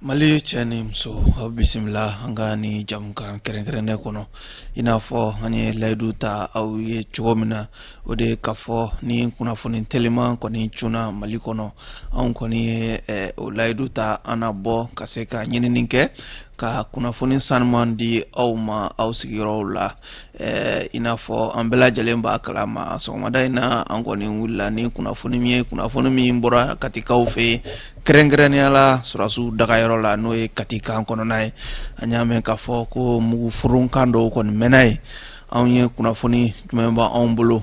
Mali cɛ ni muso, aw bisimila an ka ni jamukan kɛrɛnkɛrɛnnen kɔnɔ. I n'a fɔ an ye layidu ta aw ye cogo min na, o de ye k'a fɔ ni kunnafoni teliman kɔni cunna Mali kɔnɔ, anw kɔni ye o layidu ta, an na bɔ ka se ka ɲinini kɛ ka kunnafoni sanuman di aw ma aw sigiyɔrɔw la. I n'a fɔ an bɛɛ lajɛlen b'a kalama, sɔgɔmada in na an kɔni wulila ni kunnafoni min ye, kunnafoni min bɔra Katikaw fɛ yen, kɛrɛnkɛrɛnnenya la sɔrɔdasiw dagayɔrɔ la, n'o ye Kati kan kɔnɔna ye. An y'a mɛn k'a fɔ ko mugu furunkan dɔw kɔni mɛnna yen. Anw ye kunnafoni jumɛn b'anw bolo?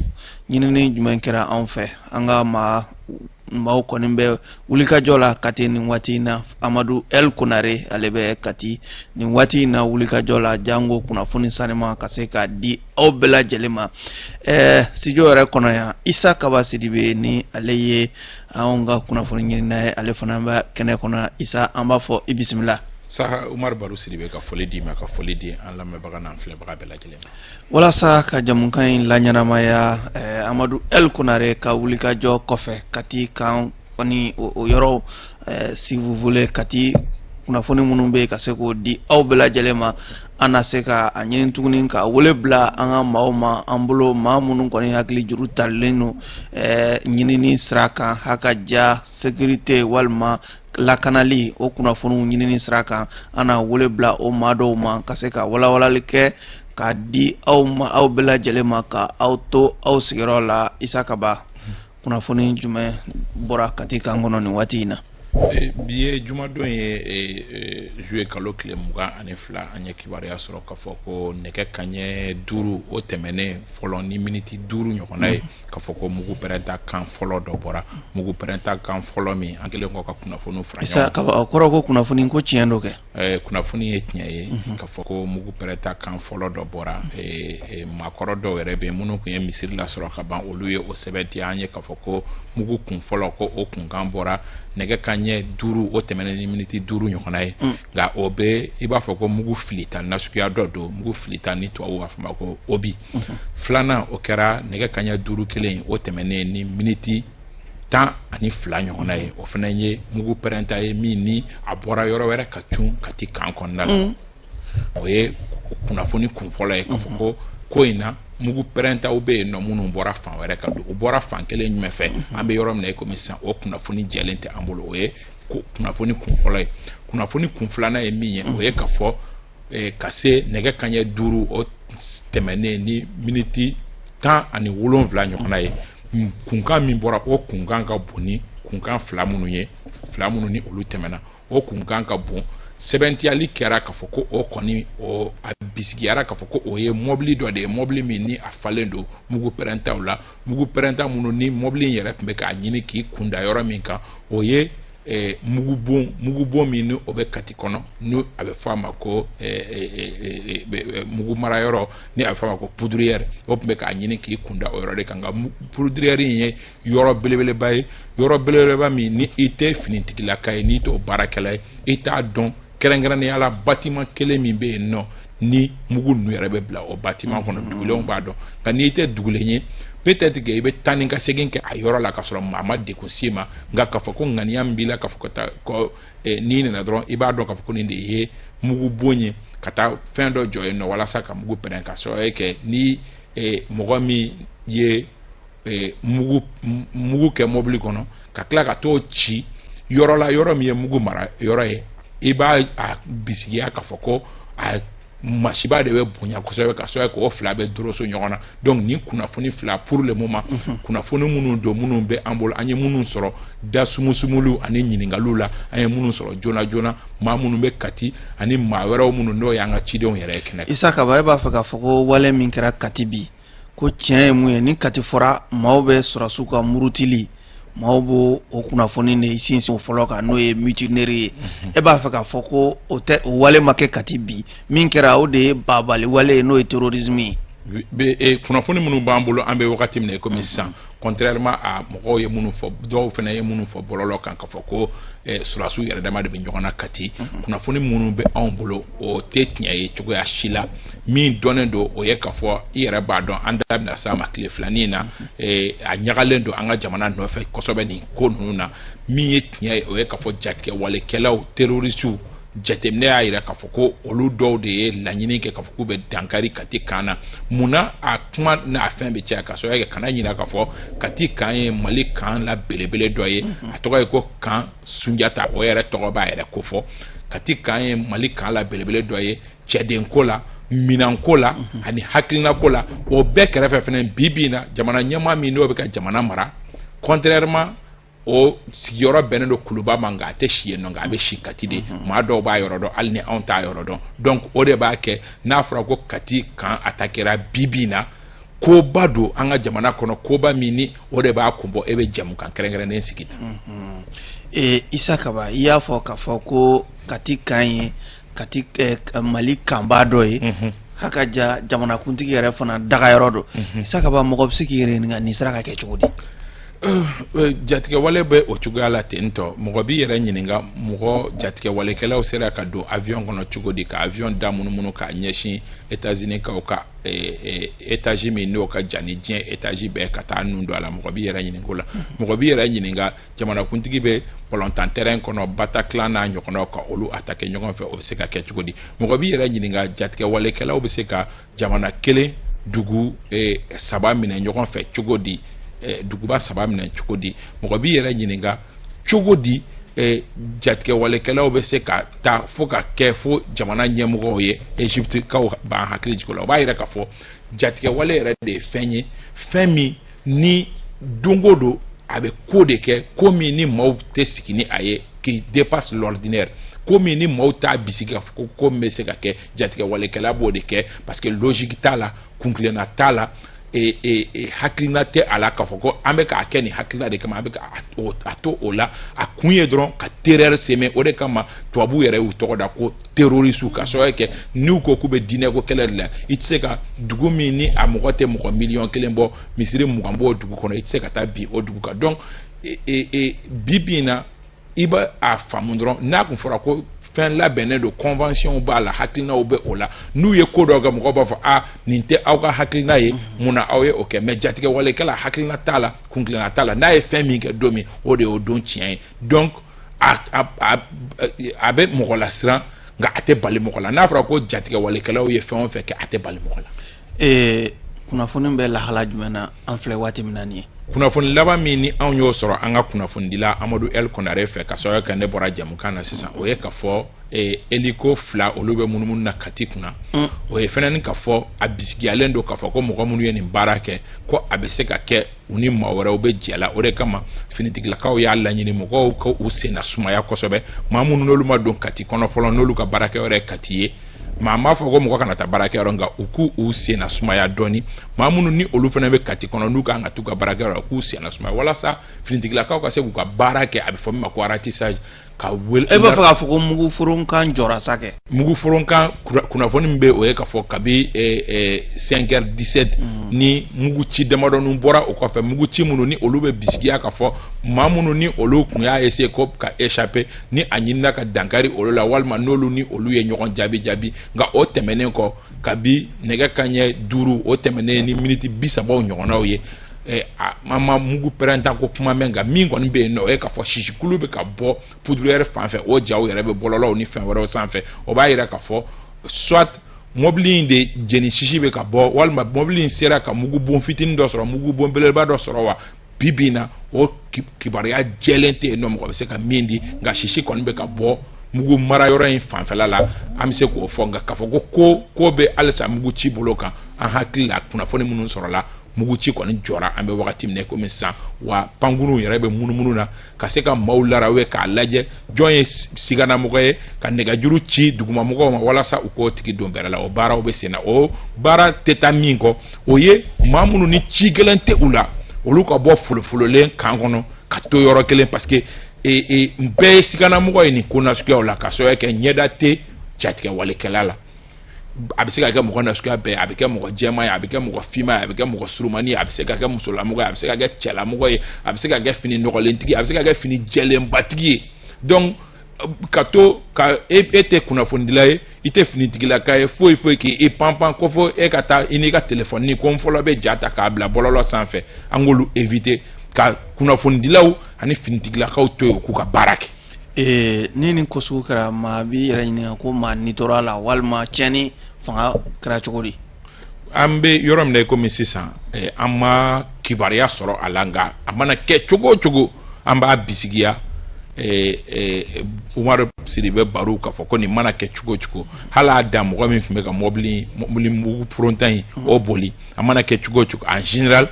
Ɲinini jumɛn kɛra anw fɛ? An ka maa maaw kɔni bɛ wulikajɔ la Kati nin waati in na. Amadu El Konare, ale bɛ Kati nin waati in na wulikajɔ la, jango kunnafoni sanima ka se k'a di aw bɛɛ lajɛlen ma. Studio yɛrɛ kɔnɔ yan, Isa Kaba Sidibe, ni ale ye anw ka kunnafoni ɲinina ye, ale fana bɛ kɛnɛ kɔnɔ. Isa, an b'a fɔ i bisimila. Saha Umar Baru Sidibe, ka foli d'i ma, ka foli di an lamɛnbaga n'an filɛbaga bɛɛ lajɛlen ma. Walasa ka jamukan in laɲɛnamaya, Amadu El Konare ka wulikajɔ kɔfɛ Kati kan kɔni, o yɔrɔ, si vous voulez, Kati kunnafoni minnu bɛ yen, ka se k'o di aw bɛɛ lajɛlen ma, an na se ka a ɲini tuguni ka wele bila an ka maaw ma an bolo, maa minnu kɔni hakili juru talen don ɲinini sira kan, haka ja sécurité walima lakanali, o kunnafoniw ɲinini sira kan. An na wele bila o maa dɔw ma ka se ka walawalali kɛ k'a di aw ma, aw bɛɛ lajɛlen ma, ka aw to aw sigiyɔrɔ la. Isa Kaba, kunnafoni jumɛn bɔra Kati kan kɔnɔ nin waati in na? Bi ye jumadon ye, juillet kalo tile 22. An ye kibaruya sɔrɔ k'a fɔ ko nɛgɛ kanɲɛ 5 o tɛmɛnen fɔlɔ ni miniti 5 ɲɔgɔnna ye, k'a fɔ ko mugu pɛrɛnta kan fɔlɔ dɔ bɔra, mugu pɛrɛnta kan fɔlɔ min an kɛlen kɔ ka kunnafoni fara ɲɔgɔn kan. O kɔrɔ ko kunnafoni ko tiɲɛ don kɛ? Kunnafoni ye tiɲɛ ye k'a fɔ ko mugu pɛrɛnta kan fɔlɔ dɔ bɔra. Maakɔrɔ dɔw yɛrɛ bɛ minnu tun ye misiri lasɔrɔ ka ban, olu ye o sɛbɛntiya an ye k'a fɔ ko mugu kun fɔlɔ, ko o kunkan bɔra nɛgɛ kanɲɛ 5 o tɛmɛnen ni miniti 5 ɲɔgɔnna ye. Nka o bɛ i b'a fɔ ko mugu filita nasuguya dɔ don, mugu filita ni tubabuw b'a fɔ ma ko obus. Filanan, o kɛra nɛgɛ kanɲɛ 5 kelen o tɛmɛnen ni miniti 12 ɲɔgɔnna ye. O fana ye mugu pɛrɛnta ye min ni a bɔra yɔrɔ wɛrɛ ka cun Kati kan kɔnɔna la. O ye kunnafoni kun fɔlɔ ye k'a fɔ ko ko in na mugu pɛrɛntaw bɛ yen nɔ minnu bɔra fan wɛrɛ ka don. U bɔra fan kelen jumɛn fɛ, an bɛ yɔrɔ min na i komi sisan, o kunnafoni jɛlen tɛ an bolo. O ye kunnafoni kun fɔlɔ ye. Kunnafoni kun filanan ye min ye, o ye k'a fɔ ka se nɛgɛ kanɲɛ 5 o tɛmɛnen ni miniti 17 ɲɔgɔnna ye, kunkan min bɔra, o kunkan ka bon ni kunkan fila minnu ye, fila minnu ni olu tɛmɛna, o kunkan ka bon. Sɛbɛntiyali kɛra k'a fɔ ko o kɔni, o a bisigiyara k'a fɔ ko o ye mɔbili dɔ de ye, mɔbili min ni a falen don mugu pɛrɛntaw la, mugu pɛrɛnta minnu ni mɔbili in yɛrɛ tun bɛ k'a ɲini k'i kunda yɔrɔ min kan, o ye mugubon min ni o bɛ Kati kɔnɔ, ni a bɛ fɔ a ma ko mugu mara yɔrɔ, ni a bɛ fɔ a ma ko poudrière. O tun bɛ k'a ɲini k'i kunda o yɔrɔ de kan. Nka poudrière in ye yɔrɔ belebeleba ye, yɔrɔ belebeleba min ni i tɛ finitigilaka ye, n'i t'o baarakɛla ye, i t'a dɔn kɛrɛnkɛrɛnnenya la bâtiment kelen min bɛ yen nɔ ni mugu ninnu yɛrɛ bɛ bila o bâtiment kɔnɔ. Dugulenw b'a dɔn, nka n'i tɛ dugulen ye, peut-être que i bɛ taa ni ka segin kɛ a yɔrɔ la ka sɔrɔ maa ma degun s'i ma. Nka k'a fɔ ko ŋaniya min b'i la k'a fɔ ka taa ko n'i nana dɔrɔn i b'a dɔn k'a fɔ ko nin de ye mugubon ye, ka taa fɛn dɔ jɔ yen nɔ walasa ka mugu pɛrɛn, ka sababu kɛ ni mɔgɔ min ye mugu kɛ mobili kɔnɔ ka tila ka t'o ci yɔrɔ la, yɔrɔ min ye mugu mara yɔrɔ ye, i b'a a bisigiya k'a fɔ ko a masiba de bɛ bonya kosɛbɛ, ka sababu kɛ o fila bɛ doroso ɲɔgɔn na. Donc nin kunnafoni fila, pour le moment, kunnafoni minnu don, minnu bɛ an bolo, an ye minnu sɔrɔ da sumusumuliw ani ɲininkaliw la, an ye minnu sɔrɔ joona joona, maa minnu bɛ Kati ani maa wɛrɛw minnu n'o y'an ka cidenw yɛrɛ ye kɛnɛ kan. Isa Kaba, e b'a fɛ k'a fɔ ko wale min kɛra Kati bi, ko tiɲɛ ye mun ye? Ni Kati fɔra, maaw bɛ sɔrɔsiw ka murutili, maaw b'o o kunnafoni de sinsin o fɔlɔ kan, n'o ye mutinerie ye. E b'a fɛ k'a fɔ ko o tɛ, o wale ma kɛ Kati bi, min kɛra o de ye babali wale ye, n'o ye terrorisme ye. Kunnafoni minnu b'an bolo, an bɛ wagati min na komi sisan, contrairement à mɔgɔw ye minnu fɔ, dɔw fana ye minnu fɔ bɔlɔlɔ kan k'a fɔ ko sɔrɔdasiw yɛrɛ dama de bɛ ɲɔgɔn na Kati, kunnafoni minnu bɛ anw bolo, o tɛ tiɲɛ ye cogoya si la. Min dɔnnen don, o ye k'a fɔ i yɛrɛ b'a dɔn, an da bɛna s'a ma tile filanin na, a ɲagalen don an ka jamana nɔfɛ kosɛbɛ nin ko ninnu na. Min ye tiɲɛ ye, o ye k'a fɔ jatigɛwalekɛlaw, terroristew, jateminɛ y'a jira k'a fɔ ko olu dɔw de ye laɲini kɛ k'a fɔ k'u bɛ dankari Kati camp na. Munna a kuma n'a fɛn bɛ caya? Ka sababu kɛ, kana ɲinɛ k'a fɔ Kati camp ye Mali camp la belebele dɔ ye, a tɔgɔ ye ko camp Sunjata, o yɛrɛ tɔgɔ b'a yɛrɛ kofɔ. Kati camp ye Mali camp la belebele dɔ ye cɛdenko la, minɛnko la ani hakilinako la. O bɛɛ kɛrɛfɛ fɛnɛ, bi bi in na, jamana ɲɛmaa min n'o bɛ ka jamana mara, contrairement o sigiyɔrɔ bɛnnen don Kuluba ma, nka a tɛ si yen nɔ, nka a bɛ si Kati de. Maa dɔw b'a yɔrɔ dɔn, hali ni anw t'a yɔrɔ dɔn. Donc o de b'a kɛ n'a fɔra ko Kati camp attaquera bi bi in na, koba don an ka jamana kɔnɔ, koba min ni o de b'a kun bɔ e bɛ jɛmukan kɛrɛnkɛrɛnnen sigi. Isa Kaba, i y'a fɔ k'a fɔ ko Kati camp ye Kati Mali campba dɔ ye, haka ja jamanakuntigi yɛrɛ fana dagayɔrɔ don. Isa Kaba, mɔgɔ bɛ se k'i yɛrɛ ɲininka nin sera ka kɛ cogo di? Jatigɛwale bɛ o cogoya la ten tɔ. Mɔgɔ b'i yɛrɛ ɲininka, mɔgɔ jatigɛwalekɛlaw sera ka don avion kɔnɔ cogo di, ka avion da munumunu k'a ɲɛsin États-Unis kaw ka étage min n'o ka jan ni diɲɛ étage bɛɛ, ka taa nun don a la? Mɔgɔ b'i yɛrɛ ɲininka o la. Mɔgɔ b'i yɛrɛ ɲininka, jamanakuntigi bɛ balontan terrain kɔnɔ, Bataclan n'a ɲɔgɔnnaw, ka olu attaquer ɲɔgɔn fɛ, o bɛ se ka kɛ cogo di? Mɔgɔ b'i yɛrɛ ɲininka, jatigɛwalekɛlaw bɛ se ka jamana kelen dugu saba minɛ ɲɔgɔn fɛ cogo di, duguba saba minɛ cogo di? Mɔgɔ b'i yɛrɛ ɲininka cogo di jatigɛwalekɛlaw bɛ se ka taa fo ka kɛ fo jamana ɲɛmɔgɔw ye? Egypte kaw b'an hakili jigin o la. O b'a yira k'a fɔ jatigɛwale yɛrɛ de ye fɛn ye, fɛn min ni don o don a bɛ ko de kɛ, ko min ni maaw tɛ sigi ni a ye, qui dépasse l'ordinaire, ko min ni maaw t'a bisigi k'a fɔ ko ko min bɛ se ka kɛ. Jatigɛwalekɛla b'o de kɛ parce que logique t'a la, kuntilenna t'a la, hakilina tɛ a la k'a fɔ ko an bɛ k'a kɛ nin hakilina de kama, an bɛ ka a to o la. A kun ye dɔrɔn ka terreur semer. O de kama tubabuw yɛrɛ y'u tɔgɔ da ko terroriste, ka sababu kɛ n'u ko k'u bɛ diinɛ ko kɛlɛ de la, i tɛ se ka dugu min ni a mɔgɔ tɛ mɔgɔ 1 miliyɔn bɔ, misiri 20 b'o dugu kɔnɔ, i tɛ se ka taa bin o dugu kan. Donc bi bi in na, i bɛ a faamu dɔrɔn, n'a kun fɔra ko fɛn labɛnnen don, convention b'a la, hakilinaw bɛ o la, n'u ye ko dɔ kɛ, mɔgɔw b'a fɔ a nin tɛ aw ka hakilina ye, munna aw ye o kɛ? Mais jatigɛwalekɛla, hakilina t'a la, kuntilenna t'a la. N'a ye fɛn min kɛ don min, o de y'o don tiɲɛ ye. Donc a bɛ mɔgɔ lasiran, nka a tɛ bali mɔgɔ la. N'a fɔra ko jatigɛwalekɛlaw ye fɛn o fɛn kɛ, a tɛ bali mɔgɔ la. Kunnafoni bɛ lahala jumɛn na an filɛ waati min na nin ye? Kunnafoni laban min ni anw y'o sɔrɔ an ka kunnafonidila Amadu El Konare fɛ, ka sababu kɛ ne bɔra jamukan na sisan, o ye ka fɔ hélico fila, olu bɛ munumunu na Kati kunna. O ye fɛnɛ ka fɔ a bisigiyalen don k'a fɔ ko mɔgɔ minnu ye nin baara kɛ, ko a bɛ se ka kɛ u ni maa wɛrɛw bɛ jɛ la. O de kama finitigilakaw y'a laɲini mɔgɔw ka u senna sumaya kosɛbɛ. Maa minnu n'olu ma don Kati kɔnɔ fɔlɔ, n'olu ka baarakɛyɔrɔ ye Kati ye, maa m'a fɔ ko mɔgɔ kana taa baarakɛyɔrɔ, nka u k'u u senna sumaya dɔɔni. Maa minnu ni olu fana bɛ Kati kɔnɔ, n'u kan ka t'u ka baarakɛyɔrɔ la, k'u senna sumaya walasa finitigilakaw ka se k'u ka baara kɛ, a bɛ fɔ min ma ko ratissage, ka wele. E b'a fɛ k'a fɔ ko mugu foronkan jɔra sa kɛ? Mugu foronkan, kunnafoni min bɛ, o ye k'a fɔ kabi 5h17 ni mugu ci damadɔni bɔra o kɔfɛ, mugu ci minnu ni olu bɛ bisigiya k'a fɔ maa minnu ni olu tun y'a essayer ko ka échapper, ni a ɲinina ka dankari olu la, walima n'olu ni olu ye ɲɔgɔn jaabi jaabi. Nka o tɛmɛnen kɔ, kabi nɛgɛ kanɲɛ 5 o tɛmɛnen ni miniti 30 ɲɔgɔnnaw ye, an ma mugu pɛrɛntan ko kuma mɛn. Nka min kɔni bɛ yen nɔ, o ye k'a fɔ sisikulu bɛ ka bɔ poudrière fan fɛ. O jaw yɛrɛ bɛ bɔlɔlɔw ni fɛn wɛrɛw sanfɛ. O b'a yira k'a fɔ soit mɔbili in de jeni sisi bɛ ka bɔ, walima mɔbili in sera ka mugu bon fitinin dɔ sɔrɔ, mugu bon belebeleba dɔ sɔrɔ wa. Bi bi in na, o kibaruya jɛlen tɛ yen nɔ mɔgɔ bɛ se ka min di, nka sisi kɔni bɛ ka bɔ mugu mara yɔrɔ in fanfɛla la, an bɛ se k'o fɔ. Nka k'a fɔ ko ko ko bɛ halisa mugu ci bolo kan, an hakili la, kunnafoni minnu sɔrɔla, mugu ci kɔni jɔra an bɛ wagati min na komi sisan. Wa pankurunw yɛrɛ bɛ munumunu na ka se ka maaw larawe, k'a lajɛ jɔn ye siganamɔgɔ ye, ka nɛgɛjuru ci dugumamɔgɔw ma walasa u k'o tigi don bɛrɛ la. O baaraw bɛ sen na. O baara tɛ taa min kɔ, o ye maa minnu ni ci gɛlɛn tɛ u la, olu ka bɔ folofololen kan kɔnɔ ka to yɔrɔ kelen, parce que bɛɛ ye siganamɔgɔ ye nin ko nasuguyaw la, ka sababu kɛ ɲɛda tɛ jatigɛwalekɛla la. A bɛ se ka kɛ mɔgɔ nasuguya bɛɛ, a bɛ kɛ mɔgɔ jɛman ye, a bɛ kɛ mɔgɔ finman ye, a bɛ kɛ mɔgɔ surumani ye, a bɛ se ka kɛ musolamɔgɔ ye, a bɛ se ka kɛ cɛlamɔgɔ ye, a bɛ se ka kɛ fini nɔgɔlentigi, a bɛ se ka kɛ fini jɛlenbatigi ye. Donc ka to ka e tɛ kunnafonidila ye, i tɛ finitigilaka ye, foyi foyi k'i panpan ko fo e ka taa i n'i ka telefɔni ko n fɔlɔ bɛ ja ta k'a bila bɔlɔlɔ sanfɛ. An k'olu éviter ka kunnafonidilaw ani finitigilakaw to yen k'u ka baara kɛ. Ni nin ko sugu kɛra, maa b'i yɛrɛ ɲininka ko maa ni tora a la walima tiɲɛni fanga kɛra cogo di? An bɛ yɔrɔ min na komi sisan, an ma kibaruya sɔrɔ a la, nka a mana kɛ cogo o cogo, an b'a bisigiya. Umaru Sidibe Baro k'a fɔ ko nin mana kɛ cogo o cogo, hali a dan mɔgɔ min tun bɛ ka mɔbili mugu poronta in o boli, a mana kɛ cogo o cogo, en général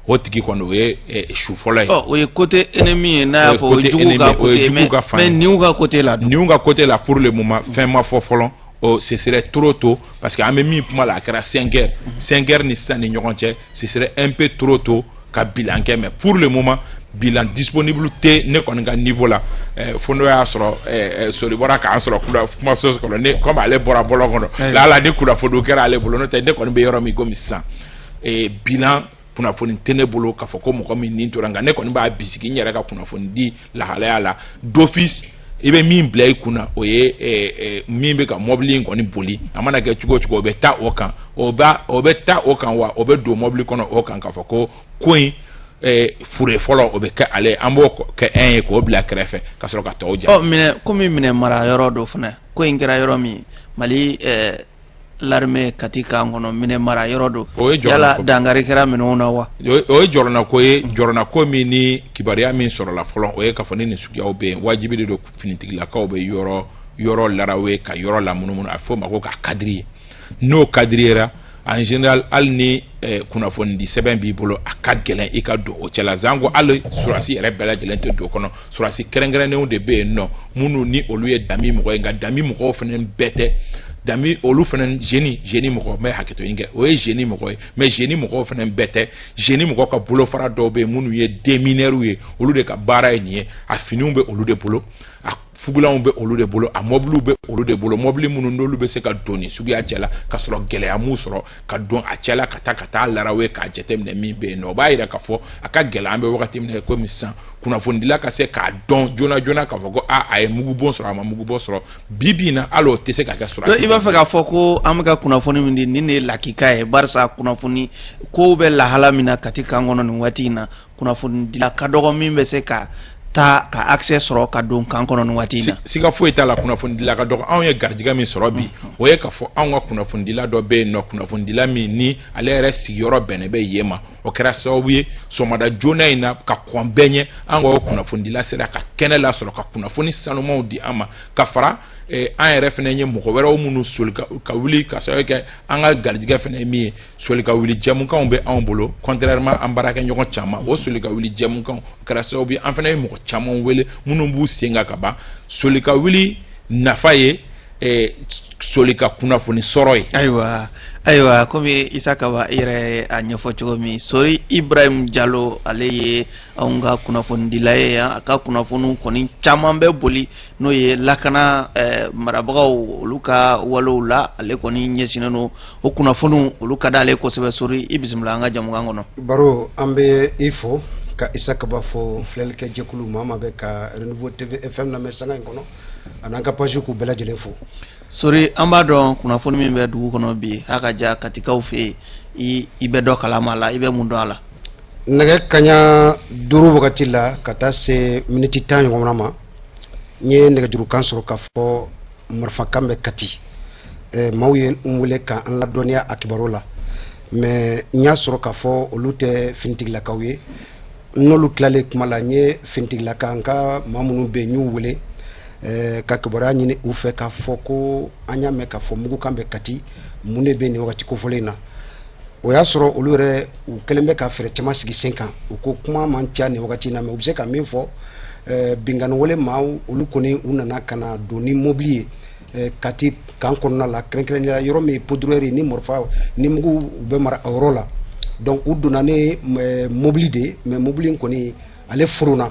o tigi kɔni o ye su fɔlɔ ye. O ye côté ennemi ye, n'a y'a fɔ o ye jugu ka côté, mais niw ka côté la. Niw ka côté la, pour le moment fɛn ma fɔ fɔlɔ. O ce serait trop tôt, parce que an bɛ min kuma la, a kɛra 5 heures, 5 heures ni sisan ni ɲɔgɔn cɛ, ce serait un peu trop tôt ka bilan kɛ. Mais pour le moment bilan disponible tɛ ne kɔni ka niveau la, fo n'o y'a sɔrɔ Sori bɔra k'an sɔrɔ kumaso kɔnɔ, ne comme ale bɔra bɔlɔn kɔnɔ la, ni kunnafoni kɛra ale bolo. N'o tɛ, ne kɔni bɛ yɔrɔ min komi sisan, bilan kunnafoni tɛ ne bolo k'a fɔ ko mɔgɔ min nin tora, nka ne kɔni b'a bisigi n yɛrɛ ka kunnafoni di lahalaya la d'office. I bɛ min bila i kunna, o ye min bɛ ka mɔbili in kɔni boli, a mana kɛ cogo o cogo, o bɛ taa o kan, o bɛ taa o kan, wa o bɛ don mɔbili kɔnɔ o kan, k'a fɔ ko ko in fure fɔlɔ o bɛ kɛ ale, an b'o kɛ un ye k'o bila kɛrɛfɛ ka sɔrɔ ka tɔw ja. Minɛ komi minɛ mara yɔrɔ dɔ fana, ko in kɛra yɔrɔ min, Mali l'armée Kati kan kɔnɔ, minɛ mara yɔrɔ don, yala dankari kɛra minɛnw na wa? O ye jɔrɔnako ye, jɔrɔnako min ni kibaruya min sɔrɔla fɔlɔ, o ye k'a fɔ ni nin suguyaw bɛ yen, wajibi de don finitigilakaw bɛ yɔrɔ larawe ka yɔrɔ lamunumunu, a fɔ o ma ko ka cadrer. N'o cadrera, en général hali ni kunnafonidi sɛbɛn b'i bolo, a ka gɛlɛn i ka don o cɛla. Zanko hali surasi yɛrɛ bɛɛ lajɛlen tɛ don o kɔnɔ, surasi kɛrɛnkɛrɛnnenw de bɛ yen nɔ minnu ni olu ye dami mɔgɔ ye, nka dami mɔgɔw fana bɛɛ tɛ dami, olu fana génie mɔgɔ, n bɛ hakɛto in kɛ, o ye génie mɔgɔ ye, mais génie mɔgɔw fana bɛɛ tɛ. Génie mɔgɔ ka bolofara dɔw bɛ yen minnu ye démineurs ye, olu de ka baara ye nin ye, a finiw bɛ olu de bolo, a fugulanw bɛ olu de bolo, a mɔbiliw bɛ olu de bolo, mɔbili minnu n'olu bɛ se ka don nin suguya cɛ la ka sɔrɔ gɛlɛya m'u sɔrɔ ka don a cɛ la, ka taa larawe k'a jateminɛ min bɛ yen nɔ. O b'a yira k'a fɔ a ka gɛlɛn, an bɛ wagati min na komi sisan, kunnafonidila ka se k'a dɔn joona joona k'a fɔ ko a ye mugubon sɔrɔ, a ma mugubon sɔrɔ. Bi bi in na hali o tɛ se ka kɛ sɔrɔ. I b'a fɛ k'a fɔ ko an bɛ ka kunnafoni min di nin de ye lakika ye, barisa kunnafoni kow bɛ lahala min na Kati kan kɔnɔ nin waati in na, kunnafonidila ka dɔgɔ min bɛ se ka taa ka accès sɔrɔ ka don kan kɔnɔ nin waati in na. Siga foyi t'a la, kunnafonidila ka dɔgɔ. Anw ye garijɛgɛ min sɔrɔ bi, o ye k'a fɔ anw ka kunnafonidila dɔ bɛ yen nɔ, kunnafonidila min ni ale yɛrɛ sigiyɔrɔ bɛnnen bɛ yen ma, o kɛra sababu ye sɔgɔmada joona in na ka kɔn bɛɛ ɲɛ, an ka kunnafonidila sera ka kɛnɛ lasɔrɔ ka kunnafoni sanumanw di an ma, ka fara an yɛrɛ fana ye mɔgɔ wɛrɛw minnu soli ka wuli ka sababu kɛ an ka garijɛgɛ fana ye min ye, soli ka wuli jɛmukanw bɛ anw bolo, contrairement an baarakɛɲɔgɔn caman, o soli ka wuli jɛmukanw kɛra sababu ye an fana ye mɔgɔ caman wele minnu b'u sen kan ka ban. Soli ka wuli nafa ye soli ka kunnafoni sɔrɔ ye. Ayiwa, komi Isa Kaba i yɛrɛ a ɲɛfɔ cogo min, Sori Ibrahim Jalo, ale ye anw ka kunnafonidila ye yan, a ka kunnafoniw kɔni caman bɛ boli n'o ye lakana marabagaw olu ka walew la, ale kɔni ɲɛsinnen don o kunnafoniw, olu ka d'ale kosɛbɛ. Sori, i bisimila an ka jamukan kɔnɔ. Baro, an bɛ i fo ka Isa Kaba fo, filɛlikɛ jɛkulu maa maa bɛ ka Renouveau TV FM lamɛn sanga in kɔnɔ, ani an ka page k'u bɛɛ lajɛlen fo. Sori, an b'a dɔn kunnafoni min bɛ dugu kɔnɔ bi, a ka ja Katikaw fɛ yen, i bɛ dɔ kalama la, i bɛ mun dɔn a la? Nɛgɛ kaɲa 5 wagati la ka taa se miniti 10 ɲɔgɔnna ma, n ye nɛgɛjurukan sɔrɔ k'a fɔ marifakan bɛ Kati. Maaw ye n wele k'an ladɔnniya a kibaru la, mais n y'a sɔrɔ k'a fɔ olu tɛ finitigilakaw ye. N'olu tilalen kuma la, n ye finitigilaka n ka maa minnu bɛ yen, n y'u wele ka kibaruya ɲini u fɛ k'a fɔ ko an y'a mɛn k'a fɔ mugukan bɛ Kati, mun de bɛ nin wagati kofɔlen in na? O y'a sɔrɔ olu yɛrɛ u kɛlen bɛ ka fɛɛrɛ caman sigi sen kan. U ko kuma man ca nin wagati in na, mais u bɛ se ka min fɔ, binkanni wale maaw olu kɔni u nana ka na don ni mobili ye Kati kan kɔnɔna la, kɛrɛnkɛrɛnnenya yɔrɔ min ye poudrière ni marifa ni mugu u bɛ mara a yɔrɔ la. Donc u donna ni mobili de ye, mais mobili in kɔni ale forona.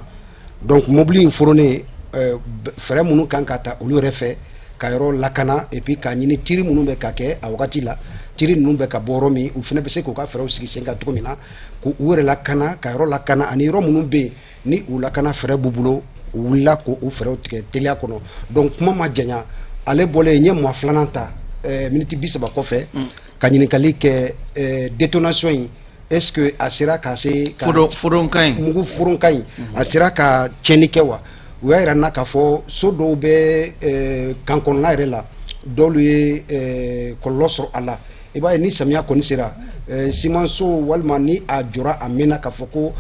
Donc mobili in foronnen, Fɛɛrɛ minnu kan ka ta olu yɛrɛ fɛ ka yɔrɔ lakana, et puis k'a ɲini tir minnu bɛ ka kɛ a wagati la, tir ninnu bɛ ka bɔ yɔrɔ min, u fana bɛ se k'u ka fɛɛrɛw sigi sen kan cogo min na k'u yɛrɛ lakana, ka yɔrɔ lakana, ani yɔrɔ minnu bɛ yen ni u lakana fɛɛrɛ b'u bolo, u wulila k'u fɛɛrɛw tigɛ teliya kɔnɔ. Donc kuma ma janya, ale bɔlen, n ye maa filanan ta miniti 30 kɔfɛ ka ɲininkali kɛ: détonation in, est-ce que a sera ka se ka foronkan in, mugu foronkan in, a sera ka tiɲɛni kɛ wa? U y'a yira n na k'a fɔ so dɔw bɛ kan kɔnɔna yɛrɛ la, dɔwlu ye kɔlɔlɔ sɔrɔ a la. I b'a ye, ni samiya kɔni sera, simanso walima ni a jɔra a mɛnna k'a fɔ ko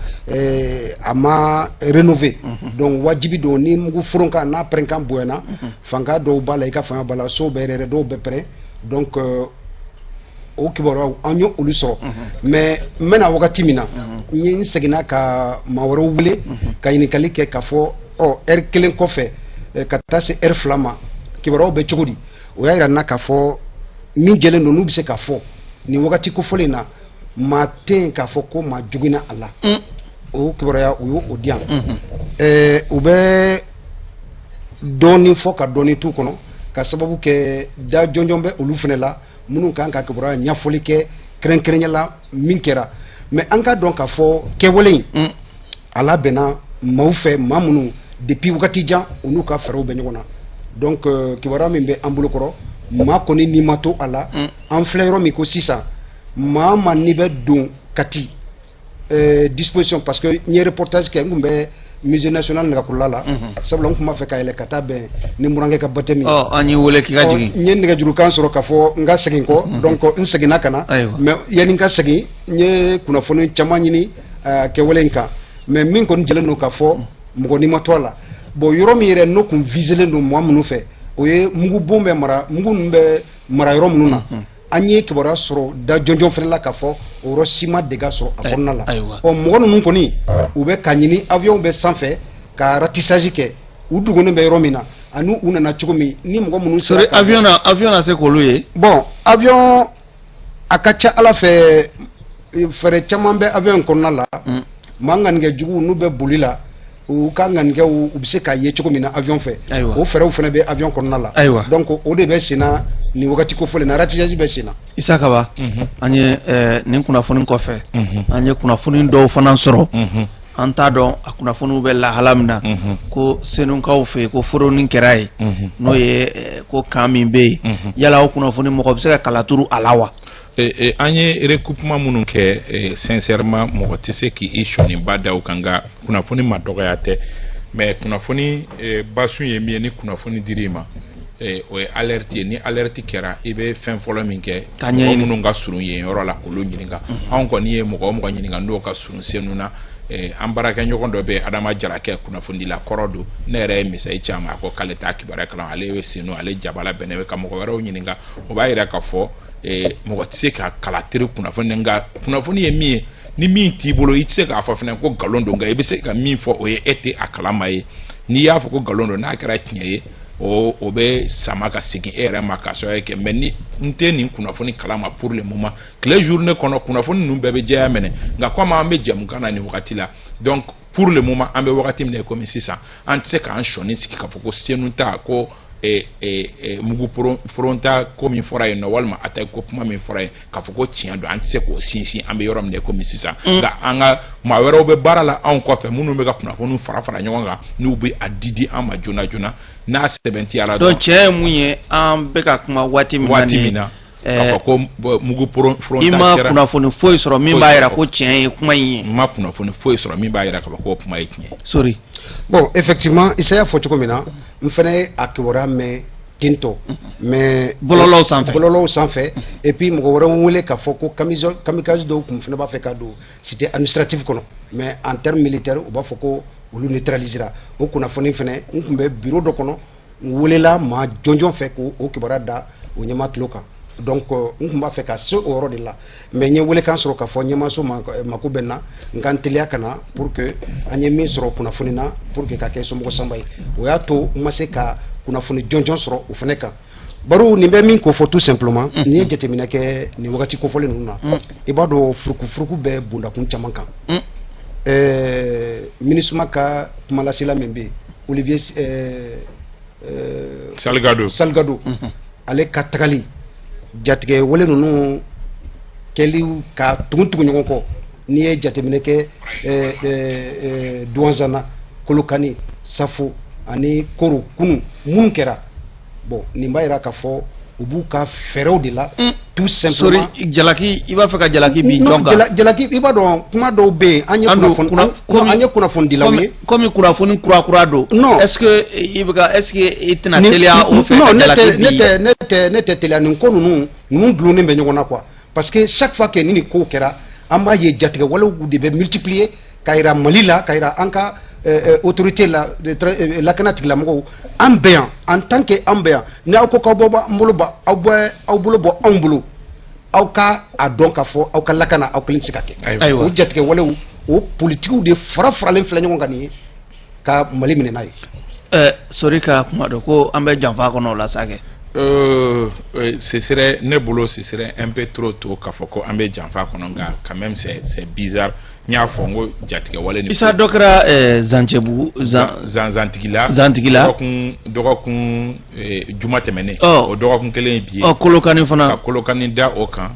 a ma rénover, donc wajibi don ni mugu foronkan n'a pɛrɛnkan bonyana, fanga dɔw b'a la, i ka fanga b'a la, sow bɛ yɛrɛ, dɔw bɛ pɛrɛn. Donc o kibaruyaw, an ye olu sɔrɔ. Mais n bɛna wagati min na, n ye n seginna ka maa wɛrɛw wele ka ɲininkali kɛ k'a fɔ ɔ heure kelen kɔfɛ ka taa se heure 2 ma, kibaruyaw bɛ cogo di? O y'a yira n na k'a fɔ min jɛlen don, n'u bɛ se k'a fɔ nin wagati kofɔlen in na, maa tɛ yen k'a fɔ ko maa joginna a la. O kibaruya, u y'o di yan. U bɛ dɔɔnin fɔ ka dɔɔnin t'u kɔnɔ, ka sababu kɛ da jɔnjɔn bɛ olu fana la minnu kan ka kibaruya ɲɛfɔli kɛ kɛrɛnkɛrɛnya la min kɛra. Mais an ka dɔn k'a fɔ kɛwale in, a labɛnna maaw fɛ, maa minnu depuis wagati jan u n'u ka fɛɛrɛw bɛ ɲɔgɔn na. Donc kibaruya min bɛ an bolo kɔrɔ, maa kɔni n'i ma to a la, an filɛ yɔrɔ min ko sisan, maa ma n'i bɛ don Kati disposition, parce que n ye reportage kɛ, n tun bɛ Musée national Nɛgɛkɔrɔla la, sabula n tun b'a fɛ ka yɛlɛ ka taa bɛn ni n burankɛ ka baptême ye. Ɔ, an y'i wele k'i ka jigin. N ye nɛgɛjurukan sɔrɔ k'a fɔ n ka segin kɔ, donc n seginna ka na. Mais yanni n ka segin, n ye kunnafoni caman ɲini kɛwale in kan. Mais min kɔni jɛlen don k'a fɔ, mɔgɔ n'i ma to a la. Bon, yɔrɔ min yɛrɛ n'o kun viselen don maa minnu fɛ, o ye mugubon bɛ mara, mugu ninnu bɛ mara yɔrɔ minnu na, an ye kibaruya sɔrɔ da jɔnjɔn fɛnɛ la k'a fɔ o yɔrɔ si ma dégâts sɔrɔ a kɔnɔna la. Ɔ, mɔgɔ ninnu kɔni, u bɛ ka ɲini, avion bɛ sanfɛ ka ratissage kɛ, u dogonnen bɛ yɔrɔ min na ani u nana cogo min, ni mɔgɔ minnu sera avion na, avion na se k'olu ye. Bon, avion, a ka ca ala fɛ, fɛɛrɛ caman bɛ avion in kɔnɔna la. Maa ŋanikɛ juguw, n'u bɛ boli la, u ka ŋanikɛw, u bɛ se k'a ye cogo min na avion fɛ, o fɛɛrɛw fana bɛ avion kɔnɔna la. Donc o de bɛ sen na nin wagati kofɔlen na, ratissage bɛ sen na. Isa Kaba, an ye nin kunnafoni kɔfɛ, an ye kunnafoni dɔw fana sɔrɔ, an t'a dɔn a kunnafoniw bɛ lahala min na, ko Senukaw fɛ yen ko foroni kɛra yen, n'o ye ko kan min bɛ yen. Yala o kunnafoni, mɔgɔ bɛ se ka kala turu a la wa? An ye recoupement minnu kɛ, sincèrement, mɔgɔ tɛ se k'i sɔnniba da o kan, nka kunnafoni ma dɔgɔya tɛ. Mais kunnafoni basun ye min ye, ni kunnafoni dir'i ma, o ye alerte ye. Ni alerte kɛra, i bɛ fɛn fɔlɔ min kɛ, mɔgɔ minnu ka surun yen yɔrɔ la, k'olu ɲininka. Anw kɔni ye mɔgɔ o mɔgɔ ɲininka n'o ka surun Senu na, an baarakɛɲɔgɔn dɔ bɛ, Adama Jarakɛ, kunnafonidila kɔrɔ don, ne yɛrɛ ye misali ci a ma, a ko k'ale t'a kibaruya kalama, ale ye Senu, ale jabala bɛnnen bɛ. Ka mɔgɔ wɛrɛw ɲininka, o b'a yira k'a fɔ mɔgɔ tɛ se ka kala teri kunnafoni. Nka kunnafoni ye min ye, ni min t'i bolo, i tɛ se k'a fɔ fana ko nkalon don. Nka i bɛ se ka min fɔ, o ye e tɛ a kalama ye. N'i y'a fɔ ko nkalon don, n'a kɛra tiɲɛ ye, o bɛ sama ka segin e yɛrɛ ma k'a sababu kɛ. Mais ni n tɛ nin kunnafoni kalama pour le moment, tile journée kɔnɔ, kunnafoni ninnu bɛɛ bɛ jɛya minɛ. Nka comme an bɛ jɛmukan na nin wagati la, donc pour le moment, an bɛ wagati min na komi sisan, an tɛ se k'an sɔnni sigi k'a fɔ ko Senu ta ko mugu foronta ko min fɔra yen nɔ, walima attaque ko kuma min fɔra yen, k'a fɔ ko tiɲɛ don. An tɛ se k'o sinsin, an bɛ yɔrɔ min na komi sisan. Nka an ka maa wɛrɛw bɛ baara la anw kɔfɛ, minnu bɛ ka kunnafoniw fara fara ɲɔgɔn kan, n'u bɛ a di di an ma joona joona n'a sɛbɛntiyara. Donc tiɲɛ ye mun ye, an bɛ ka kuma waati min na, waati min na, k'a fɔ ko mugu foronta i ma kunnafoni foyi sɔrɔ min b'a yira ko tiɲɛ ye kuma in ye? N ma kunnafoni foyi sɔrɔ min b'a yira k'a fɔ ko kuma ye tiɲɛ ye. Sori. Bon, effectivement, Isa y'a fɔ cogo min na, n fana ye a kibaruya mɛn tentɔ, mais bɔlɔlɔw sanfɛ. Bɔlɔlɔw sanfɛ. Et puis mɔgɔ wɛrɛw wele k'a fɔ ko kamikaze dɔw tun fana b'a fɛ ka don cité administrative kɔnɔ, mais en terme militaire, u b'a fɔ ko olu neutralisera. O kunnafoni fana, n tun bɛ bureau dɔ kɔnɔ, n welela maa jɔnjɔn fɛ k'o o kibaruya da o ɲɛmaa tulo kan. Donc n tun b'a fɛ ka se o yɔrɔ de la, mais n ye welekan sɔrɔ k'a fɔ ɲɛmaaso ma mako bɛ n na, n ka n teliya ka na pour que an ye min sɔrɔ kunnafoni na, pour que ka kɛ somɔgɔ sanba ye. O y'a to n ma se ka kunnafoni jɔnjɔn sɔrɔ o fana kan. Baro nin bɛ min ko fɔ, tout simplement, n'i ye jateminɛ kɛ nin wagati kofɔlen ninnu na, i b'a dɔn furukufuruku bɛ bondakun caman kan. MINUSMA ka kumalasela min bɛ yen Olivier Salgado, Salgado, ale ka tagali, jatigɛ wale ninnu kɛli ka tugu tugu ɲɔgɔn kɔ, n'i ye jateminɛ kɛ Duwanzana, Kolokani, Safo ani Koro kunun minnu kɛra, bon, nin b'a yira k'a fɔ u b'u ka fɛɛrɛw de la, tout simplement. Sori, jalaki, i b'a fɛ ka jalaki bin jɔn kan? Jalaki, i b'a dɔn, kuma dɔw bɛ yen, an ye kunnafoni, an ye kunnafonidilaw ye. Komi kunnafoni kura kura don. Non. Est ce que i bɛ ka, est ce que i tɛna teliya o fɛ ka jalaki bin? Ne tɛ, ne tɛ, ne tɛ teliya. Nin ko ninnu dulonnen bɛ ɲɔgɔn na quoi, parce que chaque fois que ni nin kow kɛra, an b'a ye jatigɛ walew de bɛ multiplier ka yira Mali la, ka yira an ka autorité la, lakana tigilamɔgɔw, an bɛ yan, en tant que an bɛ yan, ni aw ko k'aw bɔ an bolo bɔ, aw bɛ aw bolo bɔ anw bolo, aw ka a dɔn k'a fɔ aw ka lakana aw kelen tɛ se ka kɛ. O jatigɛ walew, o politigiw de fara faralen filɛ ɲɔgɔn kan nin ye ka Mali minɛ n'a ye. Sori ka kuma dɔn ko an bɛ janfa kɔnɔ o la sa kɛ. Ce serait, ne bolo, ce serait un peu trop tôt k'a fɔ ko an bɛ janfa kɔnɔ, nka quand même c'est bizarre. N y'a fɔ n ko jatigɛ wale ni. Isa, dɔ kɛra Zancɛbugu. Zantigila. Zantigila. Dɔgɔkun juma tɛmɛnen. O dɔgɔkun kelen ye bi ye. Ɔ, Kolokani fana. Ka Kolokani da o kan.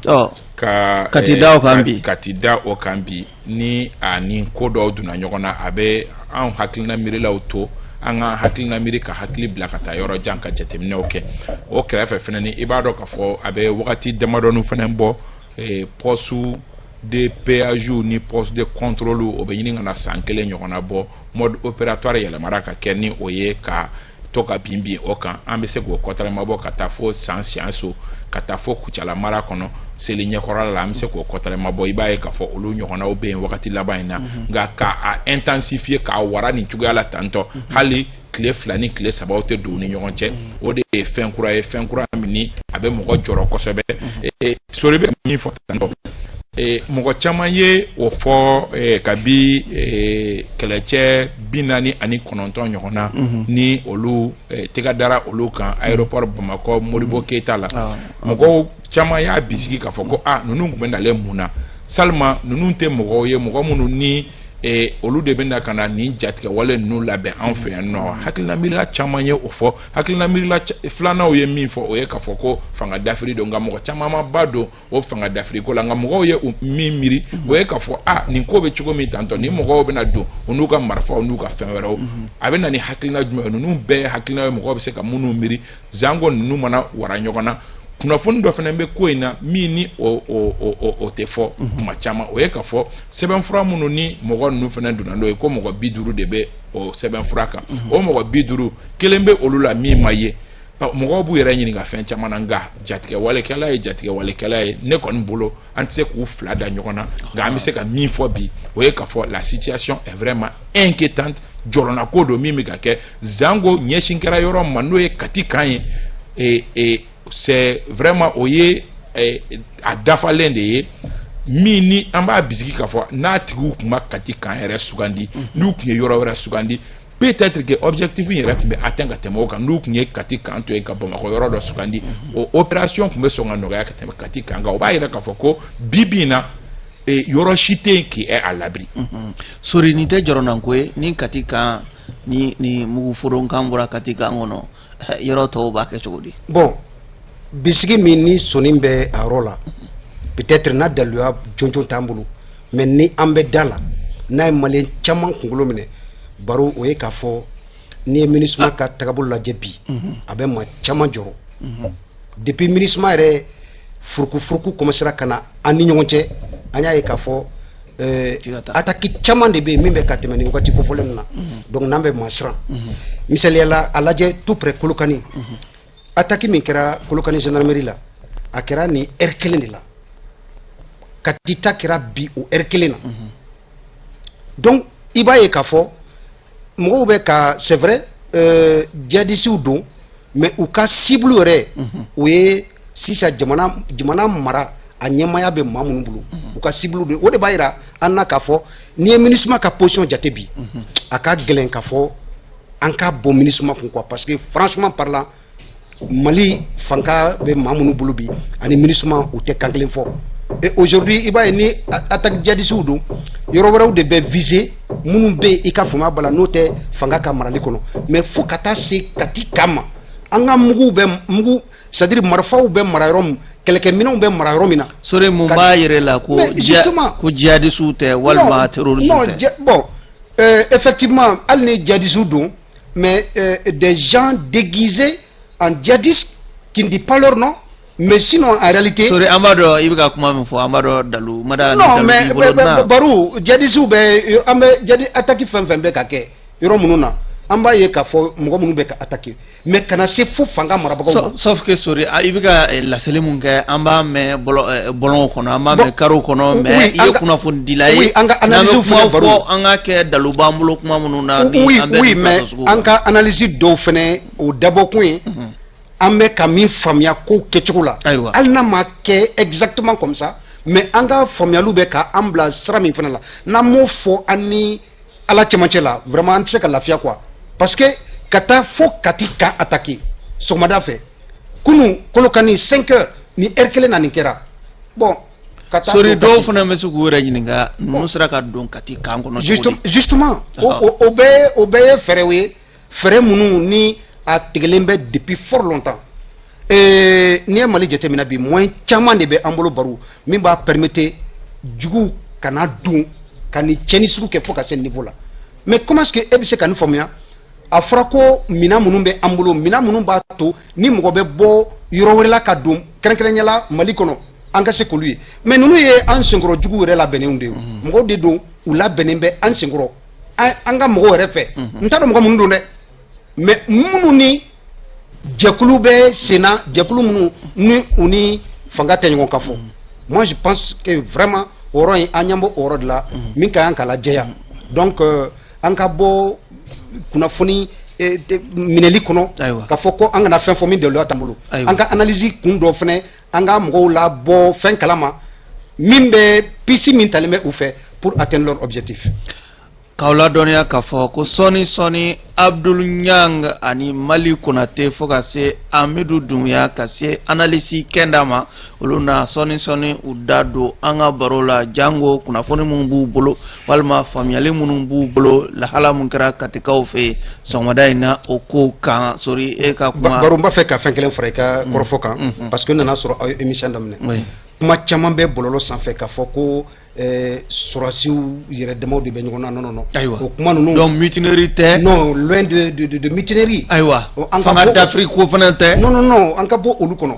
Ka Kati da o kan bi. Kati da o kan bi, ni a ni ko dɔw donna ɲɔgɔn na, a bɛ anw hakilina miirilaw to an ka hakilina miiri ka hakili bila ka taa yɔrɔ jan ka jateminɛw kɛ. O kɛrɛfɛ fɛnɛ, ni i b'a dɔn k'a fɔ a bɛ wagati damadɔni fɛnɛ bɔ, poste de péage ni poste de contrôle, o bɛ ɲini ka na san kelen ɲɔgɔnna bɔ, mode opératoire yɛlɛmara ka kɛ ni o ye ka to ka bin bin o kan. An bɛ se k'o kɔtɛrɛma bɔ ka taa fo San Siyanso, ka taa fo Kucala mara kɔnɔ, Seli ɲɛkɔrɔla la, an bɛ se k'o kɔtɛrɛma bɔ. I b'a ye k'a fɔ olu ɲɔgɔnnaw bɛ yen wagati laban in na, nka k'a intensifier, k'a wara nin cogoya la tantɔ, hali tile 2 ni tile 3 tɛ don u ni ɲɔgɔn cɛ, o de ye fɛn kura ye, fɛn kura min ni a bɛ mɔgɔ jɔrɔ kosɛbɛ. Sori bɛ min fɔ tantɔ, mɔgɔ caman ye o fɔ kabi kɛlɛcɛ 49 ɲɔgɔn na, ni olu tɛgɛ dara olu kan aéroport Bamakɔ Modibo Keyita la. Mɔgɔw caman y'a bisigi k'a fɔ ko aa, ninnu tun bɛ nalen mun na? Salima ninnu tɛ mɔgɔw ye, mɔgɔ minnu ni olu de bɛ na ka na nin jatigɛ wale ninnu labɛn anw fɛ yan nɔ. Hakilina miirila caman ye o fɔ. Hakilina miirila filananw ye min fɔ, o ye k'a fɔ ko fanga dafiri don, nka mɔgɔ caman ma ba don o fanga dafiri ko la. Nka mɔgɔw ye min miiri, o ye k'a fɔ a nin ko bɛ cogo min tantɔ, ni mɔgɔw bɛna don u n'u ka marifaw n'u ka fɛn wɛrɛw, a bɛ na ni hakilina jumɛn ye? Ninnu bɛɛ ye hakilina ye mɔgɔw bɛ se ka minnu miiri. Zango ninnu mana wara ɲɔgɔn na, kunnafoni dɔ fana bɛ ko in na min ni o tɛ fɔ kuma caman, o ye k'a fɔ sɛbɛnfura minnu ni mɔgɔ ninnu fana donna n'o ye, ko mɔgɔ 50 de bɛ o sɛbɛnfura kan. O mɔgɔ 50, kelen bɛ olu la min ma ye. Mɔgɔw b'u yɛrɛ ɲininka fɛn caman na, nka jatigɛ walekɛla ye jatigɛ walekɛla ye. Ne kɔni bolo, an tɛ se k'u fila da ɲɔgɔn na, nka an bɛ se ka min fɔ bi, o ye k'a fɔ la situation est vraiment inquiétante. Jɔrɔnako don min bɛ ka kɛ. Zango ɲɛsin kɛra yɔrɔ ma, n'o ye Kati kan ye, c'est vraiment, o ye a dafalen de ye min ni an b'a bisigi k'a fɔ n'a tigiw tun ma Kati kan yɛrɛ sugandi, n'u tun ye yɔrɔ wɛrɛ sugandi, peut-être que objectif in yɛrɛ tun bɛ atteint ka tɛmɛ o kan. N'u tun ye Kati kan to yen ka Bamakɔ yɔrɔ dɔ sugandi, o opération tun bɛ sɔn ka nɔgɔya ka tɛmɛ Kati kan kan. O b'a yira k'a fɔ ko bi bi in na, yɔrɔ si tɛ yen qui est à l'abri. Sori, nin tɛ jɔrɔnanko ye ni Kati kan ni mugu foronkan bɔra Kati kan kɔnɔ, yɔrɔ tɔw b'a kɛ cogo di? Bon, bisigi min ni sɔnni bɛ a yɔrɔ la, peut-être n'a daluya jɔnjɔn t'an bolo, mais ni an bɛ da la n'a ye Malien caman kunkolo minɛ baro, o ye k'a fɔ n'i ye MINUSMA ka tagabolo lajɛ bi, a bɛ maa caman jɔrɔ. Depuis MINUSMA yɛrɛ furuku commencera ka na an ni ɲɔgɔn cɛ, an y'a ye k'a fɔ attaque caman de bɛ yen min bɛ ka tɛmɛ nin wagati kofɔlen na. Donc n'an bɛ maa siran, misaliya la, a lajɛ tout près Kolokani, attaque min kɛra Kolokani gendarmerie la, a kɛra nin heure kelen de la. Kati ta kɛra bi o heure kelen na. Donc i b'a ye k'a fɔ mɔgɔw bɛ ka, c'est vrai, djihadistes don, mais u ka cible yɛrɛ, o ye sisan jamana mara a ɲɛmaya bɛ maa minnu bolo, u ka cible de. O de b'a yira an na k'a fɔ n'i ye MINUSMA ka position jate bi, a ka gɛlɛn k'a fɔ an ka bɔ MINUSMA kun quoi, parce que franchement parlant, Mali fanga bɛ maa minnu bolo bi ani MINUSMA, u tɛ kan kelen fɔ. Et aujourd'hui, i b'a ye ni attaque djihadistes don, yɔrɔ wɛrɛw de bɛ viser. Minnu bɛ yen, i ka faamuya b'a la, n'o tɛ fanga ka marali kɔnɔ. Mais fo ka taa se Kati camp ma, an ka muguw bɛ mugu, c'est à dire marifaw bɛ mara yɔrɔ min, kɛlɛkɛminɛnw bɛ mara yɔrɔ min na. Sori, mun b'a yɛrɛ la ko ko djihadistes tɛ walima terroristes tɛ? Non, bon, effectivement, hali ni djihadistes don, mais des gens déguisés en djihadistes qui ne disent pas leur nom, mais sinon en réalité. Sori, an b'a dɔn i bɛ ka kuma min fɔ, an b'a dɔn dalu ma da. Non, mais Baru, djihadistes bɛ, an bɛ djihadi attaque fɛn fɛn bɛ ka kɛ yɔrɔ minnu na, an b'a ye k'a fɔ mɔgɔ minnu bɛ ka attaquer, mais kana se fo fanga marabagaw ma. Sauf que Sori, i bɛ ka laseli mun kɛ, an b'a mɛn bɔlɔnw kɔnɔ, an b'a mɛn kariw kɔnɔ, mais i ye kunnafonidila ye. Oui, an ka analyse fana, Baru, fɔ an ka kɛ dalu b'an bolo kuma minnu na. Ni an bɛ, oui, mais an ka analyse dɔw fana, o dabɔkun ye an bɛ ka min faamuya ko kɛcogo la. Hali n'a ma kɛ exactement comme ça, mais an ka faamuyaliw bɛ ka an bila sira min fana la, n'an m'o fɔ an ni Ala cɛmancɛ la, vraiment an tɛ se ka lafiya quoi. Parce que ka taa fo Kati camp attaquer sɔgɔmada fɛ kunun, Kolokani, 5 heures ni heure kelen na, nin kɛra. Bon, ka taa Sori, dɔw fana bɛ se k'u yɛrɛ ɲininka, ninnu sera ka don Kati camp kɔnɔ cogo di? Justement, o bɛɛ ye fɛɛrɛw ye, fɛɛrɛ minnu ni a tigɛlen bɛ depuis fort longtemps. N'i ye Mali jateminɛ bi, moyen caman de bɛ an bolo, Baro, min b'a permettre juguw kana don ka nin tiɲɛni sugu kɛ fo ka se niveau la. Mais comment est-ce que e bɛ se ka nin faamuya? A fɔra ko minɛn minnu bɛ an bolo, minɛn minnu b'a to ni mɔgɔ bɛ bɔ yɔrɔ wɛrɛ la ka don, kɛrɛnkɛrɛnnenya la Mali kɔnɔ, an ka se k'olu ye. Mais ninnu ye an senkɔrɔ juguw yɛrɛ labɛnnenw de ye. Mɔgɔw de don, u labɛnnen bɛ an senkɔrɔ, an ka mɔgɔw yɛrɛ fɛ. N t'a dɔn mɔgɔ minnu don dɛ, mais minnu ni jɛkulu bɛ senna, jɛkulu minnu ni u ni fanga tɛ ɲɔgɔn kan fɔ. Moi, je pense que vraiment o yɔrɔ in, an ɲɛ b'o yɔrɔ de la min ka kan ka lajɛya. Donc an ka bɔ kunnafoni minɛli kɔnɔ k'a fɔ ko an kana fɛn fɔ min daluya t'an bolo. An ka analyse kun dɔ fɛnɛ, an ka mɔgɔw labɔ fɛn kalama min bɛ piste min talen bɛ u fɛ pour atteindre leur objectif. K'aw ladɔnniya k'a fɔ ko sɔɔni sɔɔni, Abdul Ɲang ani Mali Konate, fo ka se Amidu Dunbuya, ka se analyse kɛnda ma, olu na sɔɔni sɔɔni u da don an ka baro la, jango kunnafoni minnu b'u bolo walima faamuyali minnu b'u bolo lahala mun kɛra Katikaw fɛ yen sɔgɔmada in na, o kow kan. Sori, e ka kuma. Baro, n b'a fɛ ka fɛn kelen fara i ka kɔrɔfɔ kan, parce que n nana sɔrɔ aw ye émission daminɛ. Kuma caman bɛ bɔlɔlɔ sanfɛ k'a fɔ ko sɔrɔdasiw yɛrɛ damaw de bɛ ɲɔgɔn na. Non, non, non. O kuma ninnu. Donc mutinerie tɛ. Non, loin de mutinerie. Ayiwa, fanga dafiri ko fana tɛ. Non, non, non, an ka bɔ olu kɔnɔ,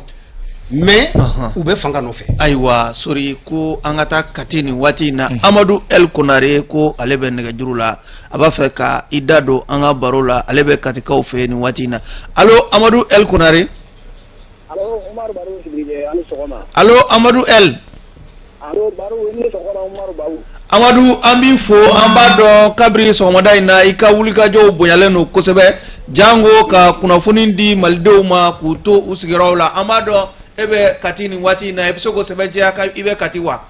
mais u bɛ fanga nɔfɛ. Ayiwa Sori, ko an ka taa Kati nin waati in na. Amadu El Konare ko ale bɛ nɛgɛjuru la, a b'a fɛ ka i da don an ka baro la. Ale bɛ Katikaw fɛ yen nin waati in na. Allo, Amadu El Konare. Allo, Umaru Baru Sidibe, ani sɔgɔma. Allo, Amadu El. Allo Baru, i ni sɔgɔma, Umaru Baru. Amadu, an b'i fo. An b'a dɔn kabiri sɔgɔmada in na, i ka wulikajɔw bonyalen don kosɛbɛ, jango ka kunnafoni di malidenw ma k'u to u sigiyɔrɔw la. An b'a dɔn e bɛ Kati nin waati in na. I bɛ se k'o sɛbɛntiya i bɛ Kati wa?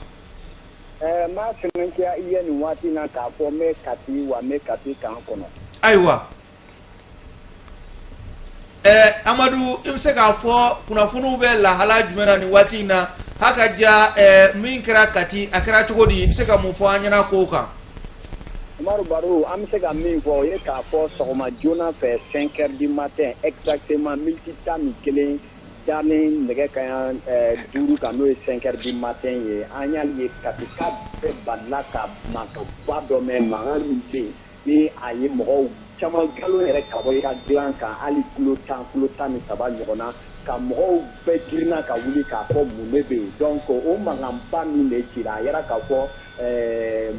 Ɛɛ, n b'a sɛbɛntiya i ye nin waati in na k'a fɔ n bɛ Kati wa, n bɛ Kati camp kɔnɔ. Ayiwa, Amadu, i bɛ se k'a fɔ kunnafoniw bɛ lahala jumɛn na nin waati in na? Ha ka ja, min kɛra Kati, a kɛra cogo di? I bɛ se ka mun fɔ an ɲɛna kow kan? Umaru Baru, an bɛ se ka min fɔ, o ye k'a fɔ sɔgɔma joona fɛ, 5 heures du matin exactement, miniti 11 dalen nɛgɛ kaɲa 5 kan, n'o ye 5 heures du matin ye, an y'a ye Katika bɛɛ balila ka mankanba dɔ mɛn, mankan min bɛ yen ni a ye mɔgɔw caman galon yɛrɛ ka bɔ i ka dilan kan, hali kilo 10, kilo 13 ɲɔgɔn na, ka mɔgɔw bɛɛ girinna ka wuli k'a fɔ mun de bɛ yen. Donc o mankanba min de cira, a yɛrɛ k'a fɔ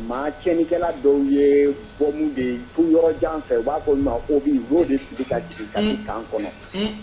maa tiɲɛnikɛla dɔw ye bɔmu de fo yɔrɔ jan fɛ, u b'a fɔ min ma obus, u y'o de fili ka jigin Kati camp kɔnɔ.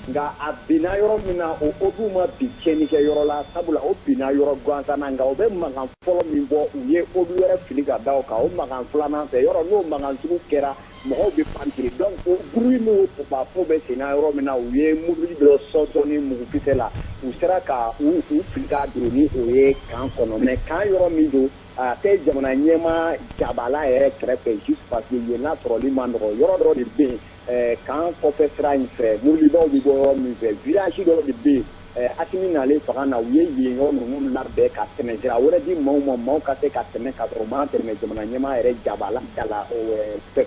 Nka a binna yɔrɔ min na, o obus ma bin tiɲɛnikɛ yɔrɔ la, sabula o binna yɔrɔ gansan na. Nka o bɛ mankan fɔlɔ min bɔ, u ye obus wɛrɛ fili ka da o kan, o mankan filanan fɛ yɔrɔ n'o mankan sugu kɛra, mɔgɔw bɛ paniquer. Donc o bruit n'o fo bɛ senna yɔrɔ min na, u ye mobili dɔ sɔsɔ ni mugukisɛ la, u sera ka u fili ka don ni o ye camp kɔnɔ. Mais camp yɔrɔ min don, a tɛ jamana ɲɛmaa jabala yɛrɛ kɛrɛfɛ, juste parce que yen lasɔrɔli man nɔgɔn. Yɔrɔ dɔ de bɛ yen, camp kɔfɛ sira in fɛ, mobilibaw bɛ bɔ yɔrɔ min fɛ, village dɔ de bɛ yen. Asimi nalen fanga na, u ye yen yɔrɔ ninnu labɛn ka tɛmɛ sira wɛrɛ di maaw ma, maaw ka se ka tɛmɛ ka sɔrɔ u ma tɛmɛ jamana ɲɛmaa yɛrɛ jabala da la fɛ.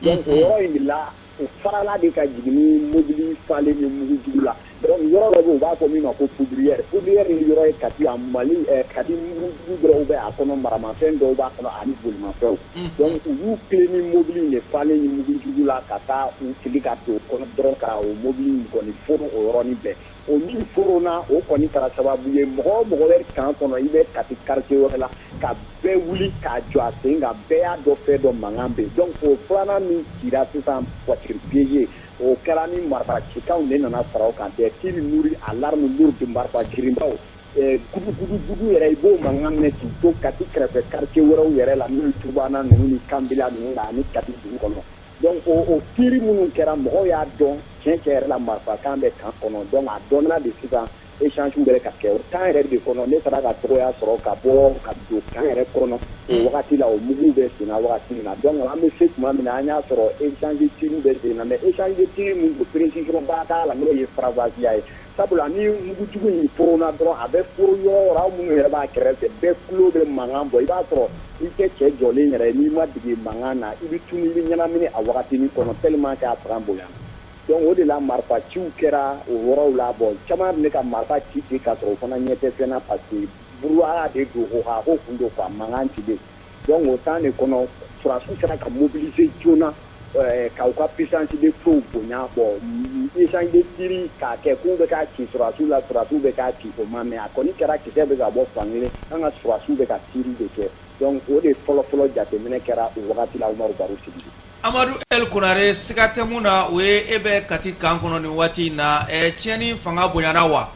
Donc o yɔrɔ in de la, o farala de ka jigin ni mobili falen ni mugujugu la. Donc yɔrɔ dɔ bɛ yen, u b'a fɔ min ma ko poudrière. Poudrière ye yɔrɔ ye Kati yan, Mali Kati, mugujugu dɔw bɛ a kɔnɔ, maramafɛn dɔw b'a kɔnɔ ani bolimafɛnw. Donc u y'u tilen ni mobili in de falen ni mugujugu la ka taa u fili ka don o kɔnɔ dɔrɔn, ka o mobili in kɔni foron o yɔrɔnin bɛɛ. O min foronna, o kɔni kɛra sababu ye, mɔgɔ o mɔgɔ bɛ camp kɔnɔ, i bɛ Kati quartier wɛrɛ la, ka bɛɛ wuli k'a jɔ a sen kan. Bɛɛ y'a dɔn fɛn dɔ mankan bɛ yen. Donc o filanan min cira sisan, voiture piégée, o kɛra ni marifa cikanw de nana fara o kan, des tirs nourris à l'arme lourde, marifa girinbaw, gudu gudu yɛrɛ, i b'o mankan mɛn k'i to Kati kɛrɛfɛ quartier wɛrɛw yɛrɛ la, n'o ye Tubana ninnu ni Kanbila ninnu la ani Kati dugu kɔnɔ. Donc o tirs minnu kɛra, mɔgɔw y'a dɔn tiɲɛ tiɲɛ yɛrɛ la, marifakan bɛ camp kɔnɔ. Donc a dɔnna de sisan, échange bɛ ka kɛ o temps yɛrɛ de kɔnɔ. Ne taara ka tɔgɔya sɔrɔ ka bɔ ka don camp yɛrɛ kɔnɔ o wagati la, o mugu bɛ senna wagati min na. Donc an bɛ se tuma min na, an y'a sɔrɔ échange tir bɛ sen na, mais échange tir min don, précision ba t'a la, n'o ye faranfasiya ye, sabula ni mugujugu in foronna dɔrɔn, a bɛ foro yɔrɔ o yɔrɔ, aw minnu yɛrɛ b'a kɛrɛfɛ, bɛɛ tulo bɛ mankan bɔ. I b'a sɔrɔ i tɛ cɛ jɔlen yɛrɛ, n'i ma dege mankan na, i bɛ tunu, i bɛ ɲɛnamini a wagatinin kɔnɔ, tellement que a fanga bonyana. Donc o de la, marifa ciw kɛra o yɔrɔw la. Bon, caman bɛ ka marifa ci ci k'a sɔrɔ o fana ɲɛ tɛ fɛn na, parce que brouhaha de don, o ko kun don quoi, mankan cilen. Donc o temps de kɔnɔ, sɔrɔdasiw sera ka mobiliser joona ka u ka puissance de feu bonya. Bon, échange de tir k'a kɛ k'u bɛ k'a ci sɔrɔdasiw la, sɔrɔdasiw bɛ k'a ci, o ma mɛn. A kɔni kɛra kisɛ bɛ ka bɔ fan kelen, an ka sɔrɔdasiw bɛ ka tir de kɛ. Donc o de fɔlɔ fɔlɔ jateminɛ kɛra o wagati la, Umaru Baro Sidibe. Amadu El Konare, siga tɛ mun na, o ye e bɛ Kati camp kɔnɔ nin waati in na. Tiɲɛni fanga bonyana wa?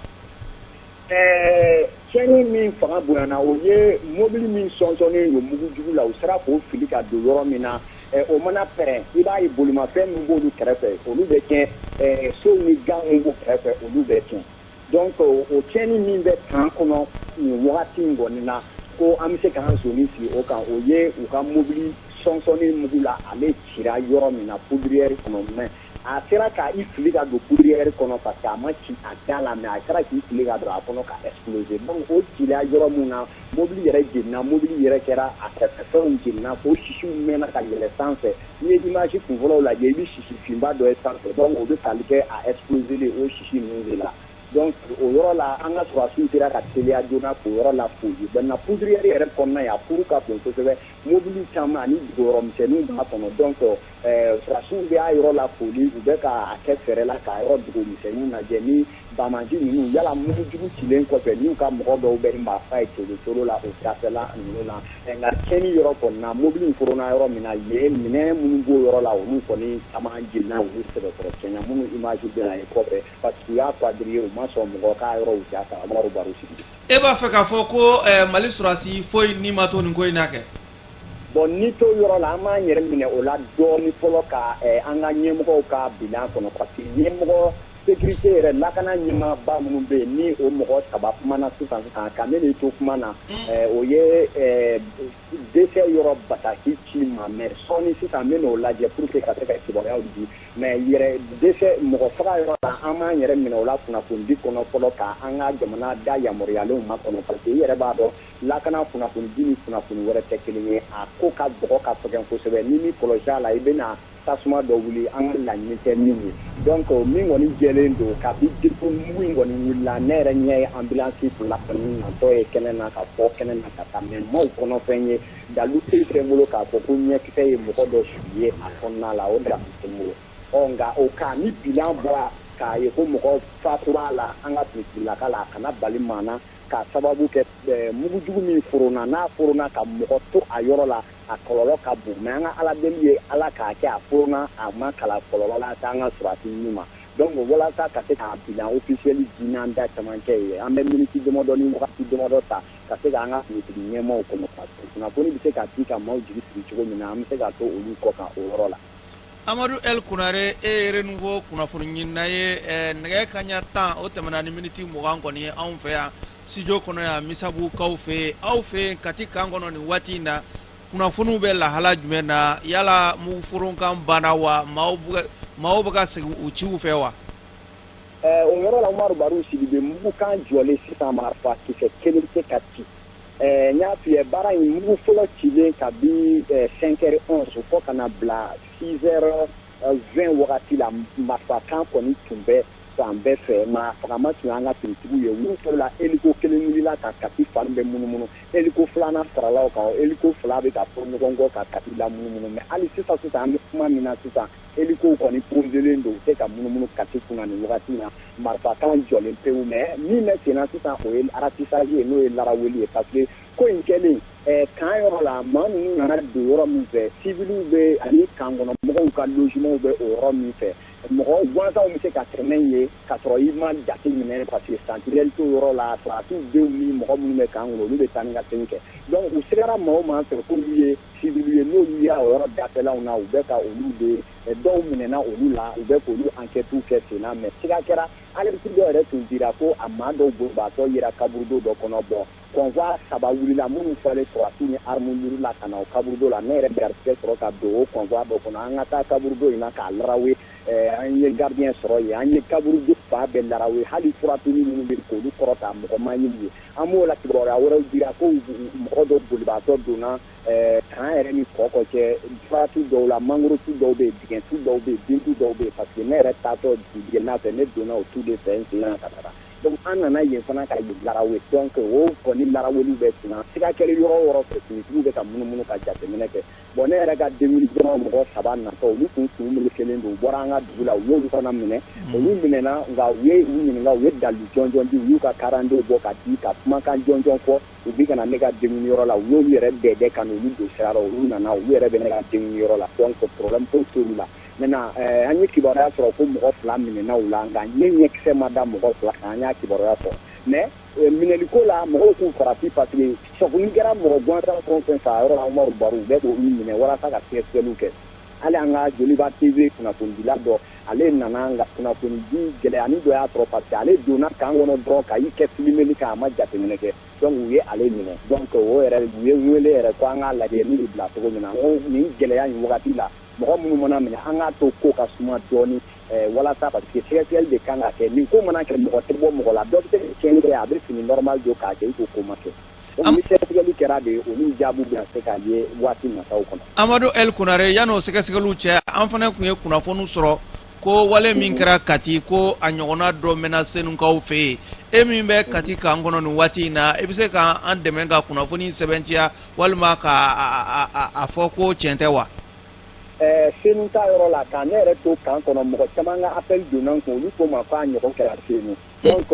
Tiɲɛni min fanga bonyana, o ye mobili min sɔnsɔnnen don mugujugu la, u sera k'o fili ka don yɔrɔ min na, o mana pɛrɛn, i b'a ye bolimafɛn min b'olu kɛrɛfɛ, olu bɛ tiɲɛ, sow ni gan min b'u kɛrɛfɛ, olu bɛ tiɲɛ. Donc o tiɲɛni min bɛ camp kɔnɔ nin wagati in kɔni na, ko an bɛ se k'an soni sigi o kan, o ye u ka mobili sɔnsɔnni mugu la, ale cira yɔrɔ min na, poudrière kɔnɔ. Mais a sera ka i fili ka don poudrière kɔnɔ, parce que a ma ci a da la, mais a sera k'i fili ka don a kɔnɔ ka exploser. Donc o cila yɔrɔ mun na, mobili yɛrɛ jenina, mobili yɛrɛ kɛra a kɛrɛfɛfɛnw jenina, fo sisiw mɛnna ka yɛlɛ sanfɛ. N'i ye image kunfɔlɔw lajɛ, i bɛ sisi finba dɔ ye sanfɛ. Donc o bɛ tali kɛ a exploser o sisi ninnu de la. Donc o yɔrɔ la, an ka sɔrɔdasiw sera ka teliya joona k'o yɔrɔ la foli. Maintenant, poudrière yɛrɛ kɔnɔna ye, a furu ka bon kosɛbɛ, mobili caman ani dogoyɔrɔmisɛnninw b'a kɔnɔ. Donc sɔrɔdasiw bɛ a yɔrɔ la foli, u bɛ k'a kɛ fɛɛrɛ la k'a yɔrɔ dugumisɛnninw lajɛ ni banbanci ninnu, yala mugujugu cilen kɔfɛ, n'u ka mɔgɔ dɔw bɛ marifa ye colo colo la o dafɛla ninnu na. Nka tiɲɛni yɔrɔ kɔni na, mobili in foronna yɔrɔ min na yen, minɛn minnu b'o yɔrɔ la, olu kɔni caman jenina, olu sɛbɛkɔrɔ tiɲɛna, minnu image bɛ na ye kɔfɛ, parce que u y'a quadriller, u ma sɔn mɔgɔ k'a yɔrɔw ja ta. Umaru Baro Sidibe. E b'a fɛ k'a fɔ ko Mali sɔrɔdasi foyi ni ma to nin ko in na kɛ? Bon, ni to yɔrɔ la, an b'an yɛrɛ minɛ o la dɔɔni fɔlɔ, ka an ka ɲɛmɔgɔw ka bilan kɔnɔ, parce que ɲɛmɔgɔ sécurité yɛrɛ, lakana ɲɛmaaba minnu bɛ yen, ni o mɔgɔ saba kumana sisan sisan ka ne to kuma na, o ye dɛsɛ yɔrɔ bataki ci ma. Mais sɔɔni sisan, n bɛ n'o lajɛ pour que ka se ka kibaruyaw di. Mais yɛrɛ dɛsɛ mɔgɔ faga yɔrɔ la, an b'an yɛrɛ minɛ o la kunnafonidi kɔnɔ fɔlɔ, ka an ka jamana da yamaruyalen ma kɔnɔ, parce que i yɛrɛ b'a dɔn, lakana kunnafonidi ni kunnafoni wɛrɛ tɛ kelen ye. A ko ka dɔgɔ ka fɛgɛn kosɛbɛ. Ni min kɔlɔsi a la, i bɛna tasuma dɔ wuli, an ka laɲini tɛ min ye. Donc min kɔni jɛlen don, kabi depuis mugu in kɔni wulila, ne yɛrɛ ɲɛ ye ambulance fila kɔni natɔ ye kɛnɛ na, ka bɔ kɛnɛ na ka taa, mais maaw kɔnɔfɛn ye dalu foyi tɛ n bolo k'a fɔ ko ɲɛkisɛ ye mɔgɔ dɔ su ye a kɔnɔna la, o dalu tɛ n bolo. Ɔ nka o ka ni bilan bɔra k'a ye ko mɔgɔ fatura a la, an ka finitigilaka la, a kana bali maa na k'a sababu kɛ mugujugu min foronna. N'a foronna ka mɔgɔ to a yɔrɔ la, a kɔlɔlɔ ka bon. Mais an ka Ala deli ye, Ala k'a kɛ a foronna, a ma kala kɔlɔlɔ lase an ka sɔrɔdasi ninnu ma. Donc walasa ka se k'a bilan officiel di n'an da camancɛ ye, an bɛ miniti damadɔ ni wagati damadɔ ta ka se k'an ka finitigi ɲɛmaaw kɔnɔ, parce que kunnafoni bɛ se ka di ka maaw jigi sigi cogo min na, an bɛ se ka to olu kɔ kan o yɔrɔ la. Amadu El Konare, e ye Renouveau kunnafoni ɲinina ye. Nɛgɛ kaɲa 10 o tɛmɛna ni miniti 20 kɔni ye anw fɛ yan studio kɔnɔ yan Misabukaw fɛ yen. Aw fɛ yen Kati camp kɔnɔ nin waati in na, kunnafoniw bɛ lahala jumɛn na? Yala muguforonkan banna wa? Maaw bɛ ka segin u ciw fɛ wa? O yɔrɔ la, Umaru Baru Sidibe, mugukan jɔlen sisan, marifa kisɛ kelen tɛ ka ci. N y'a f'i ye, baara in mugu fɔlɔ cilen kabi 5h11 fo ka na bila 6h20 wagati la, marifakan kɔni tun bɛ fan bɛɛ fɛ. Maa fagama tun y'an ka finitigiw ye. Olu la hélico kelen wulila ka Kati fan bɛɛ munumunu, hélico filanan farala o kan, hélico fila bɛ ka fɔ ɲɔgɔn kɔ ka Kati la munumunu. Mais hali sisan sisan, an bɛ kuma min na sisan, hélico kɔni poselen don, u tɛ ka munumunu Kati kunna nin wagati in na. Marifakan jɔlen pewu. Mais min bɛ sen na sisan, o ye ratissage ye, n'o ye laraweli ye, parce que ko in kɛlen kan yɔrɔ la, maa ninnu nana don yɔrɔ min fɛ, civiliw bɛ ani kan kɔnɔ mɔgɔw ka logement bɛ o yɔrɔ min fɛ, mɔgɔ gansanw bɛ se ka tɛmɛ ye ka sɔrɔ i ma jate minɛ, parce que sentinelle t'o yɔrɔ la. Sɔrɔdasiw denw ni mɔgɔ minnu bɛ kan kɔnɔ, olu bɛ taa ni ka segin kɛ. Donc u sigara maa o maa fɛ k'olu ye civil ye, n'olu ye o yɔrɔ dafɛlaw na, u bɛ ka olu de dɔw minɛna olu la, u bɛ k'olu enquête kɛ sen na. Mais siga kɛra, alerte dɔ yɛrɛ tun dira ko a maa dɔw bolibaatɔ yera kaburudo dɔ kɔnɔ. Bɔn, convoi saba wulila minnu fɔlen sɔrɔdasiw ni arme lourde la ka na o kaburudo la. Ne yɛrɛ garisɛgɛ sɔrɔ ka don o convoi dɔ kɔnɔ, an ka taa kaburudo in na k'a larawe. An ye gardien sɔrɔ yen, an ye kaburudo fa bɛɛ larawe, hali furatuni minnu bɛ k'olu kɔrɔta, mɔgɔ ma ɲini ye. An b'o la, kibaruya wɛrɛw dira ko mɔgɔ dɔ bolibaatɔ donna kan yɛrɛ ni kɔkɔ cɛ, furatu dɔw la, mangorotu dɔw bɛ yen, dingɛtu dɔw bɛ yen, bintu dɔw bɛ yen, parce que ne yɛrɛ taatɔ dugujɛna fɛ, ne donna o tu de fɛ n sen na ka taga. Donc an nana yen fana ka yen larawe. Donc o kɔni laraweliw bɛ sen na. Siga kɛra yɔrɔ o yɔrɔ fɛ, finitigiw bɛ ka munumunu ka jateminɛ kɛ. Bon, ne yɛrɛ ka denwuli jama mɔgɔ saba natɔ, olu kun melekelen don, u bɔra an ka dugu la, u y'olu fana minɛ. Olu minɛna, nka u ye u ɲininka, u ye dalilu jɔnjɔn di, u y'u ka karandenw bɔ ka di ka kumakan jɔnjɔn fɔ. U bi ka na ne ka denwuliyɔrɔ la, u y'olu yɛrɛ dɛdɛ ka n'olu don sira la. Olu nana, olu yɛrɛ bɛ ne ka denwuliyɔrɔ la, donc problème foyi t'olu la. Maintenant, an ye kibaruya sɔrɔ ko mɔgɔ fila minɛna u la, nka ne ɲɛkisɛ ma da mɔgɔ fila kan. An y'a kibaruya sɔrɔ, mais minɛliko la, mɔgɔw k'u farati, parce que sɔgɔni kɛra mɔgɔ gansan fɛn o fɛn fɛ a yɔrɔ la, Umaru Baru, u bɛ k'olu minɛ walasa ka sɛgɛsɛgɛliw kɛ. Hali an ka Joliba TV kunnafonidila dɔ, ale nana, nka kunnafoni di gɛlɛyani dɔ y'a sɔrɔ, parce que ale donna kan kɔnɔ dɔrɔn ka i kɛ filimeli kan, a ma jateminɛ kɛ, donc u ye ale minɛ. Donc o yɛrɛ, u ye n wele yɛrɛ ko an k'a lajɛ min bɛ bila cogo min na. N ko nin gɛlɛya in wagati la, mɔgɔ minnu mana minɛ, an k'a to ko ka suma dɔɔni walasa, parce que sɛgɛsɛgɛli de kan ka kɛ. Nin ko mana kɛ, mɔgɔ tɛ bɔ mɔgɔ la, dɔ bɛ se ka tiɲɛni kɛ, a bɛ fini normal don k'a kɛ i ko ko ma kɛ. Donc ni sɛgɛsɛgɛli kɛra de, olu jaabiw bɛna se ka ye waati nataw kɔnɔ. Amadu El Konare, yan'o sɛgɛsɛgɛliw cɛ, an fana tun ye kunnafoniw sɔrɔ ko wale min kɛra Kati, ko a ɲɔgɔnna dɔ mɛnna Senukaw fɛ yen. E min bɛ Kati kan kɔnɔ nin waati in na, i bɛ se k'an dɛmɛ ka kunnafoni sɛbɛntiya walima ka a fɔ ko tiɲɛ tɛ wa? Senu ta yɔrɔ la, ka ne yɛrɛ to kan kɔnɔ, mɔgɔ caman ka appel donna n kun, olu ko ma k'a ɲɔgɔn kɛra Senu. Donc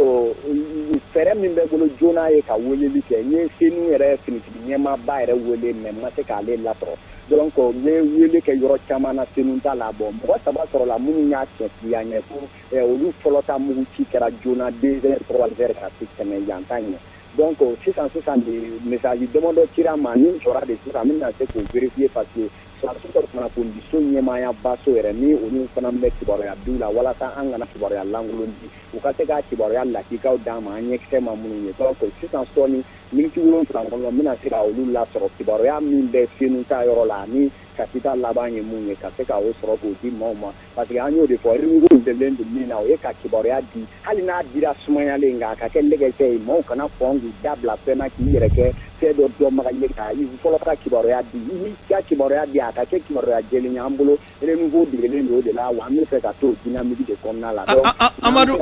fɛɛrɛ min bɛ bolo joona ye ka weleli kɛ. N ye Senu yɛrɛ finitigi ɲɛmaaba yɛrɛ wele, mais n ma se k'ale lasɔrɔ. Donc n ye wele kɛ yɔrɔ caman na Senu ta la. Bon, mɔgɔ saba sɔrɔla minnu y'a tiɲɛtigiya ɲɛ ko olu fɔlɔ ta mugu ci kɛra joona 2 heures 3 heures ka se tɛmɛ yan ta ɲɛ. Donc sisan sisan de, message damadɔ cira ma ni jɔra de sisan, n bɛna se k'o vérifier, parce que sɔrɔdasiw ka kunnafonidiso ɲɛmaayaba so yɛrɛ ni olu fana bɛ kibaruya diw la, walasa an kana kibaruya lankolon di, u ka se ka kibaruya lakikaw d'an ma, an ɲɛkisɛ ma minnu ye. Donc sisan sɔɔni, miniti 7 kɔnɔ, n bɛna se ka olu lasɔrɔ, kibaruya min bɛ Senu ta yɔrɔ la ani Kati ta laban ye mun ye, ka se ka o sɔrɔ k'o di maaw ma, parce que an y'o de fɔ, renouveau delilen don min na, o ye ka kibaruya di, hali n'a dira sumayalen, nka a ka kɛ lɛgɛsɛ ye, maaw kana kɔn k'u da bila fɛn na k'i yɛrɛ kɛ fɛn dɔ dɔnbaga ye ka i fɔlɔ ka kibaruya di. I n'i ka kibaruya di, a ka kɛ kibaruya jɛlen ye. An bolo, renouveau degelen don o de la, wa an bɛ fɛ ka to dynamique de kɔnɔna la. Donc Amadu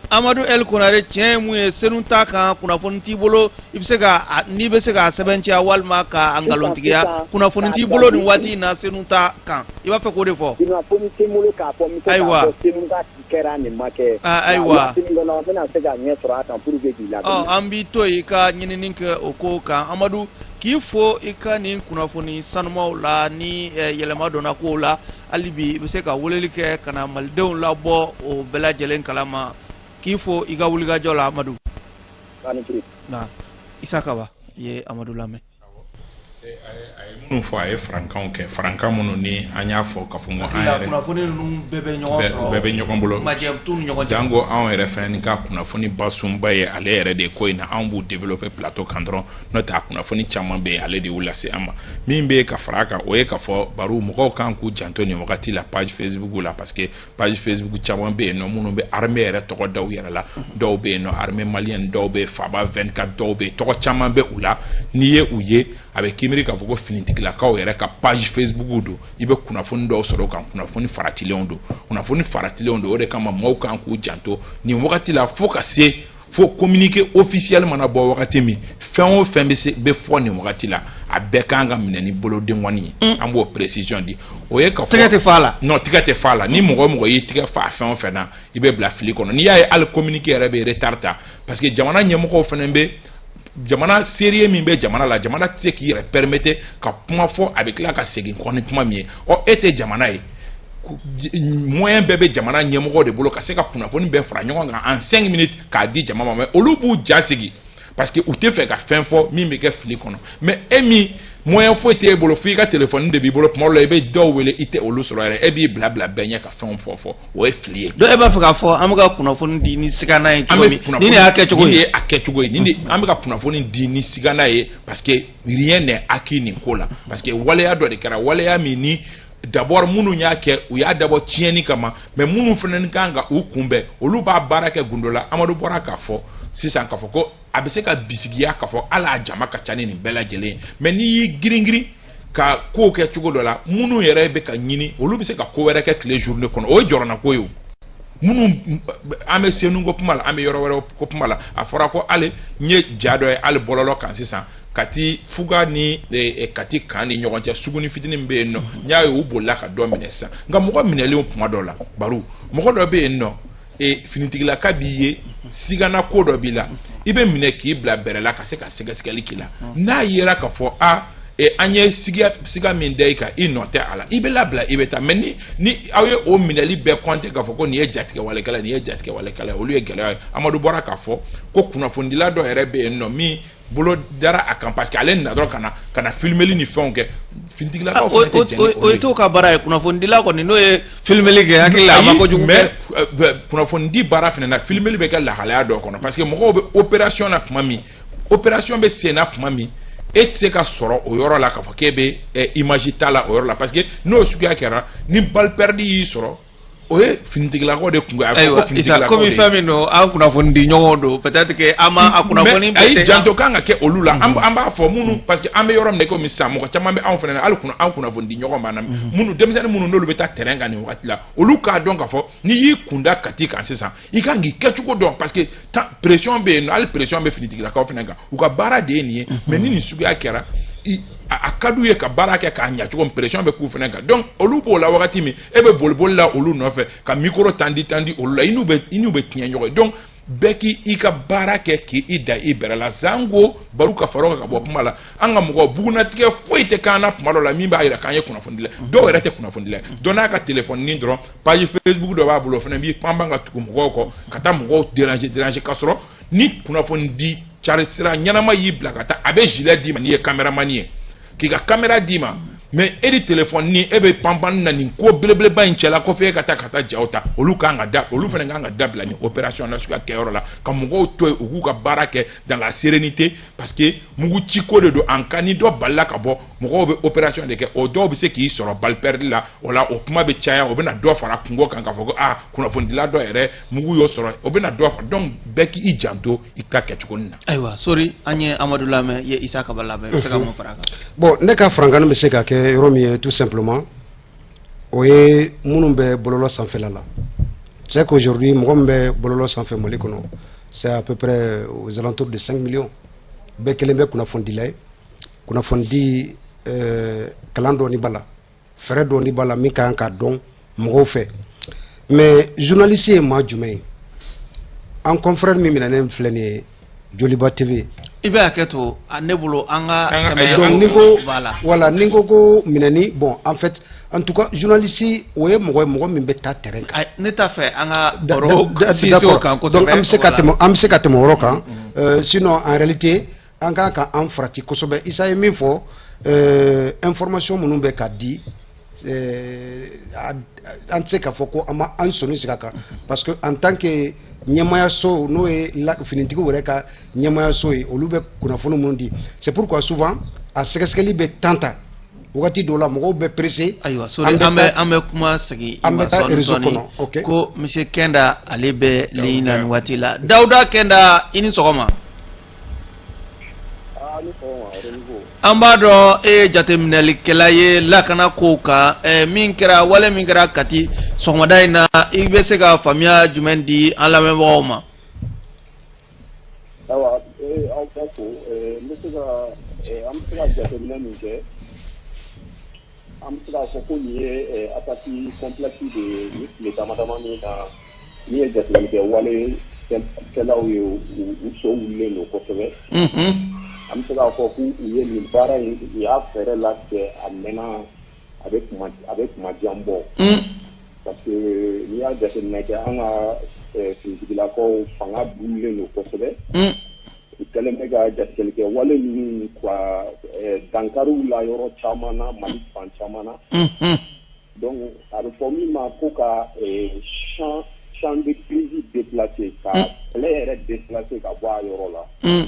Amadu El Konare, tiɲɛ ye mun ye Senu ta kan? Kunnafoni t'i bolo, i bɛ se ka n'i bɛ se k'a sɛbɛntiya walima k'a nkalontigiya, kunnafoni t'i bolo nin waati in na Senu ta kan, i b'a fɛ k'o de fɔ? Kunnafoni tɛ n bolo k'a fɔ n bɛ se k'a fɔ Senu ta kɛra, nin ma kɛ. Ayiwa. Waati min kɔnɔ, n bɛna se ka ɲɛ sɔrɔ a kan pour que k'i ladɔnniya. An b'i to yen i ka ɲinini kɛ o ko kan. Amadu, k'i fo i ka nin kunnafoni sanumaw la. Ni yɛlɛma donna kow la, hali bi i bɛ se ka weleli kɛ ka na malidenw labɔ o bɛɛ lajɛlen kalama. K'i fo i ka wulikajɔ la, Amadu. Na Isa Kaba, i ye Amadu lamɛn. A ye minnu fɔ, a ye farankanw kɛ, farankan minnu ni an y'a fɔ k'a fɔ ko an yɛrɛ kunnafoni ninnu bɛɛ bɛ ɲɔgɔn sɔrɔ, bɛɛ bɛ ɲɔgɔn bolo. Majɛ t'u ni ɲɔgɔn cɛ. Jango anw yɛrɛ fɛnɛ ka kunnafoni basunba ye ale yɛrɛ de ko in na, anw b'u développer plateau kan dɔrɔn, n'o tɛ a kunnafoni caman bɛ yen, ale de y'u lase an ma. Min bɛ yen ka fara a kan, o ye k'a fɔ baro mɔgɔw kan k'u janto nin wagati la page Facebook la, parce que page Facebook caman bɛ yen nɔ minnu bɛ armée yɛrɛ tɔgɔ da u yɛrɛ la. Dɔw bɛ yen nɔ armée malienne, dɔw bɛ yen Faba 24, dɔw bɛ yen, tɔgɔ caman bɛ u la. N'i ye u ye, a bɛ k'i miiri k'a fɔ ko finitigilakaw yɛrɛ ka page Facebook don. I bɛ kunnafoni dɔw sɔrɔ o kan, kunnafoni faratilenw don, kunnafoni faratilenw don. O de kama maaw kan k'u janto nin wagati la fo ka se fo communiqué officiel mana bɔ wagati min. Fɛn o fɛn bɛ se bɛ fɔ nin wagati la, a bɛɛ kan ka minɛ ni bolodenkɔni ye. An b'o précision di, o ye ka fɔ Tɛgɛ tɛ fa la. Non, tigɛ tɛ fa la. Ni mɔgɔ o mɔgɔ y'i tigɛ fa fɛn o fɛn na, i bɛ bila fili kɔnɔ. N'i y'a ye hali communiqué yɛrɛ bɛ retard ta, parce que jamana ɲɛmɔgɔw fana bɛ jamana sérieux min bɛ jamana la, jamana tɛ se k'i yɛrɛ permettre ka kuma fɔ, a bɛ tila ka segin kɔ ni kuma min ye. Ɔ, e tɛ jamana ye, moyen bɛɛ bɛ jamana ɲɛmɔgɔ de bolo ka se ka kunnafoni bɛɛ fara ɲɔgɔn kan en 5 minutes k'a di jama ma. Mais olu b'u ja sigi parce que u tɛ fɛ ka fɛn fɔ min bɛ kɛ fili kɔnɔ. Mais e min moyen foyi t'e bolo, f'i ka téléphone de b'i bolo, tuma dɔw la i bɛ dɔw wele, i tɛ olu sɔrɔ yɛrɛ, e b'i bila bila bɛɛ ɲɛ ka fɛnw fɔ fɔ, o ye fili ye. Donc e b'a fɛ k'a fɔ an bɛ ka kunnafoni di ni sigana ye cogo min, nin de y'a kɛcogo nin de ye. Ye a kɛcogo ye, nin de an bɛ ka kunnafoni di ni sigana ye, parce que rien n'est acquis nin ko la, parce que waleya dɔ de kɛra, waleya min ni d'abord minnu y'a kɛ, u y'a dabɔ tiɲɛni kama. Mais minnu fana kan ka u kunbɛn, olu b'a baara kɛ gundo la. Amadu bɔra k'a fɔ sisan k'a fɔ ko a bɛ se ka bisigiya k'a fɔ hali a jama ka ca ni nin bɛɛ lajɛlen ye. Mais n'i y'i girin girin ka kow kɛ cogo dɔ la, minnu yɛrɛ bɛ ka ɲini, olu bɛ se ka ko wɛrɛ kɛ tile journée kɔnɔ, o ye jɔrɔnako ye. O minnu an bɛ senu ko kuma la, an bɛ yɔrɔ wɛrɛ ko kuma la, a fɔra ko hali n ye ja dɔ ye hali bɔlɔlɔ kan sisan, Kati fuga ni Kati kan ni ɲɔgɔn cɛ, suguni fitinin min bɛ yen nɔ, n y'a ye u bolila ka dɔ minɛ sisan. Nka mɔgɔ minɛlenw, kuma dɔ la baro mɔgɔ dɔ bɛ yen nɔ, finitigilaka b'i ye, sigana ko dɔ b'i la, i bɛ minɛ k'i bila bɛrɛ la ka se ka sɛgɛsɛgɛli k'i la. N'a yera k'a fɔ a an ye siga siga min da i kan, i nɔ tɛ a la, i bɛ labila, i bɛ taa. Mais ni aw ye o minɛli bɛɛ kɔnte k'a fɔ ko nin ye jatigɛwalekɛla, nin ye jatigɛwalekɛla ye, olu ye gɛlɛya ye. Amadu bɔra k'a fɔ ko kunnafonidila dɔ yɛrɛ bɛ yen nɔ min bolo dara a kan, parce que ale nana dɔrɔn ka na filmeli ni fɛnw kɛ. Finitigilakaw fana tɛ jɛn ni o ye t'o ka baara ye. Kunnafonidila kɔni, n'o ye filmeli kɛ, hakili la a ma kojugu kɛ. Mais kunnafonidi baara fana na, filmeli bɛ kɛ lahalaya dɔ kɔnɔ, parce que mɔgɔw bɛ opération na tuma min, opération bɛ sen na tuma min, e tɛ se ka sɔrɔ o yɔrɔ la k'a fɔ k'e bɛ image ta la o yɔrɔ la, parce que n'o suguya kɛra, ni balle perdue y'i sɔrɔ, o ye finitigilakaw de kun. Ayiwa Isa, komi fɛn min don, an kunnafoni di ɲɔgɔn don, peut-être que an ma a kunnafoni bɛɛ. Ayi, janto kan ka kɛ olu la. An b'a fɔ minnu, parce que an bɛ yɔrɔ min na komi sisan, mɔgɔ caman bɛ anw fana na, hali an kunnafoni di ɲɔgɔn b'an na, minnu denmisɛnnin minnu n'olu bɛ taa terrain kan nin wagati la, olu k'a dɔn k'a fɔ n'i y'i kunda Kati kan sisan, i kan k'i kɛcogo dɔn, parce que pression bɛ yen nɔ, hali pression bɛ finitigilakaw fana kan, u ka baara de ye nin ye. Mais ni nin suguya kɛra, a ka d'u ye ka baara kɛ k'a ɲɛ cogo min, pression bɛ k'u fana kan. Donc olu b'o la wagati min, e bɛ boliboli la olu nɔfɛ ka micro tandi tandi olu la, i n'u bɛ tiɲɛ ɲɔgɔn ye. Donc bɛɛ k'i ka baara kɛ k'i da i bɛrɛ la. Zango baro ka fara o kan ka bɔ kuma la, an ka mɔgɔ bugunatigɛ foyi tɛ k'an na kuma dɔ la min b'a jira k'an ye kunnafonidila. Dɔw yɛrɛ tɛ kunnafonidila, dɔ n'a ka téléphone ni dɔrɔn, page Facebook dɔ b'a bolo, o fana b'i panpan ka tugu mɔgɔw kɔ ka taa mɔgɔw déranger déranger, ka sɔrɔ ni kunnafoni di cari sira ɲɛnama y'i bila ka taa, a bɛ gilet d'i ma n'i ye caméraman ye, k'i ka caméra d'i ma. Mais e ni téléphone ni e bɛ panpan na nin ko belebeleba in cɛla kɔfɛ, e ka taa jaw ta, olu kan ka da, olu fana kan ka dabila nin opération na suguya kɛyɔrɔ la, ka mɔgɔw to yen u k'u ka baara kɛ dans la sérénité, parce que mugu ci ko de don. En cas ni dɔ balila ka bɔ, mɔgɔw bɛ opération de kɛ, o dɔw bɛ se k'i sɔrɔ balle perdue la, o la o kuma bɛ caya, o bɛna dɔ fara kungo kan k'a fɔ ko aa, kunnafonidila dɔ yɛrɛ mugu y'o sɔrɔ, o bɛna dɔ fara. Donc bɛɛ k'i janto i ka kɛcogo nin na. Ayiwa sori, an ye Amadu lamɛn, i ye Isa Kaba lamɛn, i bɛ se ka mun fara a kan? Bon, ne ka farankan bɛ se ka kɛ yɔrɔ min ye, tout simplement, o ye minnu bɛ bɔlɔlɔ sanfɛla la. C'est qu'aujourd'hui, mɔgɔ min bɛ bɔlɔlɔ sanfɛ Mali kɔnɔ, c'est à peu près aux alentours de 5 millions. Bɛɛ kelen bɛ kunnafonidila ye. Kunnafonidi kalan dɔɔni b'a la, fɛɛrɛ dɔɔni b'a la min ka kan ka dɔn mɔgɔw fɛ. Mais journaliste ye maa jumɛn ye? An confrère min minɛnen filɛ nin ye Joliba TV. I bɛ hakɛ to ne bolo, an ka Donc ni ko voilà, ni ko minɛni, bon, en fait, en tout cas, journaliste, o ye mɔgɔ ye, mɔgɔ min bɛ taa terrain kan. Ne t'a fɛ an ka baro sinsin o kan kosɛbɛ. Donc an bɛ se ka tɛmɛ o yɔrɔ kan. Sinon, en réalité, an kan ka an farati kosɛbɛ. Isa ye min fɔ. Information minnu bɛ ka di, an tɛ se k'a fɔ ko an ma an sɔnni sigi a kan, parce que en tant que ɲɛmayaso, n'o ye finitigiw yɛrɛ ka ɲɛmayaso ye, olu bɛ kunnafoni minnu di. C'est pourquoi souvent a sɛgɛsɛgɛli bɛ temps ta. Wagati dɔw la, mɔgɔw bɛ pressé. Ayiwa, so an bɛ kuma segin. An bɛ taa réseau kɔnɔ, ok. Ko monsieur Kenda, ale bɛ ligne na nin waati la. Dawuda Kenda, i ni sɔgɔma. An b'a dɔn e ye jateminɛlikɛla ye lakana kow kan. Min kɛra, wale min kɛra Kati sɔgɔmada in na, i bɛ se ka faamuya jumɛn di an lamɛnbagaw ma? Ayiwa, aw bɛɛ fo. N bɛ se ka an bɛ se ka jateminɛ min kɛ, an bɛ se k'a fɔ ko nin ye attaque complexe de ye. Ni tile dama dama min na, min ye jateminɛ kɛ wale kɛlaw ye, u so wulilen don kosɛbɛ. An bɛ se k'a fɔ k'u ye nin baara in, u y'a fɛɛrɛ latigɛ, a mɛnna, a bɛ kuma jan bɔ, parce que n'i y'a jateminɛ kɛ, an ka finitigilakaw fanga wulilen don kosɛbɛ. U kɛlen bɛ ka jatigɛlikɛ wale ninnu ka dankariw la yɔrɔ caman na, Mali fan caman na. Donc a bɛ fɔ min ma ko ka champ de crise déplacer, ka kɛlɛ yɛrɛ déplacer ka bɔ a yɔrɔ la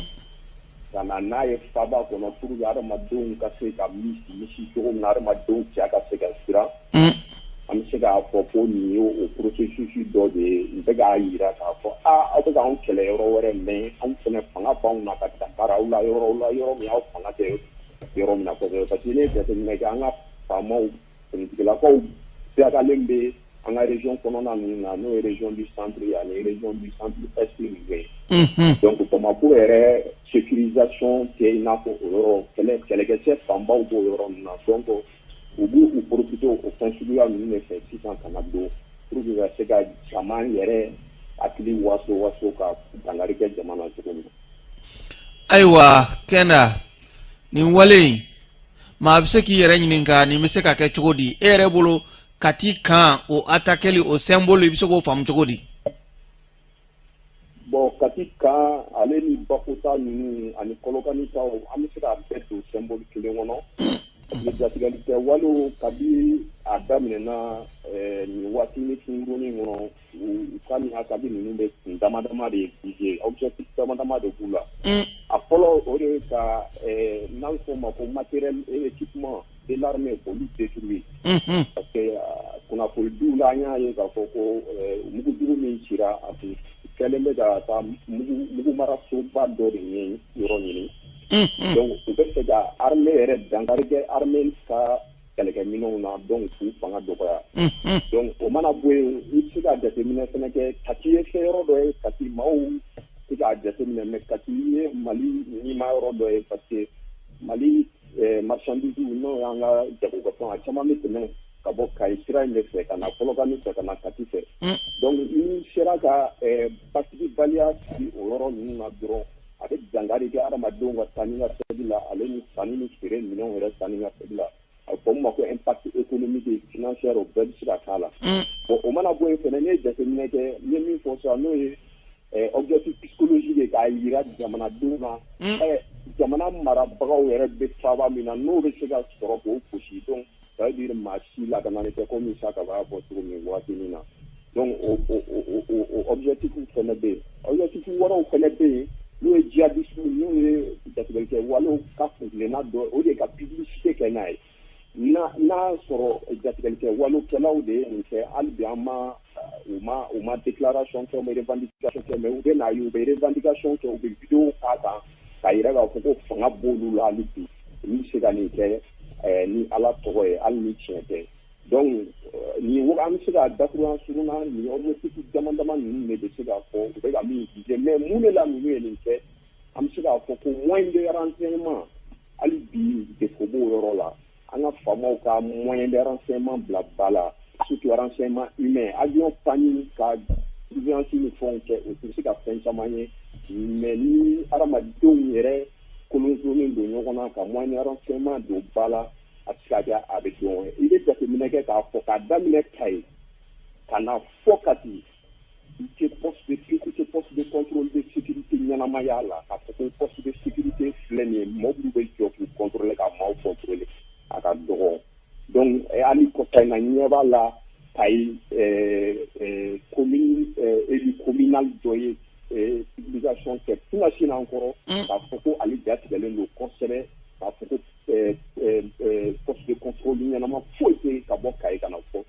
ka na n'a ye faba kɔnɔ, pour que adamadenw ka se ka misi cogo min na, adamadenw cɛ ka se ka siran. An bɛ se k'a fɔ ko nin ye o processus dɔ de ye. U bɛ k'a jira k'a fɔ aa, aw bɛ k'anw kɛlɛ yɔrɔ wɛrɛ, mais anw fana fanga b'anw na ka dankari aw la yɔrɔ la, yɔrɔ min aw fanga tɛ yɔrɔ min na kosɛbɛ, parce que n'i ye jateminɛ kɛ, an ka faamaw, finitigilakaw dagalen bɛ an ka région kɔnɔna ninnu na, n'o ye région du centre ani région du centre est ninnu ye. Donc Bamakɔ yɛrɛ sécurisation tɛ i n'a fɔ o yɔrɔ kɛlɛ, kɛlɛkɛcɛ fanbaw b'o yɔrɔ ninnu na. Donc u b'u u profiter o fɛn suguya ninnu de fɛ sisan ka na don, pour que ka se ka jama yɛrɛ hakili waso waso ka dankari kɛ jama na cogo min na. Ayiwa Kenda, nin wale in, maa bɛ se k'i yɛrɛ ɲininka, nin bɛ se ka kɛ cogo di? E yɛrɛ bolo, Kati kan o attaqueli, o symbole, i bɛ se k'o faamu cogo di? Bon, Kati kan, ale ni Bakota ninnu ani Kɔlɔkani taw, an bɛ se k'a bɛɛ don symbole kelen kɔnɔ, parce que jatigɛli kɛ walew, kabi a daminɛna nin waati ni kunkurunin kɔnɔ, u ka nin attaque ninnu bɛ kun dama dama de viser, objectif dama dama de b'u la. A fɔlɔ, o de ye ka n'an fɔ o ma ko matériel et équipement de l'armée, k'olu détruire, parce que kunnafonidiw la, an y'a ye k'a fɔ ko mugujugu min cira, a tun kɛlen bɛ ka taa mugu marasoba dɔ de ɲɛ yɔrɔ ɲini. Donc u bɛ fɛ ka armée yɛrɛ dankari kɛ, armée ka kɛlɛkɛminɛnw na, donc k'u fanga dɔgɔya. Donc o mana bɔ yen, i bɛ se ka jateminɛ fɛnɛ kɛ, Kati ye fɛn yɔrɔ dɔ ye. Kati, maaw tɛ k'a jateminɛ, mais Kati ye Mali ɲima yɔrɔ dɔ ye, parce que Mali marchandise, n'o y'an ka jagokɛfɛnw, a caman bɛ tɛmɛ ka bɔ Kayi sira in de fɛ ka na Kɔlɔkani fɛ, ka na Kati fɛ. Donc ni sera ka basigibaliya sigi o yɔrɔ ninnu na dɔrɔn, a bɛ dankari kɛ adamadenw ka taa ni ka segin la, ale ni sanni ni feere minɛnw yɛrɛ sanni ka segin la. A bɛ fɔ min ma ko impact économique et financier, o bɛɛ bɛ se ka k'a la. Bon, o mana bɔ yen fɛnɛ, n'i ye jateminɛ kɛ, n ye min fɔ sisan, n'o ye objectif psychologique ye, k'a yira jamanadenw na, jamana marabagaw yɛrɛ bɛ faaba min na, n'o bɛ se ka sɔrɔ k'o gosi. Donc ça veut dire maa si lakanalen tɛ, komi Saka b'a fɔ cogo min waati min na. Donc o objectif fɛnɛ bɛ yen. Objectif wɛrɛw fɛnɛ bɛ yen, n'o ye djihadisme, n'o ye jatigɛlikɛ walew ka kuntilenna dɔ, o de ye ka publicité kɛ n'a ye. N'a y'a sɔrɔ jatigɛlikɛ walekɛlaw de ye nin kɛ, hali bi an ma u ma u ma déclaration kɛ, u ma revendication kɛ, mais u bɛ n'a ye, u bɛ revendication kɛ, u bɛ vidéo k'a kan k'a yira k'a fɔ ko fanga b'olu la hali bi, olu bɛ se ka nin kɛ ni Ala tɔgɔ ye, hali ni tiɲɛ tɛ. Donc nin, an bɛ se ka dakurunya surunna, nin objectif dama dama ninnu de bɛ se k'a fɔ u bɛ ka min viser. Mais mun de la ninnu ye nin kɛ? An bɛ se k'a fɔ ko moyen de renseignement, hali bi défaut b'o yɔrɔ la. An ka faamaw ka moyen de renseignement bila ba la, surtout renseignement humain. Avion panni ka surveillance ni fɛnw kɛ, o tɛ se ka fɛn caman ye, mais ni hadamadenw yɛrɛ kolonsonnen don ɲɔgɔn na ka moyen de renseignement don ba la, a tɛ se ka kɛ a bɛ dɔn. I bɛ jateminɛ kɛ k'a fɔ k'a daminɛ Kayi ka na fɔ Kati, i tɛ poste de contrôle de sécurité ɲɛnamaya la k'a fɔ. ko poste de sécurité filɛ nin ye, mɔgɔ minnu bɛ jɔ k'u contrôler, ka maaw contrôler, a ka dɔgɔ. Donc hali kɔsa in na, ɲɛ b'a la, Kayi commune, élu communal dɔ ye publication kɛ kunasini an kɔrɔ k'a fɔ ko ale jatigɛlen don kosɛbɛ, k'a fɔ ko poste de contrôle ɲɛnama foyi tɛ ka bɔ Kayi ka na fɔ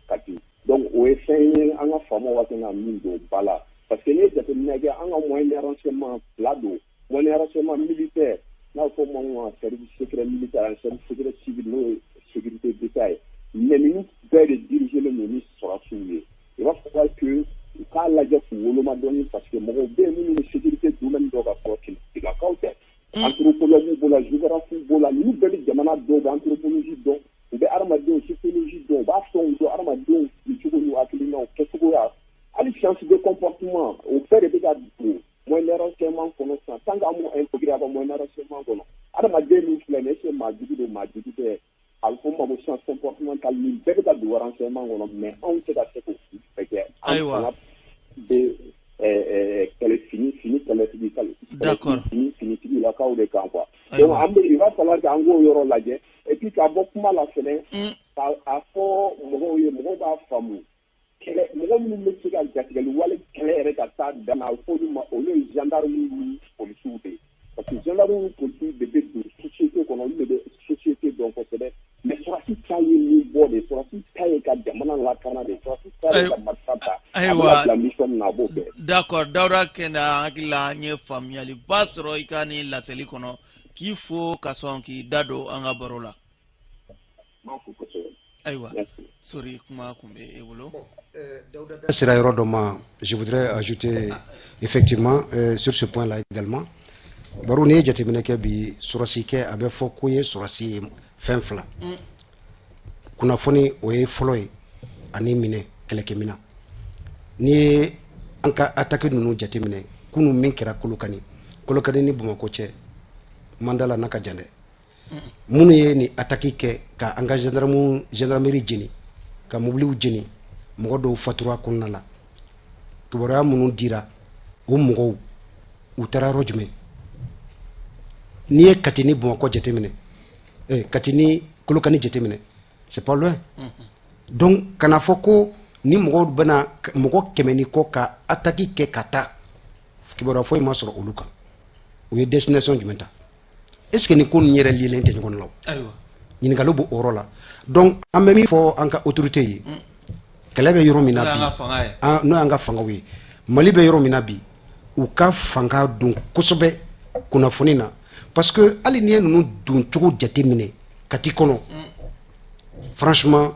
Kati. Donc o ye fɛn ye an ka faamaw ka kan ka min don ba la, parce que n'i ye jateminɛ kɛ, an ka moyen de renseignement fila don: moyen de renseignement militaire, n'a bɛ fɔ o ma service secret militaire, ani service secret civil, n'o ye sécurité d'État ye. Mais ninnu bɛɛ de dirigé len don ni sɔrɔdasiw ye. Il va falloir que u k'a lajɛ k'u woloma dɔɔni, parce que mɔgɔw bɛ yen minnu bɛ sécurité domaine dɔn ka sɔrɔ keletigilakaw tɛ. Anthropologue b'o la, géographie b'o la, ninnu bɛɛ bɛ jamana dɔw bɛ anthropologie dɔn, u bɛ hadamadenw sociologie dɔn, u b'a fɛnw dɔn, hadamadenw cogo n'u hakilinaw kɛcogoya, hali science de comportement, o bɛɛ de bɛ ka don moyen de renseignement kɔnɔ sisan. Tant que an m'o intégré a ka moyen de renseignement kɔnɔ, hadamaden min filɛ nin ye, est ce que maa jugu don, maa jugu tɛ, a bɛ fɔ min ma ko science comportementale, nin bɛɛ bɛ ka don renseignement kɔnɔ, mais anw tɛ ka se k'o bɛɛ kɛ. An fanga bɛ kɛlɛ fini kɛlɛtigi fini finitigilakaw de kan, quoi. Donc an bɛ, il va falloir que an k'o yɔrɔ lajɛ. Et puis ka bɔ kuma la fɛnɛ, ka a fɔ mɔgɔw ye, mɔgɔw b'a faamu, kɛlɛ mɔgɔ minnu bɛ se ka jatigɛli wale kɛlɛ yɛrɛ ka taa dan na, a bɛ fɔ olu ma, olu ye gendarmes ni policiers de ye, parce que gendarmes ni policiers de bɛ don société kɔnɔ, olu de bɛ société dɔn kosɛbɛ. Mais sɔrɔdasi ta ye min bɔ de, sɔrɔdasi ta ye ka jamana lakana de, sɔrɔdasi ta ye ka marifa ta, a bɛna bila mission min na, a b'o kɛ. D'accord, Dawuda Kenda, an hakili la an ye faamuyaliba sɔrɔ i ka nin laseli kɔnɔ, k'i fo ka sɔn k'i da don an ka baro la. N b'a fo kosɛbɛ. Ayiwa, sori, kuma kun bɛ e bolo. Dawuda da sera yɔrɔ dɔ ma, je voudrais ajouter effectivement sur ce point là également. Baro, n'i ye jateminɛ kɛ bi, sɔrɔsi kɛ, a bɛ fɔ ko ye sɔrɔsi ye fɛn fila: kunnafoni, o ye fɔlɔ ye, ani minɛ, kɛlɛkɛminɛn. N'i ye an ka attaque ninnu jateminɛ kunun, min kɛra Kolokani, Kolokani ni Bamakɔ cɛ mandala n'a ka jan dɛ, minnu ye nin attaque kɛ ka an ka gendarme, gendarmerie jeni, ka mobiliw jeni, mɔgɔ dɔw fatura kɔnɔna la, kibaruya minnu dira, o mɔgɔw u taara yɔrɔ jumɛn? N'i ye Kati ni Bamakɔ jateminɛ, Kati ni Kolokani jateminɛ, c'est pas loin. Donc kana fɔ ko ni mɔgɔw bɛna mɔgɔ 100 ni kɔ ka attaque kɛ ka taa, kibaruya foyi ma sɔrɔ olu kan, u ye destination jumɛn ta? Est ce que nin ko ninnu yɛrɛ liélen tɛ ɲɔgɔn na o? Ɲininkali b'o yɔrɔ la. Donc an bɛ min fɔ an ka autorité ye, kɛlɛ bɛ yɔrɔ min na bi, n'o y'an ka fangaw ye, Mali bɛ yɔrɔ min na bi, u ka fanga don kosɛbɛ kunnafoni na, parce que hali n'i ye ninnu don cogo jateminɛ Kati kɔnɔ, franchement,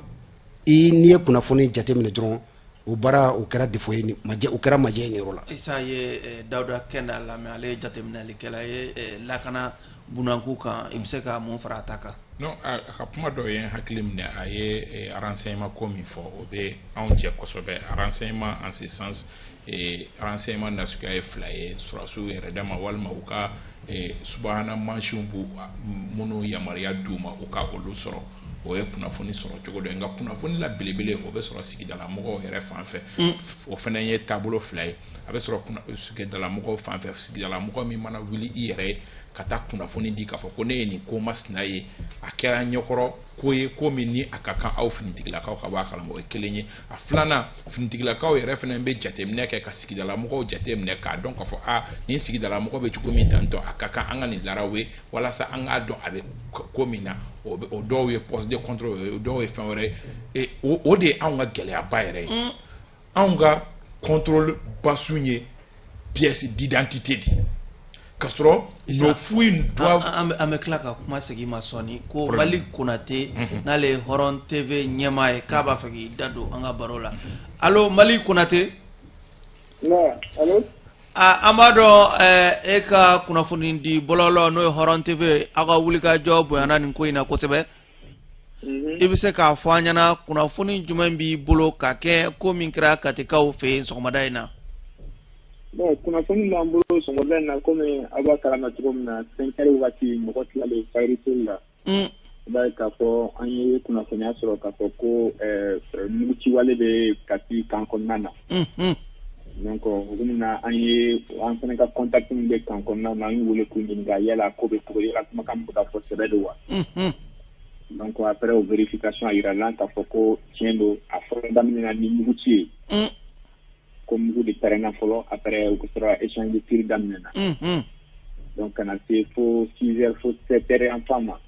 i n'i ye kunnafoni jateminɛ dɔrɔn, o baara o kɛra défaut ye, majɛ o kɛra majɛ ye nin yɔrɔ la. Isa ye Dawuda Kenda lamɛn, ale ye jateminɛlikɛla ye lakana bunakun kan. I bɛ se ka mun fara a ta kan? Non, a ka kuma dɔ ye n hakili minɛ. A ye renseignement ko min fɔ, o bɛ anw jɛ kosɛbɛ. Renseignement en ce sens, renseignement nasuguya ye fila ye: sɔrɔdasiw yɛrɛ dama, walima u ka subahana mansinw b'u minnu yamaruya d'u ma u ka olu sɔrɔ, o ye kunnafoni sɔrɔ cogo dɔ ye. Nka kunnafoni la belebele, o bɛ sɔrɔ sigidala mɔgɔw yɛrɛ fan fɛ. O fana ye taabolo fila ye: a bɛ sɔrɔ sigidala mɔgɔw fan fɛ, sigidala mɔgɔ min mana wuli i yɛrɛ ye ka taa kunnafoni di k'a fɔ ko ne ye nin ko masina ye, a kɛra ɲɛkɔrɔ ko ye, ko min ni a ka kan aw finitigilakaw ka bɔ a kalama, o ye kelen ye. A filanan, finitigilakaw yɛrɛ fana bɛ jateminɛ kɛ ka sigidala mɔgɔw jateminɛ k'a dɔn k'a fɔ a nin sigidala mɔgɔ bɛ cogo min tantɔ, a ka kan an ka nin larawe walasa an k'a dɔn a bɛ ko min na. O dɔw ye poste de contrôle ye, o dɔw ye fɛn wɛrɛ ye. O de ye anw ka gɛlɛyaba yɛrɛ ye. Anw ka contrôle basun ye pièce d'identité de ye, ka sɔrɔ nos fouilles doivent An bɛ tila ka kuma segin ma sɔɔni ko Mali Konate, n'ale ye Hɔrɔn TV ɲɛmaa ye, k'a b'a fɛ k'i da don an ka baro la. Allo, Mali Konate. Allo. An b'a dɔn e ka kunnafoni di bɔlɔlɔ, n'o ye Hɔrɔn TV, aw ka wulikajɔ bonyana nin ko in na kosɛbɛ. I bɛ se k'a fɔ an ɲɛna kunnafoni jumɛn b'i bolo ka kɛ ko min kɛra Katikaw fɛ yen sɔgɔmada in na? Bon, kunnafoni b'an bolo sɔgɔmada in na, komi aw b'a kalama cogo min na, 5 heures waati, mɔgɔ tilalen fajiri seli la, i b'a ye k'a fɔ an ye kunnafoniya sɔrɔ k'a fɔ ko muguciwale bɛ Kati kan kɔnɔna na. Donc o hukumu na, an ye an fana ka contact min bɛ camp kɔnɔna na, an y'u wele k'u ɲininka yala ko bɛ cogo di, yala kumakan bɛ ka fɔ sɛbɛ don wa? Donc après o vérification, a yirala k'a fɔ ko tiɲɛ don, a fɔlɔ daminɛna ni muguci ye, ko mugu de pɛrɛnna fɔlɔ, après u ka sɔrɔ échange de tir daminɛna. Donc ka na se fo 6 heures, fo 7 heures yan fan ma,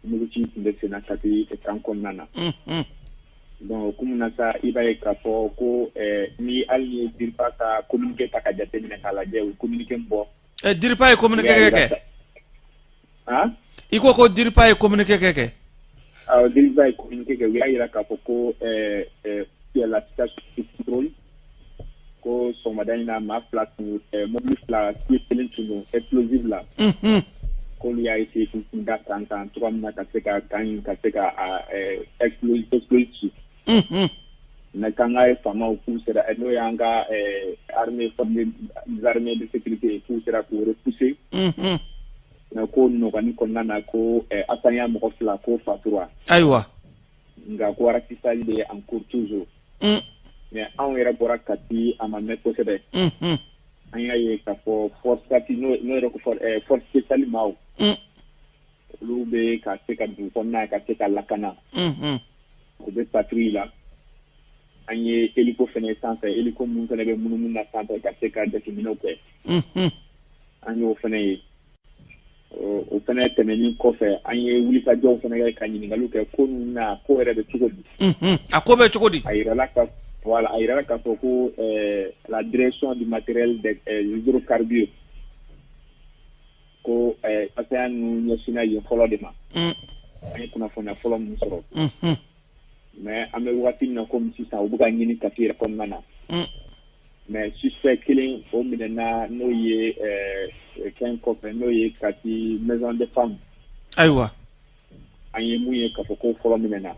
muguci tun bɛ senna Kati camp kɔnɔna na. Donc o hukumu na sa, i b'a ye k'a fɔ ko ni hali ni ye DIRPA ka communiqué ta ka jateminɛ k'a lajɛ, u ye communiqué min bɔ. DIRPA ye communiqué kɛ? Han? I ko ko DIRPA ye communiqué kɛ? Awɔ, DIRPA ye communiqué kɛ. U y'a jira k'a fɔ ko la situation sous contrôle, ko sɔgɔmada in na, maa fila tun, mobili fila kelen tun don explosif la, k'olu y'a essayé k'u kun da camp kan cogoya min na ka se ka camp in ka se ka a explosif ci. Mais k'an ka faamaw k'u sera, n'o y'an ka armée, force armée de sécurité, k'u sera k'u repousser. Mais ko nɔgɔni kɔnɔna na, ko asanya mɔgɔ fila ko fatura. Nka ko ratissage bɛ en cours toujours. Mais anw yɛrɛ bɔra Kati a ma mɛn kosɛbɛ, an y'a ye k'a fɔ force Kati, n'o yɛrɛ ko force spéciale maaw, olu bɛ ka se ka dugu kɔnɔna ka se ka lakana, u bɛ patrouille la. An ye hélico fɛnɛ sanfɛ, hélico minnu fɛnɛ bɛ munumunu na sanfɛ ka se ka jateminɛw kɛ, an y'o fɛnɛ ye. O fɛnɛ tɛmɛnen kɔfɛ, an ye wulikajɔw fɛnɛ kɛ ka ɲininkaliw kɛ ko ninnu na, ko yɛrɛ bɛ cogo di. A ko bɛ cogo di? A yirala ka, voilà, a yirala k'a fɔ ko la direction du matériel des hydrocarbures, ko asaya ninnu ɲɛsinna yen fɔlɔ de ma. An ye kunnafoniya fɔlɔ min sɔrɔ, mais an bɛ wagati min na komi sisan, u bɛ ka ɲini Kati yɛrɛ kɔnɔna na. Mais suspect kelen o minɛna, n'o ye fɛn kɔfɛ, n'o ye Kati maison de femme. An ye mun ye k'a fɔ ko fɔlɔ minɛna.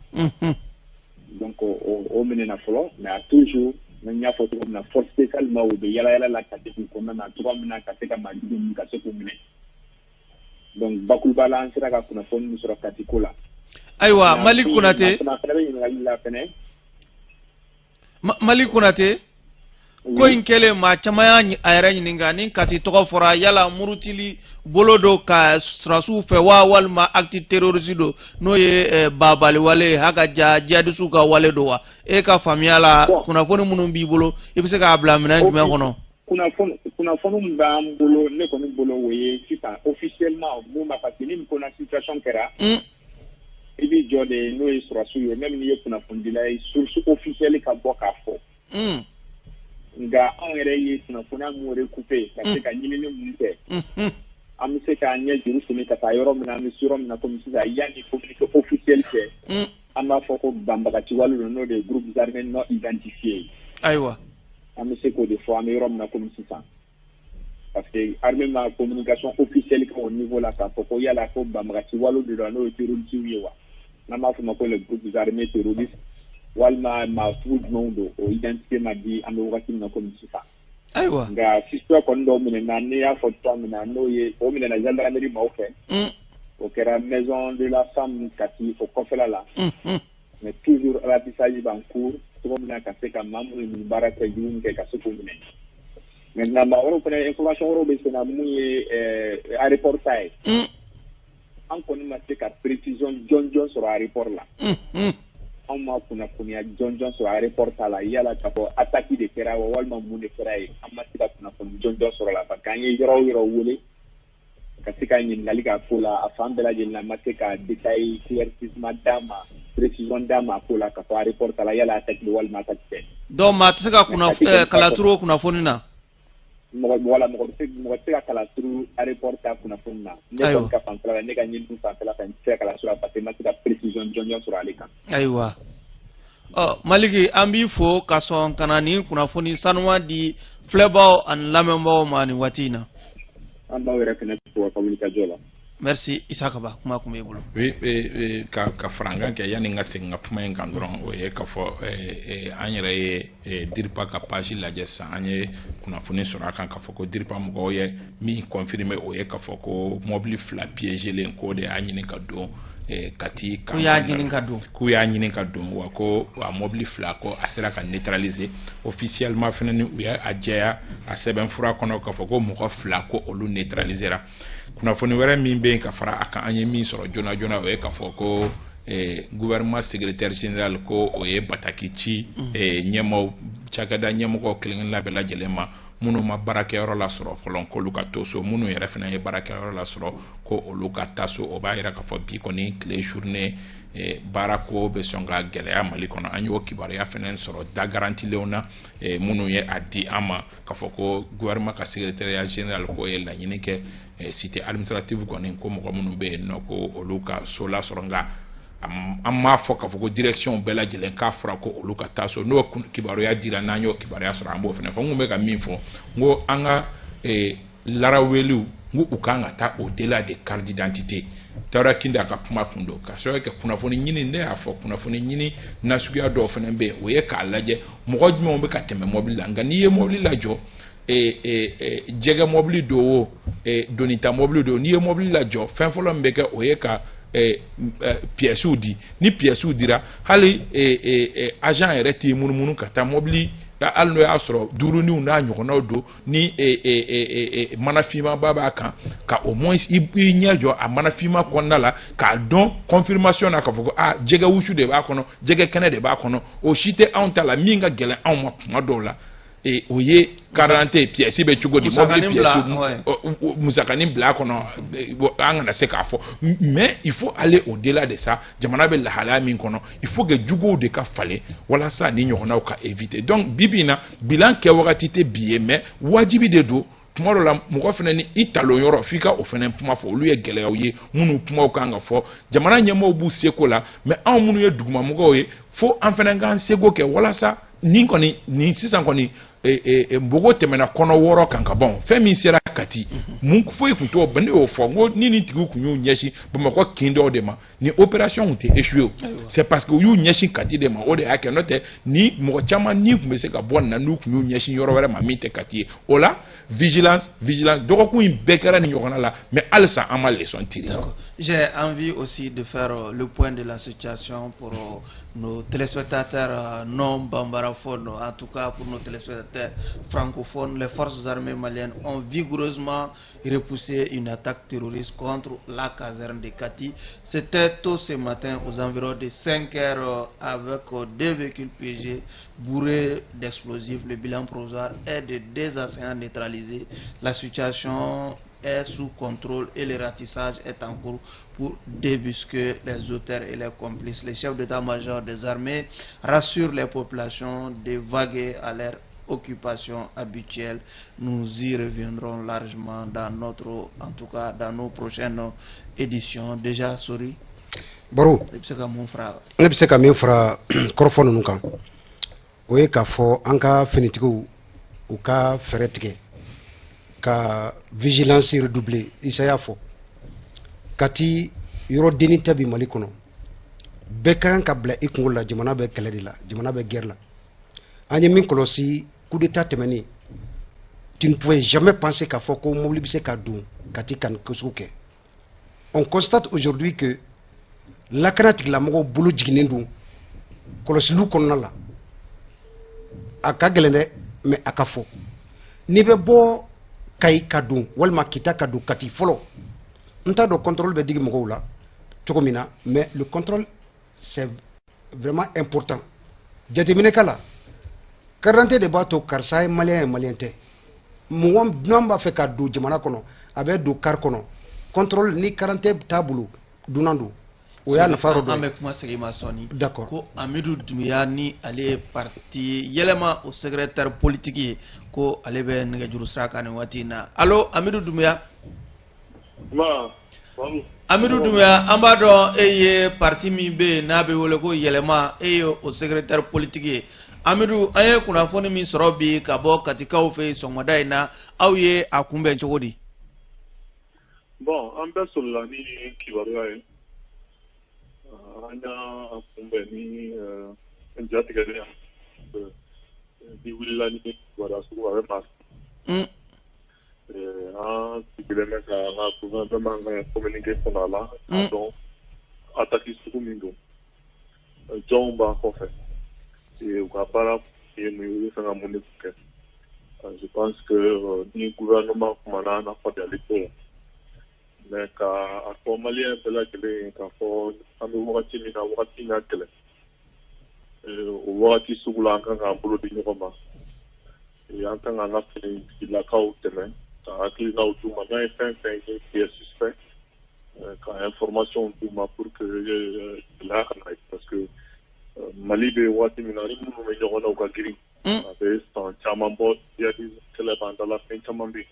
Donc o minɛna fɔlɔ, mais a toujours, n y'a fɔ cogo min na, force spéciale maaw u bɛ yala yala la Kati dugu kɔnɔna na cogoya min na ka se ka maa jugu ninnu ka se k'u minɛ. Donc bakuruba la, an sera ka kunnafoni min sɔrɔ Kati ko la. Ayiwa, Mali Konate. Fana bɛ ɲininkali la fɛnɛ. Mali Konate, ko in kɛlen, maa caman y'a a yɛrɛ ɲininka ni Kati tɔgɔ fɔra, yala murutili bolo don ka sɔrɔdasiw fɛ wa, walima acte terroriste don, n'o ye babali wale ye, haka ja jihadisiw ka wale don wa? E ka faamuya la, kunnafoni minnu b'i bolo, i bɛ se k'a bila minɛn jumɛn kɔnɔ? Kunnafoni min b'an bolo, ne kɔni bolo, o ye sisan officiellement mun ma, parce que ni nin ko na situation kɛra, i b'i jɔ de, n'o ye sɔrɔdasiw ye, même n'i ye kunnafonidila ye, source officielle ka bɔ k'a fɔ. Nka anw yɛrɛ ye kunnafoniya mun recouper ka se ka ɲinini mun kɛ, an bɛ se k'an ɲɛ juru simi ka taa yɔrɔ min na, an bɛ se yɔrɔ min na komi sisan, yanni communiqué officiel cɛ, an b'a fɔ ko banbagaci wale don, n'o de ye groupes armés non identifiés ye. An bɛ se k'o de fɔ an bɛ yɔrɔ min na komi sisan, parce que armée ma communication officielle kɛ o niveau la k'a fɔ ko yala ko banbagaci wale de don, n'o ye terroristes ye wa, n'an b'a fɔ o ma ko les groupes armés terroristes, walima maa sugu jumɛnw don, o identité ma di an bɛ wagati min na komi sisan. Nka suspect kɔni dɔw minɛna, n'i y'a fɔ cogoya min na, n'o ye o minɛna gendarmerie maaw fɛ, o kɛra maison de la femme Kati o kɔfɛla la. Mais toujours ratissage b'en cours cogo min na ka se ka maa minnu ye baara kɛ, jugu min kɛ, ka se k'u minɛ. Maintenant, maa wɛrɛw fɛnɛ, information wɛrɛw bɛ sen na, mun ye aéroport ta ye, an kɔni ma se ka précision jɔnjɔn sɔrɔ aéroport la. Anw ma kunnafoniya jɔnjɔn sɔrɔ aéroport ta la, yala k'a fɔ attaque de kɛra wa, walima mun de kɛra yen, an ma se ka kunnafoni jɔnjɔn sɔrɔ la, parce que an ye yɔrɔ o yɔrɔ wele ka se ka ɲininkali k'a ko la, a fan bɛɛ lajɛlen na, ma se ka détail éclaircissement d'a ma, précision d'a ma a ko la, k'a fɔ aéroport ta la, yala attaque don walima attaque tɛ. Donc maa tɛ se ka kala turu o kunnafoni na. Mɔgɔ, wala mɔgɔ tɛ se ka kala turu aéroport ta kunnafoni na. Ne kɔni ka fanfɛla la, ne ka ɲinini fanfɛla fɛ, n tɛ se ka kala turu, parce que n ma se ka précision jɔnjɔn sɔrɔ ale kan. Ayiwa, ɔ Maliki, an b'i fo ka sɔn ka na nin kunnafoni sanuman di filɛbaw ani lamɛnbaaw ma nin waati in na. An b'aw yɛrɛ fɛnɛ fo ka wuli ka jɔ la. Merci. Isa Kaba, kuma kun b'e bolo. Oui, ka farankan kɛ yanni n ka segin ka kuma in kan dɔrɔn, o ye k'a fɔ an yɛrɛ ye DIRPA ka page lajɛ sisan, an ye kunnafoni sɔrɔ a kan k'a fɔ ko DIRPA mɔgɔw ye min confirmer, o ye k'a fɔ ko mobili fila piégé len, k'o de y'a ɲini ka don Kati. K'u y'a ɲini ka don. K'u y'a ɲini ka don wa, ko a mobili 2 ko a sera ka neutraliser officiellement fana, ni u y'a jɛya a sɛbɛnfura kɔnɔ k'a fɔ ko mɔgɔ 2 ko olu neutralisera. Kunnafoni wɛrɛ min bɛ yen ka fara a kan, an ye min sɔrɔ joona joona, o ye k'a fɔ ko gouvernement secrétaire général ko o ye bataki ci ɲɛmaaw, cakɛda ɲɛmɔgɔw kelen-kelenna bɛɛ lajɛlen ma, minnu ma baarakɛyɔrɔ lasɔrɔ fɔlɔ, k'olu ka to so, minnu yɛrɛ fana ye baarakɛyɔrɔ lasɔrɔ, ko olu ka taa so. O b'a yira k'a fɔ bi kɔni tile journée baarako bɛ sɔn ka gɛlɛya Mali kɔnɔ. An y'o kibaruya fana sɔrɔ da garantilenw na minnu ye a di an ma k'a fɔ ko gouvernement ka secrétariat général k'o ye laɲini kɛ cité administrative kɔni, ko mɔgɔ minnu bɛ yen nɔ, ko olu ka so lasɔrɔ. Nka an m'a fɔ k'a fɔ ko direction bɛɛ lajɛlen k'a fɔra ko olu ka taa so. N'o kibaruya dira, n'an y'o kibaruya sɔrɔ, an b'o fana fɔ. N kun bɛ ka min fɔ, n ko an ka laraweliw, n ko u kan ka taa au delà des cartes d'identité. Tawura Kinda ka kuma kun don ka sababu kɛ kunnafoni ɲini. Ne y'a fɔ, kunnafoni ɲini nasuguya dɔw fana bɛ yen, o ye k'a lajɛ mɔgɔ jumɛnw bɛ ka tɛmɛ mɔbili la. Nka n'i ye mɔbili lajɔ, jɛgɛ mɔbili don o, donita mɔbili don, n'i ye mɔbili lajɔ, fɛn fɔlɔ min bɛ kɛ, o ye ka pièces di. Ni pièces dira, hali agent yɛrɛ t'i munumunu ka taa mɔbili, hali n'o y'a sɔrɔ duuruninw n'a ɲɔgɔnnaw don, ni mana finmanba b'a kan, ka au moins i ɲɛ jɔ a mana finman kɔnɔna la k'a dɔn confirmation na k'a fɔ ko aa, jɛgɛ wusu de b'a kɔnɔ, jɛgɛ kɛnɛ de b'a kɔnɔ. O si tɛ anw ta la. Min ka gɛlɛn anw ma tuma dɔw la, o ye carte pièce bɛ cogo di, mobili pièce, musakanin bila a kɔnɔ, an kana se k'a fɔ. Mais il faut aller au-delà de ça. Jamana bɛ lahalaya min kɔnɔ, il faut que juguw de ka falen walasa ni ɲɔgɔnnaw ka éviter. Donc bi bi in na, bilan kɛ wagati tɛ bi ye, mais wajibi de don. Tuma dɔ la, mɔgɔ fana ni i talon yɔrɔ, f'i ka o fana kuma fɔ. Olu ye gɛlɛyaw ye minnu kumaw kan ka fɔ. Jamana ɲɛmɔgɔw b'u seko la, mais anw minnu ye dugumamɔgɔw ye, fo an fana k'an seko kɛ walasa nin kɔni, nin sisan kɔni, npogo tɛmɛna kɔnɔ 6 kan ka ban. Fɛn min sera Kati, mun foyi tun t'o. Ne y'o fɔ, n ko ni nin tigiw tun y'u ɲɛsin Bamakɔ kin dɔw de ma, ni opération tun tɛ échoué. O c'est parce que u y'u ɲɛsin Kati de ma, o de y'a kɛ. N'o tɛ, ni mɔgɔ caman ni tun bɛ se ka bɔ nin na n'u tun y'u ɲɛsin yɔrɔ wɛrɛ ma min tɛ Kati ye. O la, vigilance, vigilance. Dɔgɔkun in bɛɛ kɛra nin ɲɔgɔnna la, mais halisa an ma leçon tirer. J'ai envie aussi de faire le point de la situation pour nos téléspectateurs non bambaraphones, en tout cas pour nos téléspectateurs francophones. Les forces armées maliennes ont vigoureusement repoussé une attaque terroriste contre la caserne de Kati. C'était tôt ce matin, aux environs de 5 heures, avec deux véhicules piégés bourrés d'explosifs. Le bilan provisoire est de deux assaillants neutralisés. La situation est sous contrôle et le ratissage est en cours pour débusquer les auteurs et les complices. Les chefs d'état-major des armées rassurent les populations de vaquer à leur occupation habituelle. Nous y reviendrons largement dans notre, en tout cas dans nos prochaines éditions. Déjà, sorry. Baro. I bɛ se ka mun fara? Ne bɛ se ka min fara kɔrɔfɔ ninnu kan, o ye k'a fɔ an ka finitigiw u ka fɛɛrɛ tigɛ ka vigilance redoubler. Isa y'a fɔ, Kati yɔrɔ denni tɛ bi Mali kɔnɔ. Bɛɛ ka kan ka bila i kunkolo la, jamana bɛ kɛlɛ de la, jamana bɛ guerre la. An ye min kɔlɔsi coup d'état tɛmɛnen, tu ne pouvais jamais penser k'a fɔ ko mobili bɛ se ka don Kati ka nin ko sugu kɛ. On constate aujourd'hui que lakana tigilamɔgɔw bolo jiginnen don kɔlɔsiliw kɔnɔna la. A ka gɛlɛn dɛ, mais a ka fɔ n'i bɛ bɔ Kayi ka don walima Kita ka don Kati fɔlɔ, n t'a dɔn contrôle bɛ digi mɔgɔw la cogo min na, mais le contrôle, c'est vraiment important. Jateminɛ k'a la, carte d'identité de b'a to karisa ye malien ye, malien tɛ. Mɔgɔ dunan b'a fɛ ka don jamana kɔnɔ, a bɛ don car kɔnɔ, contrôle, ni carte d'identité t'a bolo, dunan don. O y'a nafa yɔrɔ dɔ An ye. bɛ kuma segin ma sɔɔni. D'accord. Ko Amidu Dunbiya, ni ale ye parti Yɛlɛma o secrétaire politique ye, ko ale bɛ nɛgɛjuru sira kan nin waati in na. Allo, Amidu Dunbiya. Amidu Dunbiya, an b'a dɔn e ye parti min bɛ yen n'a bɛ wele ko Yɛlɛma, e ye o secrétaire politique ye. Amidu, an ye kunnafoni min sɔrɔ bi ka bɔ Katikaw fɛ yen sɔgɔmada in na, aw ye a kunbɛn cogo di? Bon, an bɛɛ sɔrɔla ni kibaruya ye. An y'a kunbɛn ni jatigɛlen ye. Ni wulila ni kibaruya sugu, a bɛ maa an sigilen bɛ ka an ka gouvernement ka communiqué kɔnɔ a la k'a dɔn. attaque sugu min don, jɔnw b'a kɔfɛ, u ka baara ye mun ye, u bɛ fɛ ka mun de kɛ. Je pense que ni gouvernement kumana, an na faamuyali ko la. Mais ka a fɔ malien bɛɛ lajɛlen ye k'a fɔ an bɛ wagati min na, wagati in ka gɛlɛn, o wagati sugu la, an kan k'an bolo di ɲɔgɔn ma, an kan k'an ka finitigilakaw dɛmɛ ka hakilinaw d'u ma. N'an ye fɛn fɛn ye qui est suspect, ka information d'u ma pour que gɛlɛya kana ye, parce que Mali bɛ waati min na, ni minnu bɛ ɲɔgɔn na, u ka girin. A bɛ san caman bɔ, djihadisme kɛlɛ b'an da la, fɛn caman bɛ yen.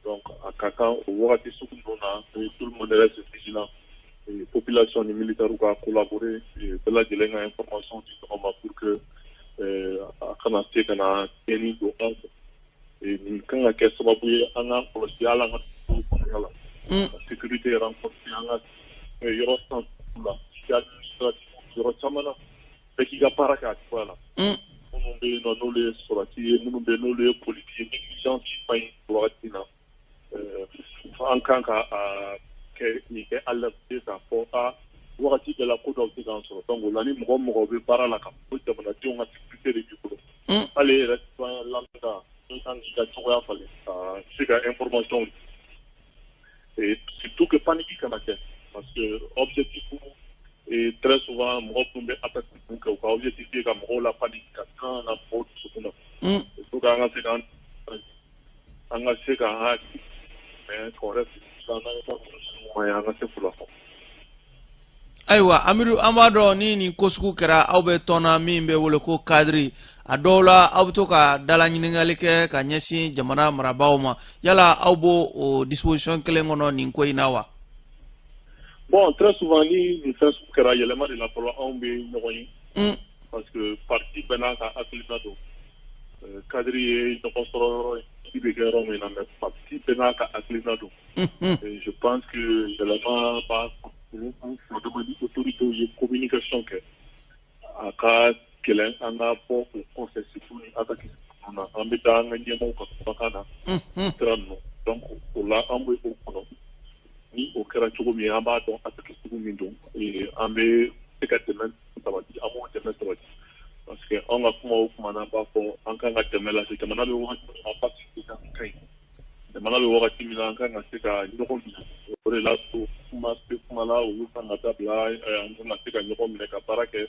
Donc a ka kan o wagati sugu ninnu na, tout le monde reste vigilant, population ni militaire ka collaborer, bɛɛ lajɛlen ka information di ɲɔgɔn ma pour que a kana se ka na tiɲɛni don an kun. Nin kan ka kɛ sababu ye an k'an kɔlɔsi hali an ka dugu kɔnɔna la, ka sécurité renforcer an ka yɔrɔ san la, administratif, yɔrɔ caman na, bɛɛ k'i ka baara kɛ a cogoya la. Minnu bɛ yen nɔ n'olu ye sɔrɔdasi ye, minnu bɛ yen n'olu ye polisi ye, négligence man ɲi wagati na. An kan ka a kɛ nin kɛ alerte k'a fɔ a wagati bɛɛ la ko dɔw bɛ se k'an sɔrɔ. Donc o la, ni mɔgɔ mɔgɔ bɛ baara la, ka fɔ jamanadenw ka sécurité de b'i bolo, hali e yɛrɛ citoyen lambda, i kan k'i ka cogoya falen ka se ka information, et surtout que panique kana kɛ, parce que objectif, et très souvent mɔgɔ minnu bɛ attaque ninnu kɛ, u ka objectif ye ka mɔgɔw la panique, ka kan na mɔgɔw dusukun na. Il faut que an ka se k'an hakili, mais qu'on reste vigilant. N'an ye ɲuman ye, an ka se k'u la fɔ. Ayiwa Amidu, an b'a dɔn ni nin ko sugu kɛra, aw bɛ tɔn na min bɛ wele ko cadre. A dɔw la, aw bɛ to ka dala ɲininkali kɛ ka ɲɛsin jamana marabaaw ma. Yala aw b'o o disposition kelen kɔnɔ nin ko in na wa? Bon, très souvent, ni nin fɛn sugu kɛra, yɛlɛma de la fɔlɔ, anw bɛ ɲɔgɔn ye, parce que parti bɛɛ n'a ka hakilina don. Cadre ye ɲɔgɔn sɔrɔ yɔrɔ ye, bɛ kɛ yɔrɔ min na, mais parti bɛɛ n'a ka hakilina don. Et je pense que yɛlɛma b'a dama ni autorités ye communication kɛ, a ka gɛlɛn an ka bɔ o kɔfɛ, surtout ni attaque ninnu na, an bɛ taa an ka ɲɛmɔgɔw ka kumakan na, sira ninnu. Donc o la, an bɛ o kɔnɔ. Ni o kɛra cogo min, an b'a dɔn attaque sugu min don, an bɛ se ka dɛmɛ sabati, an b'o dɛmɛ sabati, parce que anw ka kuma o kuma na, an b'a fɔ an kan ka dɛmɛ lase jamana bɛ wagati min na, basigi ka ɲi jamana bɛ wagati min na, an kan ka se ka ɲɔgɔn minɛ. O de la to kuma bɛ kuma la, olu kan ka dabila, an kan ka se ka ɲɔgɔn minɛ ka baara kɛ,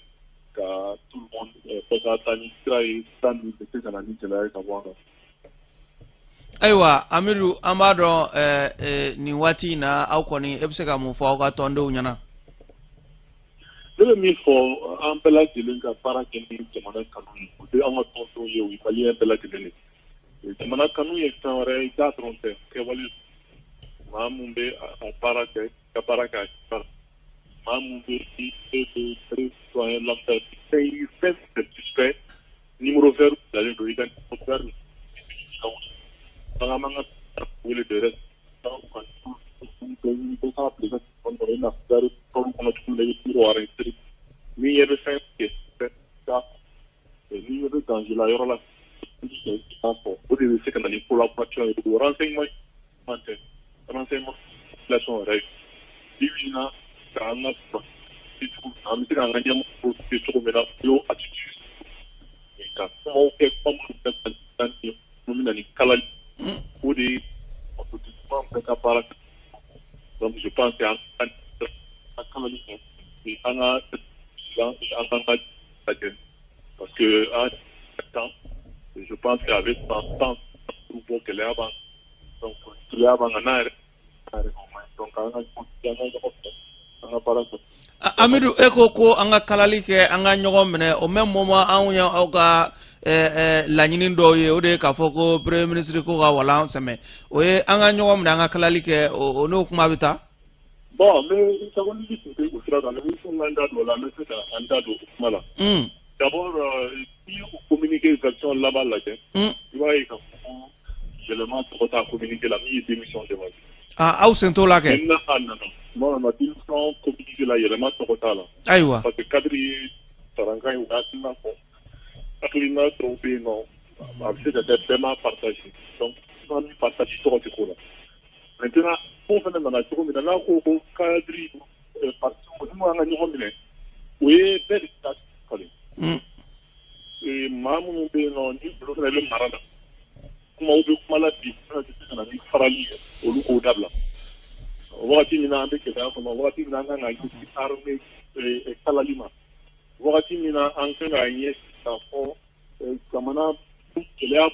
ka tout le monde bɛɛ ka taa ni sira ye, sira min bɛ se ka na ni gɛlɛya ye ka bɔ an kan. Ayiwa Amidu, an b'a dɔn nin waati in na, aw kɔni, e bɛ se ka mun fɔ aw ka tɔndenw ɲɛna? Ne bɛ min fɔ, an bɛɛ lajɛlen ka baara kɛ ni jamana kanu ye. O tɛ an ka tɔndenw ye, o ye malien bɛɛ lajɛlen de. Jamana kanu ye fɛn wɛrɛ ye, da dɔrɔn tɛ, kɛwale. Maa mun bɛ a baara kɛ, ka baara kɛ a maa mun bɛ i bɛ citoyen lambda, fɛn fɛn fɛn suspect, numéro vert bilalen don, i ka numéro vert. Donc an b'an ka wele de yɛrɛ u ka bɛɛ k'a bila i ka téléphone kɔnɔ, i n'a fɔ gari tɔlu kɔnɔ cogo min na, i bɛ numéro enregistré. N'i ɲɛ bɛ fɛn kɛ, fɛn n'i ɲɛ bɛ danger la yɔrɔ la, i b'a fɔ. O de bɛ se ka na ni collaboration ye. O renseignement tɛ, renseignement population yɛrɛ ye bi bi in na, k'an ka an bɛ se k'an ka ɲɛmɔgɔw cogo min na, o y'o attitude ka kumaw kɛ, kuma minnu bɛ minnu bɛ na ni kalali, o de ye fasoden ɲuman bɛɛ ka baara kɛ. Donc je pense que an ka kalali kɛ, an ka an k'an ka lajɛ, parce que an temps, je pense que a bɛ san 15 bɔ, gɛlɛya b'an, donc gɛlɛya b'an kan n'a yɛrɛ yɛrɛ, donc an ka ɲɔgɔn fɛ, an ka baara kɛ. Amidu, e ko ko an ka kalali kɛ, an ka ɲɔgɔn minɛ. O même moment, anw ye aw ka laɲini dɔw ye, o de ye k'a fɔ ko premier ministre ko ka walan sɛmɛ. O ye an ka ɲɔgɔn minɛ, an ka kalali kɛ, o n'o kuma bɛ taa. Bon, n bɛ sagolili tun tɛ o sira kan, n bɛ se k'an da don o la, n bɛ se ka an da don o kuma la. D'abord, n'i y'o communiqué version laban lajɛ, i b'a ye k'a fɔ ko yɛlɛma tɔgɔ t'a communiqué la min ye démission demandé. Ah, aw sen t'o la kɛ. Maintenant a nana, non non, démission communiqué la, yɛlɛma tɔgɔ t'a la. Parce que cadre ye sarankan ye, u ka hakilina fɔ, hakilina dɔw bɛ yen nɔ, a bɛ se ka kɛ bɛɛ m'a partage, donc i min partage tɔgɔ tɛ k'o la. Maintenant ko fana nana cogo min na, n'a ko ko cadre parti, ni an bɛ mara la, kumaw bɛ kuma la bi fɛn tɛ se ka na ni farali ye, olu k'o dabila. Wagati min na an bɛ gɛlɛya kɔnɔ, wagati min na an kan ka ɲɛsin armée kalali ma, wagati min na an kan ka ɲɛsin k'a fɔ jamana gɛlɛya,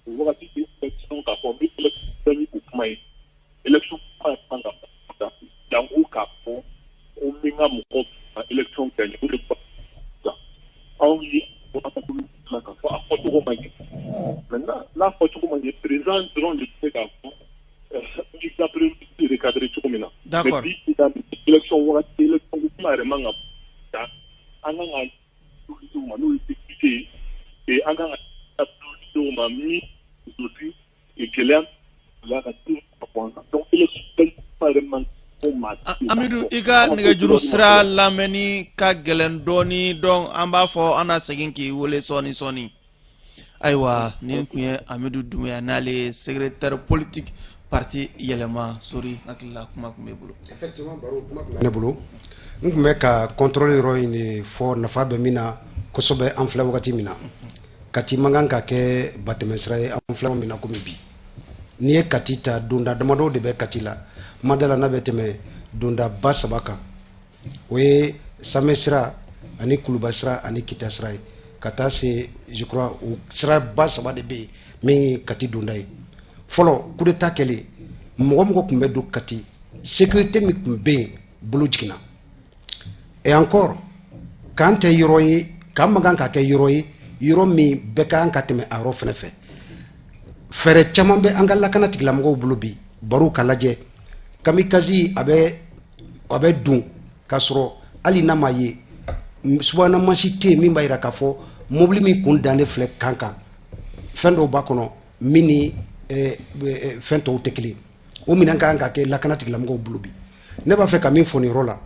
o wagati bɛ élection k'a fɔ n bɛ élection ni o kuma ye, élection kuma kan ka janko k'a fɔ ko n bɛ n ka mɔgɔ ka élection kɛ, o de ba anw ye k'a fɔ a fɔcogo ma ɲɛ. Maintenant, n'a fɔcogo ma ɲɛ, président dɔrɔn de bɛ se k'a fɔ i ka premier ministre recadrer cogo min na. D'accord. Mais bi élection wagati, élection kuma yɛrɛ man ka ta. An kan ka priorité ma, n'o ye sécurité ye, an kan ka priorité ma min aujourd'hui gɛlɛya gɛlɛya ka to ka bɔ an kan. Donc élection kuma yɛrɛ man. Amidu, i ka nɛgɛjuru sira lamɛnni ka gɛlɛn dɔɔni, donc an b'a fɔ an na segin k'i wele sɔɔni sɔɔni. Ayiwa, nin tun ye Amidu Dunbiya, n'ale ye secrétaire politique parti Yɛlɛma. Sori, hakilila kuma tun bɛ bolo. Effectivement, Baro, kuma tun bɛ ne bolo. N tun bɛ ka contrôle yɔrɔ in de fɔ, nafa bɛ min na kosɛbɛ. An filɛ wagati min na, Kati man kan ka kɛ batɛmɛsira ye. An filɛ min na komi bi, n'i ye Kati ta, donda damadɔ de bɛ Kati la, madala n'a bɛ tɛmɛ donda ba saba kan, o ye Samɛ sira ani Kuluba sira ani Kita sira ye, ka taa se, je crois, o sira ba saba de bɛ yen min ye Kati donda ye. Fɔlɔ, coup d'état kɛlen, mɔgɔ mɔgɔ tun bɛ don Kati, sécurité min tun bɛ yen, bolo jiginna. Et encore, k'an tɛ yɔrɔ ye, k'an man kan ka kɛ yɔrɔ ye, yɔrɔ min bɛɛ ka kan ka tɛmɛ a yɔrɔ fɛnɛ fɛ. Fɛɛrɛ caman bɛ an ka lakana tigilamɔgɔw bolo bi. Baro ka lajɛ, kamikaze a bɛ don k'a sɔrɔ hali n'a ma ye, subahana mansi tɛ yen min b'a jira k'a fɔ mobili min kun dannen filɛ kan kan, fɛn dɔw b'a kɔnɔ min ni fɛn tɔw tɛ kelen. O minɛn ka kan ka kɛ lakana tigilamɔgɔw bolo bi. Ne b'a fɛ ka min fɔ nin yɔrɔ la,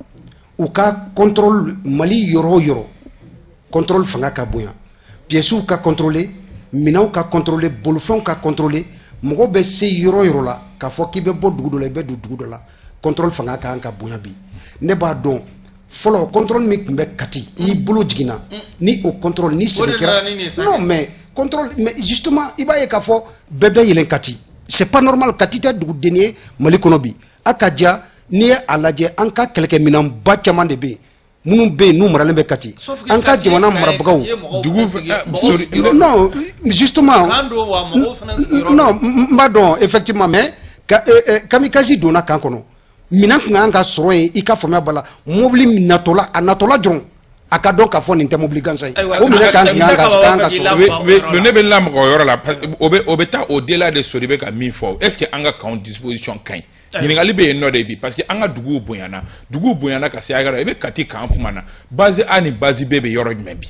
u ka contrôle, Mali yɔrɔ o yɔrɔ, contrôle fanga ka bonya, pièces ka contrôler, minɛnw ka contrôler, bolifɛnw ka contrôler. Mɔgɔ bɛ se yɔrɔ o yɔrɔ la, k'a fɔ k'i bɛ bɔ dugu dɔ la, i bɛ don dugu dɔ la, contrôle fanga ka kan ka bonya bi. Ne b'a dɔn, fɔlɔ, contrôle min tun bɛ Kati, n'i bolo jiginna ni o contrôle ni O de sɛbɛn kɛra nana ni nin ye sa. Non, mais contrôle, mais justement, i b'a ye k'a fɔ bɛɛ bɛ yɛlɛn Kati, c'est pas normal. Kati tɛ duguden ye Mali kɔnɔ bi. A ka diya, n'i ye a lajɛ, an ka kɛlɛkɛminɛnba caman de bɛ yen minnu bɛ yen n'u maralen bɛ Kati, Sauf que an ka Kati jamana ye marabagaw Kati ye mɔgɔw Dugu fɛnɛ sigi- mɔgɔw sorry, sigiyɔrɔ Non, justement. Kan don wa, mɔgɔw fɛnɛ sigiyɔrɔ Non, don. n b'a dɔn effectivement, mais ka, kamikaze donna kan kɔnɔ, minɛn tun kan ka sɔrɔ yen. I ka faamuya b'a la, mobili min natɔla, a natɔla dɔrɔn, a ka dɔn k'a fɔ nin tɛ mobili gansan ye. Ayiwa, O minɛn kan Isa kan Kaba ka b'a fɛ k'i sɔrɔ. lamaga o yɔrɔ la. Ne bɛ lamaga o yɔrɔ la parce que o bɛ taa au delà de Sori bɛ ka min fɔ. Est ce que an ka camp disposition ka ɲi? Ɲininkali bɛ yen nɔ de bi, parce que an ka duguw bonyana, duguw bonyana ka se hakɛ la. I bɛ Kati camp kuma na, base A ni base B bɛ yɔrɔ jumɛn bi?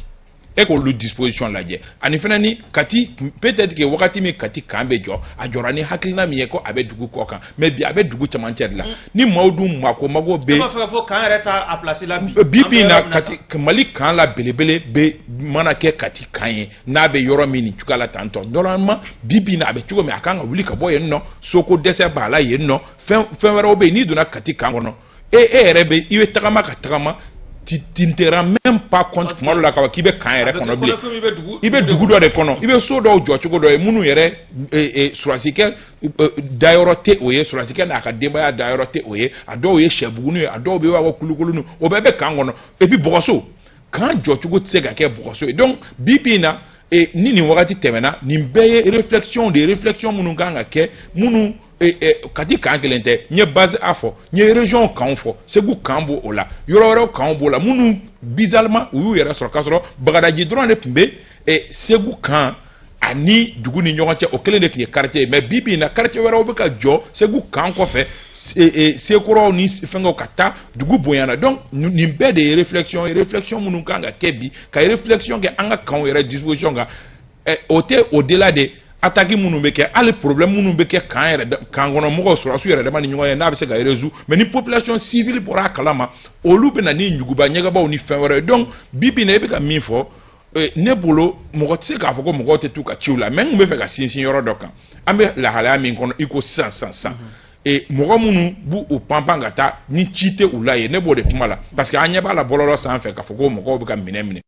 E k'olu disposition lajɛ. Ani fana ni Kati, peut-être que wagati min Kati camp bɛ jɔ, a jɔra ni hakilina min ye ko a bɛ dugu kɔ kan, mais bi a bɛ dugu cɛmancɛ de la, ni maaw dun mako mago E bɛ b'a fɛ k'a fɔ camp yɛrɛ t'a a place la bi. Bi An bi bɛ in na, yɔrɔ min na. Kati, Mali camp la belebele bɛ mana kɛ Kati camp ye, n'a bɛ yɔrɔ min nin cogoya la tantɔ, normalement, bi bi in na, a bɛ cogo min, a kan ka wuli ka bɔ yen nɔ. Soko dɛsɛ b'a la yen nɔ, fɛn fɛn wɛrɛw bɛ yen. N'i donna Kati camp kɔnɔ, e yɛrɛ bɛ, i bɛ tagama ka tagama, tu ne te rends même pas compte tuma dɔ la k'a fɔ k'i bɛ camp yɛrɛ A bɛ kɔnɔ kɛ bilen. komi i bɛ dugu. I bɛ dugu dɔ de kɔnɔ, i bɛ so dɔw jɔ cogo dɔ ye minnu yɛrɛ sɔrɔdasikɛ dayɔrɔ tɛ o ye, sɔrɔdasikɛ n'a ka denbaya dayɔrɔ tɛ o ye. A dɔw ye sɛbuguni ye, a dɔw bɛ, i b'a fɔ kulukoloni, o bɛɛ bɛ camp kɔnɔ. Et puis bɔgɔso, camp jɔcogo tɛ se ka kɛ bɔgɔso ye. Donc bi bi in na, ni nin wagati tɛmɛna, nin bɛɛ ye réflexion de ye, réflexion minnu kan ka kɛ, minnu Kati camp kelen tɛ. N ye base A fɔ, n ye région camp fɔ, Segu camp b'o la, yɔrɔ wɛrɛw camp b'o la, minnu bizarrement u y'u yɛrɛ sɔrɔ k'a sɔrɔ Bagadaji dɔrɔn de tun bɛ Segu camp ani dugu ni ɲɔgɔn cɛ, o kelen de tun ye quartier ye. Mais bi bi in na, quartier wɛrɛw bɛ ka jɔ Segu camp kɔfɛ, Sekɔrɔw ni fɛngɛw, ka taa dugu bonyana. Donc nin bɛɛ de ye réflexion ye, réflexion minnu kan ka kɛ bi, ka réflexion kɛ an ka camp yɛrɛ disposition kan. O tɛ au delà de attaque minnu bɛ kɛ, hali problème minnu bɛ kɛ camp yɛrɛ, camp kɔnɔ mɔgɔw, sɔrɔdasiw yɛrɛ dama ni ɲɔgɔn ye, n'a bɛ se ka résoudre. Mais ni population civile bɔra a kalama, olu bɛ na ni ɲuguba ɲɛgɛbaw ni fɛn wɛrɛ ye. Donc bi bi in na, e bɛ ka min fɔ, ne bolo, mɔgɔ tɛ se k'a fɔ ko mɔgɔw tɛ t'u ka ciw la, mais n tun bɛ fɛ ka sinsin yɔrɔ dɔ kan. An bɛ lahalaya min kɔnɔ i ko sisan sisan sisan, Mɔgɔ minnu b'u u panpan ka taa ni ci tɛ u la yen, ne b'o de kuma la, parce que an ɲɛ b'a la bɔlɔlɔ sanfɛ k'a fɔ ko mɔgɔw bɛ ka minɛ minɛ.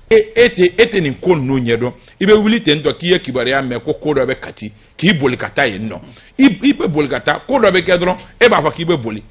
E tɛ nin ko ninnu ɲɛdɔn. I bɛ wuli ten tɔ k'i ye kibaruya mɛn ko ko dɔ bɛ Kati, k'i boli ka taa yen nɔ. I bɛ boli ka taa, ko dɔ bɛ kɛ dɔrɔn, e b'a fɔ k'i bɛ boli.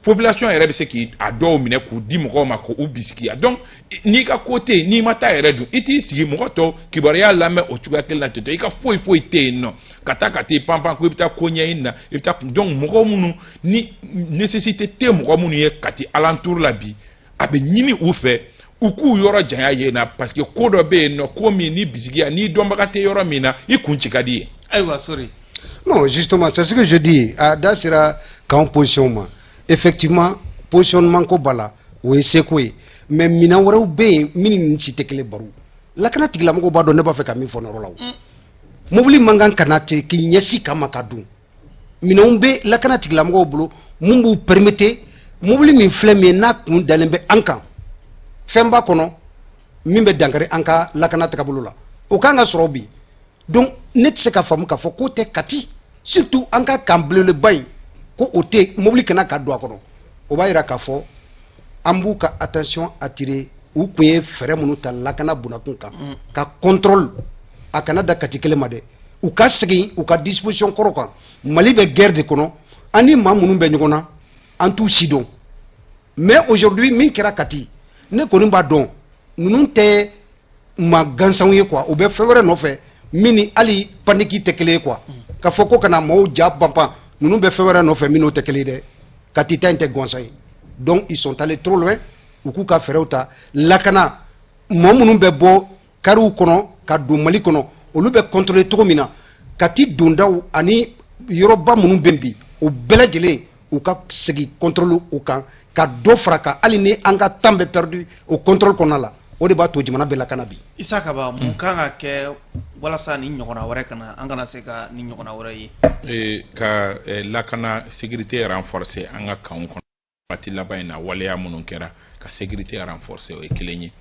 Population yɛrɛ bɛ se k'i a dɔw minɛ k'u di mɔgɔw ma k'u bisigiya. Donc n'i ka ko tɛ yen, n'i ma taa yɛrɛ dun, i t'i sigi mɔgɔ tɔw kibaruya lamɛn o cogoya kelen na ten tɔ. I ka foyi foyi tɛ yen nɔ ka taa ka t'i panpan ko i bɛ taa ko ɲɛɲini na, i bɛ taa. Donc mɔgɔ minnu ni nécessité tɛ mɔgɔ minnu ye Kati alentour la bi, a bɛ ɲini u fɛ u k'u yɔrɔ janya yen na, parce que ko dɔ bɛ yen nɔ, ko min ni bisigiya, n'i dɔnbaga tɛ yɔrɔ min na, i kun ci ka di ye. Ayiwa, sorry. Non, justement, c'est ce que je dis. A da sera k'an position ma. Effectivement, positionnement ko b'a la, o ye seko ye. Mais minɛn wɛrɛw bɛ yen min ni nin si tɛ kelen. Baro lakana tigilamɔgɔw b'a dɔn ne b'a fɛ ka min fɔ nin yɔrɔ la. O mobili man kan ka na ten k'i ɲɛsin kama ka don. Minɛnw bɛ lakana tigilamɔgɔw bolo mun b'u permettre mobili min filɛ min ye, n'a kun dalen bɛ an kan, fɛn b'a kɔnɔ min bɛ dankari an ka lakana tagabolo la, o kan ka sɔrɔ bi. Donc ne tɛ se ka faamu k'a fɔ k'o tɛ Kati, surtout an ka kan belebeleba in, ko o tɛ mobili kana ka don a kɔnɔ. O b'a yira k'a fɔ an b'u ka attention attirer. U tun ye fɛɛrɛ minnu ta lakana bunakun kan ka contrôle a kana da Kati kelen ma dɛ, u ka segin u ka disposition kɔrɔ kan. Mali bɛ guerre de kɔnɔ, an ni maa minnu bɛ ɲɔgɔn na, an t'u si dɔn. Mais aujourd'hui, min kɛra Kati, ne kɔni b'a dɔn ninnu tɛ maa gansanw ye quoi. U bɛ fɛn wɛrɛ nɔfɛ min ni hali panique tɛ kelen ye quoi. Ka fɔ ko kana maaw ja panpan, ninnu bɛ fɛn wɛrɛ nɔfɛ min n'o tɛ kelen ye dɛ. Kati ta in tɛ gansan ye. Donc ils sont allés trop loin. U k'u ka fɛɛrɛw ta lakana mɔgɔ minnu bɛ bɔ kariw kɔnɔ ka don Mali kɔnɔ, olu bɛ contrôler cogo min na Kati dondaw ani yɔrɔba minnu bɛ bi, o bɛɛ lajɛlen, u ka segin contrôle u kan ka dɔ fara kan, hali ni an ka temps bɛ perdu o contrôle kɔnɔna la. O de b'a to jamana bɛ lakana bi. Isa Kaba, mun kan ka kɛ walasa ni ɲɔgɔnna wɛrɛ kana, an kana se ka ni ɲɔgɔnna wɛrɛ ye? Ka lakana, sécurité renforcer an ka kanw kɔnɔ. Waati laban in na, waleya minnu kɛra ka sécurité renforcer, o ye kelen ye.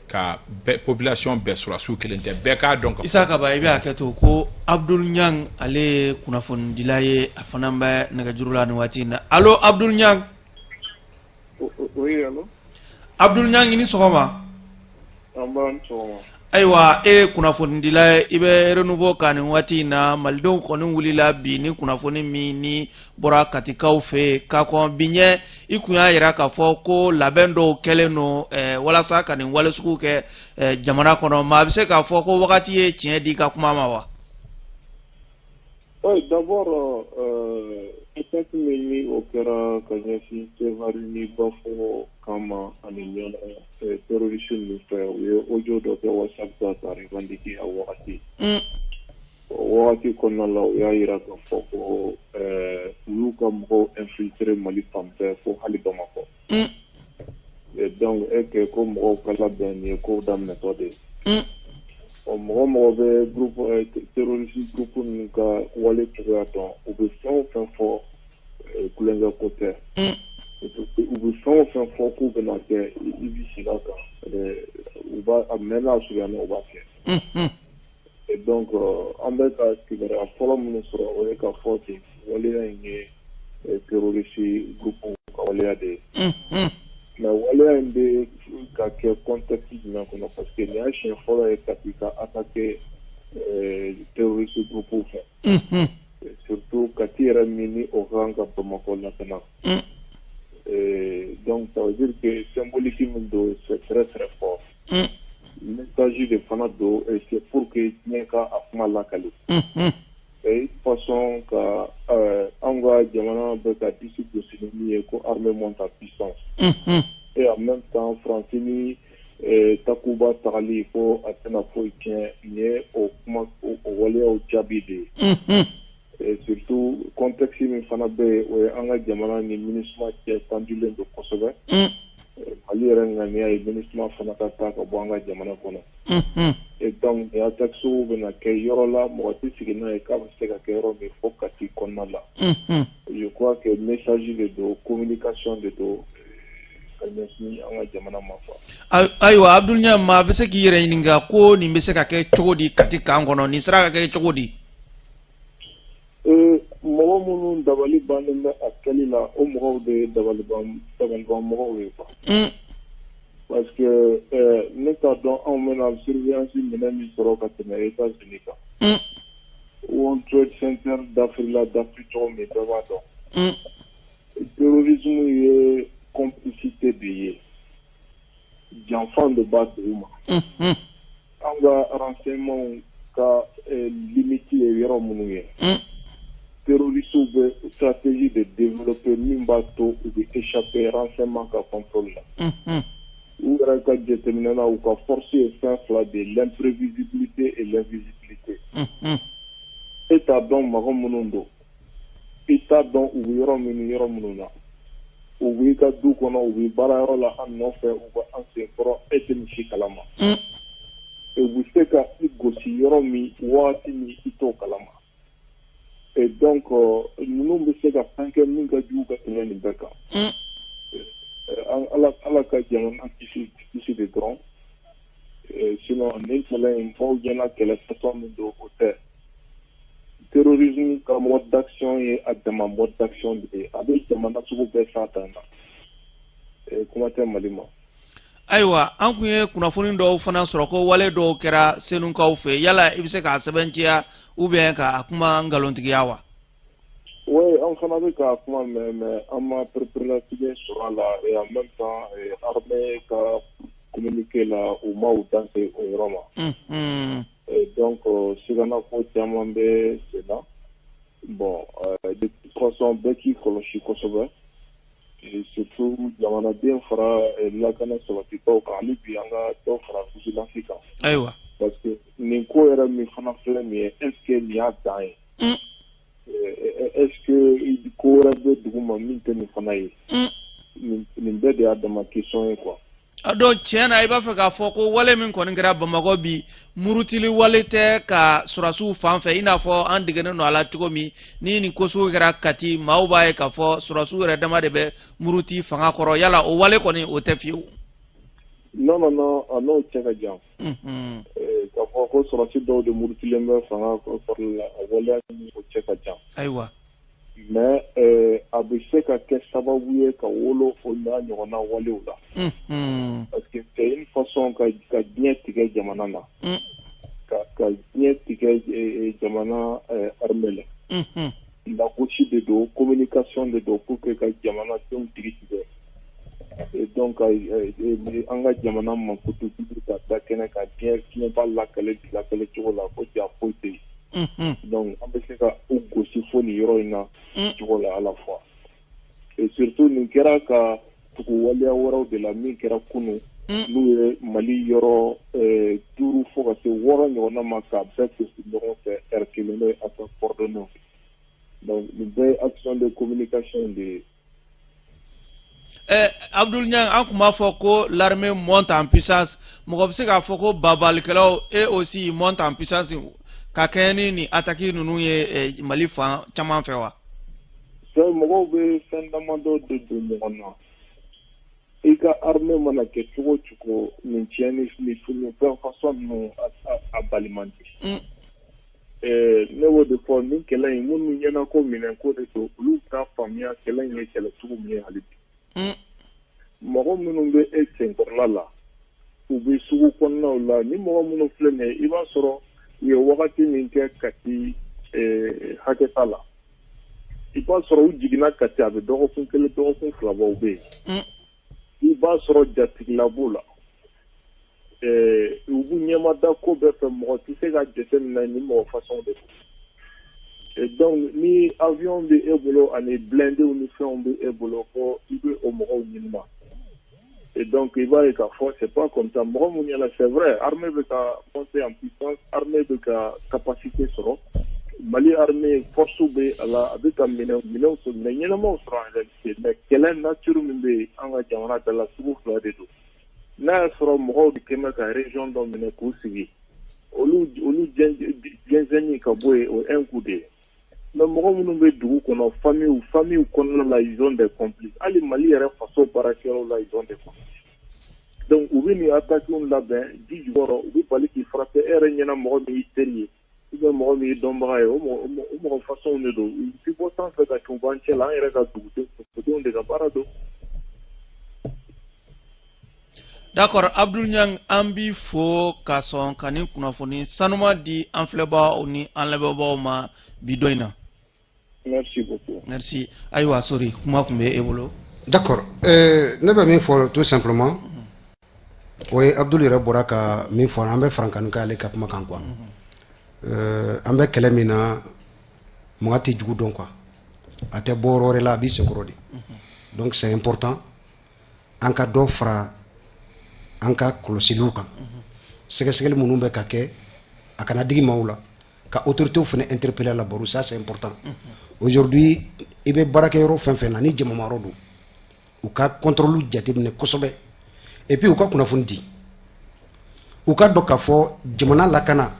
Ka bɛɛ, population bɛɛ, sɔrɔdasiw kelen tɛ, bɛɛ k'a dɔn. Isa Kaba, i bɛ hakɛ to ko Abdul Ɲang, ale ye kunnafonidila ye, a fana bɛ nɛgɛjuru la nin waati in na. Allo, Abdul Ɲang. Oui, allo. Abdul Ɲang, i ni sɔgɔma. An b'a ni sɔgɔma. Ayiwa, e ye kunnafonidila ye, i bɛ Renouveau kan nin waati in na. Malidenw kɔni wulila bi ni kunnafoni min ni bɔra Katikaw fɛ yen ka kɔn bi ɲɛ, i kun y'a yira k'a fɔ ko labɛn dɔw kɛlen don walasa ka nin wale sugu kɛ jamana kɔnɔ. Maa bɛ se k'a fɔ ko wagati ye tiɲɛ di i ka kuma ma wa? Oui, d'abord, attaque min ni o kɛra ka ɲɛsin Sevare ni Bafo kama ani Ɲɔnɔ, terroriste ninnu fɛ, u ye audio dɔ kɛ WhatsApp kan ka revendiquer a wagati. O wagati kɔnɔna la, u y'a yira k'a fɔ ko u y'u ka mɔgɔw infiltrer Mali fan bɛɛ fo hali Bamakɔ. Et donc et que ko mɔgɔw ka labɛn, nin ye kow daminɛtɔ de ye. Ɔ, mɔgɔ mɔgɔ bɛ groupe terroriste groupe ninnu ka wale cogoya dɔn, u bɛ fɛn o fɛn fɔ, kulonkɛ ko tɛ. U bɛ fɛn o fɛn fɔ k'u bɛna kɛ, i b'i sigi a kan, u b'a a mɛn n'a surunyana, u b'a kɛ. Et donc an bɛ ka kibaruya fɔlɔ minnu sɔrɔ, o ye ka fɔ ten waleya in ye terroriste groupe ka waleya de ye. Mais waleya in bɛ ka kɛ contexte jumɛn kɔnɔ? Parce que nin y'a siɲɛ fɔlɔ ye Kati ka attaquer terroriste groupe fɛ. Surtout Kati yɛrɛ min ni o ka kan ka Bamakɔ lakana. Donc ça veut dire que symbolique min don, c'est très très fort. Message de fana don et c'est pour que diɲɛ ka a kuma lakali. C'est une façon ka an ka jamana bɛ ka disi gosi ni min ye ko armée monte en puissance. Et en même temps, Faransi ni Takuba tagali ko a tɛna foyi tiɲɛ, nin ye o kuma o waleyaw jaabi de ye. Et surtout contexte min fana bɛ yen, o ye an ka jamana ni MINUSMA cɛ tendulen don kosɛbɛ. Mali yɛrɛ ŋaniya ye MINUSMA fana ka taa ka bɔ an ka jamana kɔnɔ. Et donc nin attaque sugu bɛna kɛ yɔrɔ la, mɔgɔ tɛ sigi n'a ye k'a bɛ se ka kɛ yɔrɔ min fo Kati kɔnɔna la. Je crois que message de don, communication de don ka ɲɛsin an ka jamana ma quoi. Ayiwa, Abdul Ɲang, maa bɛ se k'i yɛrɛ ɲininka ko nin bɛ se ka kɛ cogo di Kati kan kɔnɔ, nin sera ka kɛ cogo di? Mɔgɔ minnu dabali bannen bɛ a kɛli la, o mɔgɔw de ye dabaliban mɔgɔw ye quoi. Parce que ne t'a dɔn anw bɛna surveillance minɛn min sɔrɔ ka tɛmɛ États-Unis kan. World Trade Center dafirila dafiri cogo min, bɛɛ b'a dɔn. Terrorisme ye complicité de ye, janfan de b'a dugu ma. An ka renseignement ka limite ye yɔrɔ minnu ye, terroristes bɛ stratégie de développer min b'a to u bɛ échapper renseignement ka contrôle la. U yɛrɛ ka jateminɛ na, u ka force ye fɛn fila de ye: l'imprévisibilité et l'invisibilité. E t'a dɔn mɔgɔ minnu don, i t'a dɔn u bɛ yɔrɔ min ni yɔrɔ minnu na. U b'i ka du kɔnɔ, u bɛ baarayɔrɔ la, an nɔfɛ, u bɛ an sen kɔrɔ, e tɛ nin si kalama. U bɛ se ka i gosi yɔrɔ min, waati min, i t'o kalama. Et donc ninnu bɛ se ka fɛn kɛ min ka jugu ka tɛmɛ nin bɛɛ kan. Ala ka jamana kisi de dɔrɔn. Sinon nin kɛlɛ in, f'aw ɲɛna, kɛlɛ façon min don, o tɛ. Terrorisme ka mode d'action ye a dama mode d'action de ye. A bɛ jamana sugu bɛɛ s'a dan na, kuma tɛ Mali ma. Ayiwa, an kun ye kunnafoni dɔw fana sɔrɔ ko wale dɔw kɛra Senukaw fɛ. Yala i bɛ se k'a sɛbɛntiya ou bien k'a kuma nkalontigiya wa? Oui, an fana bɛ ka kuma mɛn, mais an ma pereperelatigɛ sɔrɔ a la. Et en même temps, armée ka communiqué la, u ma u dan se o yɔrɔ ma. Et donc sigana ko caman bɛ sen na. Bon, de toute façon, bɛɛ k'i kɔlɔsi kosɛbɛ, et surtout jamanaden fara lakana sabatitaw kan. Hali bi, an ka dɔ fara vigilance kan. Parce que nin ko yɛrɛ min fana filɛ nin ye, est ce que nin y'a dan ye? Est ce que ko wɛrɛ bɛ dugu ma min tɛ nin fana ye? Nin bɛɛ de y'a dama question ye quoi. Donc tiɲɛ na, i b'a fɛ k'a fɔ ko wale min kɔni kɛra Bamakɔ bi, murutili wale tɛ ka sɔrɔdasiw fan fɛ, i n'a fɔ an degenen don a la cogo min, ni nin ko sugu kɛra Kati, maaw b'a ye k'a fɔ sɔrɔdasiw yɛrɛ dama de bɛ muruti fanga kɔrɔ. Yala o wale kɔni, o tɛ fiyewu? Non, non, non, a n'o cɛ ka jan. K'a fɔ ko sɔrɔdasi dɔw de murutilen bɛ fanga kɔrɔla la, a waleya ni o cɛ ka jan. Mais a bɛ se ka kɛ sababu ye ka wolo o n'a ɲɔgɔnna walew la. Parce que c'est une façon ka diɲɛ tigɛ jamana na. Ka diɲɛ tigɛ jamana armée la. Lagosi de don, communication de don pour que ka jamanadenw tigi tigɛ. Et donc an ka jamana mankutu ka da kɛnɛ kan, diɲɛ b'a lakale lakale cogo la ko ja foyi tɛ yen. Donc an bɛ se ka u gosi fo nin yɔrɔ in na cogo la à la fois. Et surtout nin kɛra ka tugu waleya wɛrɛw de la min kɛra kunun, n'u ye Mali yɔrɔ duuru fo ka se wɔɔrɔ ɲɔgɔnna ma, k'a bɛɛ gosi ɲɔgɔn fɛ heure kelen, n'o ye attaque coordonnée. Donc nin bɛɛ ye action de communication de ye. Abdul Niang, an tun b'a fɔ ko l'armée monte en puissance. Mɔgɔ bɛ se k'a fɔ ko babalikɛlaw eux aussi monte en puissance ka kɛɲɛ ni nin attaque ninnu ye Mali fan caman fɛ wa? Mɔgɔw bɛ fɛn damadɔ de don ɲɔgɔn na. I ka armée mana kɛ cogo o cogo, nin tiɲɛni ni fɛn façon ninnu, a bali man di. Ne b'o de fɔ, nin kɛlɛ in, minnu ɲɛna ko minɛnko de don, olu t'a faamuya kɛlɛ in ye kɛlɛ sugu min ye hali bi. Mɔgɔ minnu bɛ e senkɔrɔla la, u bɛ sugu kɔnɔnaw la, ni mɔgɔ minnu filɛ nin ye, i b'a sɔrɔ u ye wagati min kɛ Kati hakɛ t'a la. I b'a sɔrɔ u jiginna Kati, a bɛ dɔgɔkun 1, dɔgɔkun 2 bɔ, u bɛ yen. I b'a sɔrɔ jatigila b'u la. U b'u ɲɛmada ko bɛɛ fɛ, mɔgɔ tɛ se ka jateminɛ ni mɔgɔ façon de don. Et donc ni avion bɛ e bolo ani blindéw ni fɛnw bɛ e bolo, ko i bɛ o mɔgɔw ɲini. Et donc i b'a ye k'a fɔ c'est pas comme ça. Mɔgɔ mun ɲɛna, c'est vrai, armée bɛ ka monter en puissance, armée bɛ ka capacité sɔrɔ. Mali armée force bɛ a la, a bɛ ka minɛnw sɔrɔ, minɛn ɲɛnamaw sɔrɔ en réalité. Mais kɛlɛ nature min bɛ yen an ka jamana da la, sugu fila de don. N'a y'a sɔrɔ mɔgɔw de kɛn bɛ ka région dɔ minɛ k'u sigi, olu jɛnsɛnni ka bɔ yen, o ye un coup de ye. Mais mɔgɔ minnu bɛ dugu kɔnɔ, famille kɔnɔna la, ils ont des complices. Hali Mali yɛrɛ faso baarakɛyɔrɔ la, ils ont des complices. Donc u bɛ nin attaque labɛn ji jukɔrɔ, u bɛ bali k'i frapper e yɛrɛ ɲɛna, mɔgɔ min y'i teri ye. Ou bien mɔgɔ min y'i dɔnbaga ye, o mɔgɔ façon de don. U ti bɔ sanfɛ ka cun bɔ an cɛ la, an yɛrɛ ka dugudenw de ka baara don. D'accord, Abdul Niang, an b'i fo ka sɔn ka nin kunnafoni sanuma di an filɛbaaw ni an lamɛnbaaw ma bi don in na. Merci beaucoup. Merci. Ayiwa Sori, kuma tun bɛ e bolo. D'accord. Ne bɛ min fɔ tout simplement, o ye Abdul yɛrɛ bɔra ka min fɔ, an bɛ farankanu kɛ ale ka kuma kan quoi. An bɛ kɛlɛ min na, mɔgɔ tɛ jugu dɔn quoi. A tɛ bɔ yɔrɔ wɛrɛ la, a b'i senkɔrɔ de. Donc c'est important an ka dɔ fara an ka kɔlɔsiliw kan. Sɛgɛsɛgɛli minnu bɛ ka kɛ, a kana digi maaw la, ka autorités fana interpeller la baro, ça c'est important. Aujourd'hui i bɛ baarakɛyɔrɔ fɛn fɛn na, ni jamamayɔrɔ don, u ka contrôle jateminɛ kosɛbɛ, et puis u ka kunnafoni di, u ka dɔn k'a fɔ jamana lakana,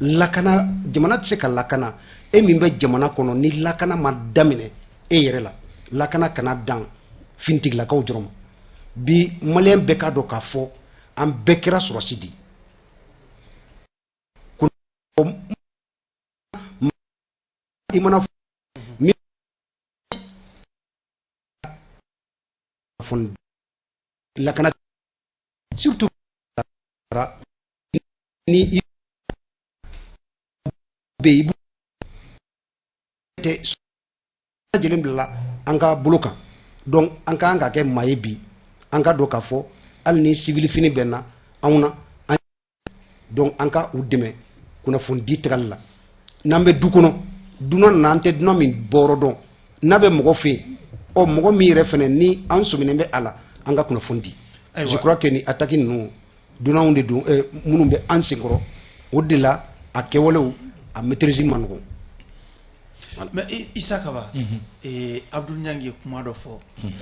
lakana jamana tɛ se ka lakana e min bɛ jamana kɔnɔ ni lakana ma daminɛ e yɛrɛ la. Lakana kana dan finitigilakaw dɔrɔn ma. Bi maliyɛn bɛɛ k'a dɔn k'a fɔ an bɛɛ kɛra sɔrɔsi de ye. I mana min fɔ lakana, surtout ni i bɛ i tɛ lajɛlen bila an ka bolo kan. Donc an ka kan ka kɛ maa ye bi, an ka dɔn k'a fɔ hali ni civil fini bɛ na anw na, donc an ka u dɛmɛ kunnafoni di tagali la. N'an bɛ du kɔnɔ, dunan na, an tɛ dunan min bɔyɔrɔ dɔn, n'a bɛ mɔgɔ fɛ yen, ɔ mɔgɔ min yɛrɛ fɛnɛ ni an sɔminen bɛ a la, an ka kunnafoni di. Je crois que ni attaque ninnu, dunanw de don minnu bɛ an senkɔrɔ, o de la a kɛwalew a maîtrise man nɔgɔn. Mais Issa Kaba, Abdul Niang ye kuma dɔ fɔ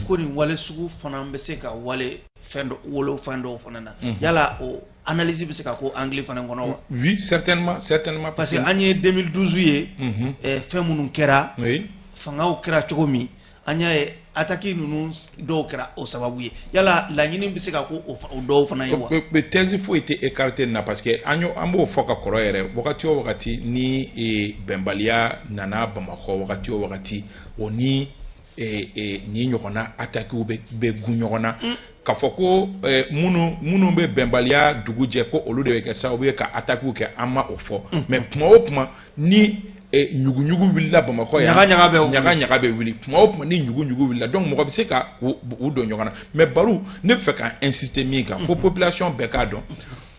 ko nin wale sugu fana bɛ se ka wale fɛn dɔ wolo fɛn dɔw fana na. Yala o analyse bɛ se ka ko angle fana kɔnɔ wa? Oui, certainement, certainement. Parce que an ye 2012 ye, fɛn minnu kɛra, fangaw kɛra cogo min, an y'a ye attaque ninnu dɔw kɛra o sababu ye. Yala laɲini bɛ se ka ko o dɔw fana ye wa? Thèse foyi tɛ écarté na, parce que an b'o fɔ ka kɔrɔ yɛrɛ. Wagati o wagati ni bɛnbaliya nana Bamakɔ, wagati o wagati o ni ni ɲɔgɔnna attaque bɛ gun ɲɔgɔn na. K'a fɔ ko minnu bɛ bɛnbaliya dugu jɛ ko olu de bɛ kɛ sababu ye ka attaque kɛ, an ma o fɔ. Mais kuma o kuma ni ɲuguɲugu wulila Bamakɔ yan, ɲaga ɲaga bɛ wuli. Kuma o kuma ni ɲuguɲugu wulila, donc mɔgɔ bɛ se ka u don ɲɔgɔn na. Mais Baru, ne bɛ fɛ ka insister min kan, ko population bɛɛ k'a dɔn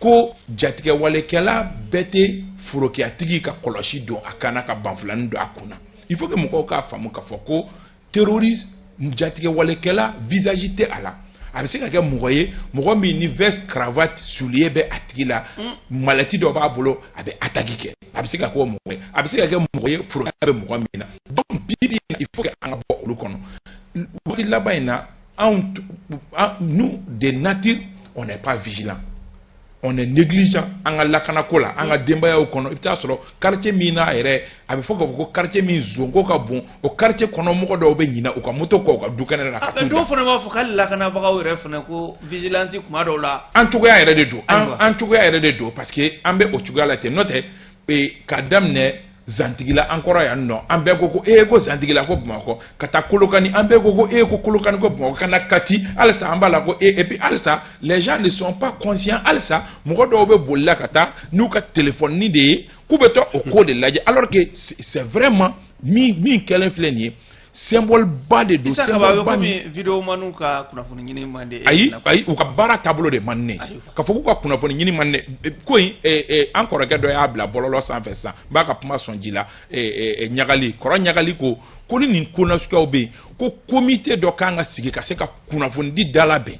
ko jatigɛwalekɛla bɛɛ tɛ forokiyatigi ka kɔlɔsi don a kan na, ka banfulani don a kun na. Il faut que mɔgɔw k'a faamu k'a fɔ ko terroriste, jatigɛwalekɛla, visage tɛ a la. A bɛ se ka kɛ mɔgɔ ye, mɔgɔ min ni veste, cravate, soulier bɛ a tigi la, mallette dɔ b'a bolo, a bɛ attaque kɛ. A bɛ se ka kɛ o mɔgɔ ye, a bɛ se ka kɛ mɔgɔ ye forokiya bɛ mɔgɔ min na. Donc bi bi in, il faut que an ka bɔ olu kɔnɔ. Waati laban in na, anw, nous, de nature, on n'est pas vigilant, on est négligent an ka lakanako la, an ka denbayaw kɔnɔ. I bɛ taa sɔrɔ quartier min n'a yɛrɛ a bɛ fɔ k'a fɔ ko quartier min zonko ka bon, o quartier kɔnɔ mɔgɔ dɔw bɛ ɲinɛ u ka moto kɔ u ka du kɛnɛ la ka t'u da. Dɔw fana b'a fɔ k'ale lakanabagaw yɛrɛ fana ko vigilance kuma dɔw la. An cogoya yɛrɛ de don, an cogoya yɛrɛ de don, parce que an bɛ o cogoya la ten. N'o tɛ, ka daminɛ Zantigila an kɔrɔ yan nɔ, an bɛɛ ko ko ee ko Zantigila ko Bamakɔ, ka taa Kolokani, an bɛɛ ko ko ee ko Kolokani ko Bamakɔ, ka na Kati, halisa an b'a la ko ee. Et puis halisa les gens ne sont pas conscients. Halisa mɔgɔ dɔw bɛ bolila ka taa n'u ka téléphone de ye k'u bɛ taa o ko de lajɛ, alors que c'est vraiment min kɛlen filɛ nin ye, symbole ba de don. Symbole ba min vidéomanw ka kunnafoni ɲini man di. Ayi ayi, u ka baara taabolo de man ne. K'a fɔ k'u ka kunnafoni ɲini man ne ko in, an kɔrɔkɛ dɔ y'a bila bɔlɔlɔ sanfɛ sisan, n b'a ka kuma sɔn ji la. Ɲagali kɔrɔ ɲagali ko ni nin ko nasuguyaw bɛ yen, ko comité dɔ kan ka sigi ka se ka kunnafoni di da labɛn,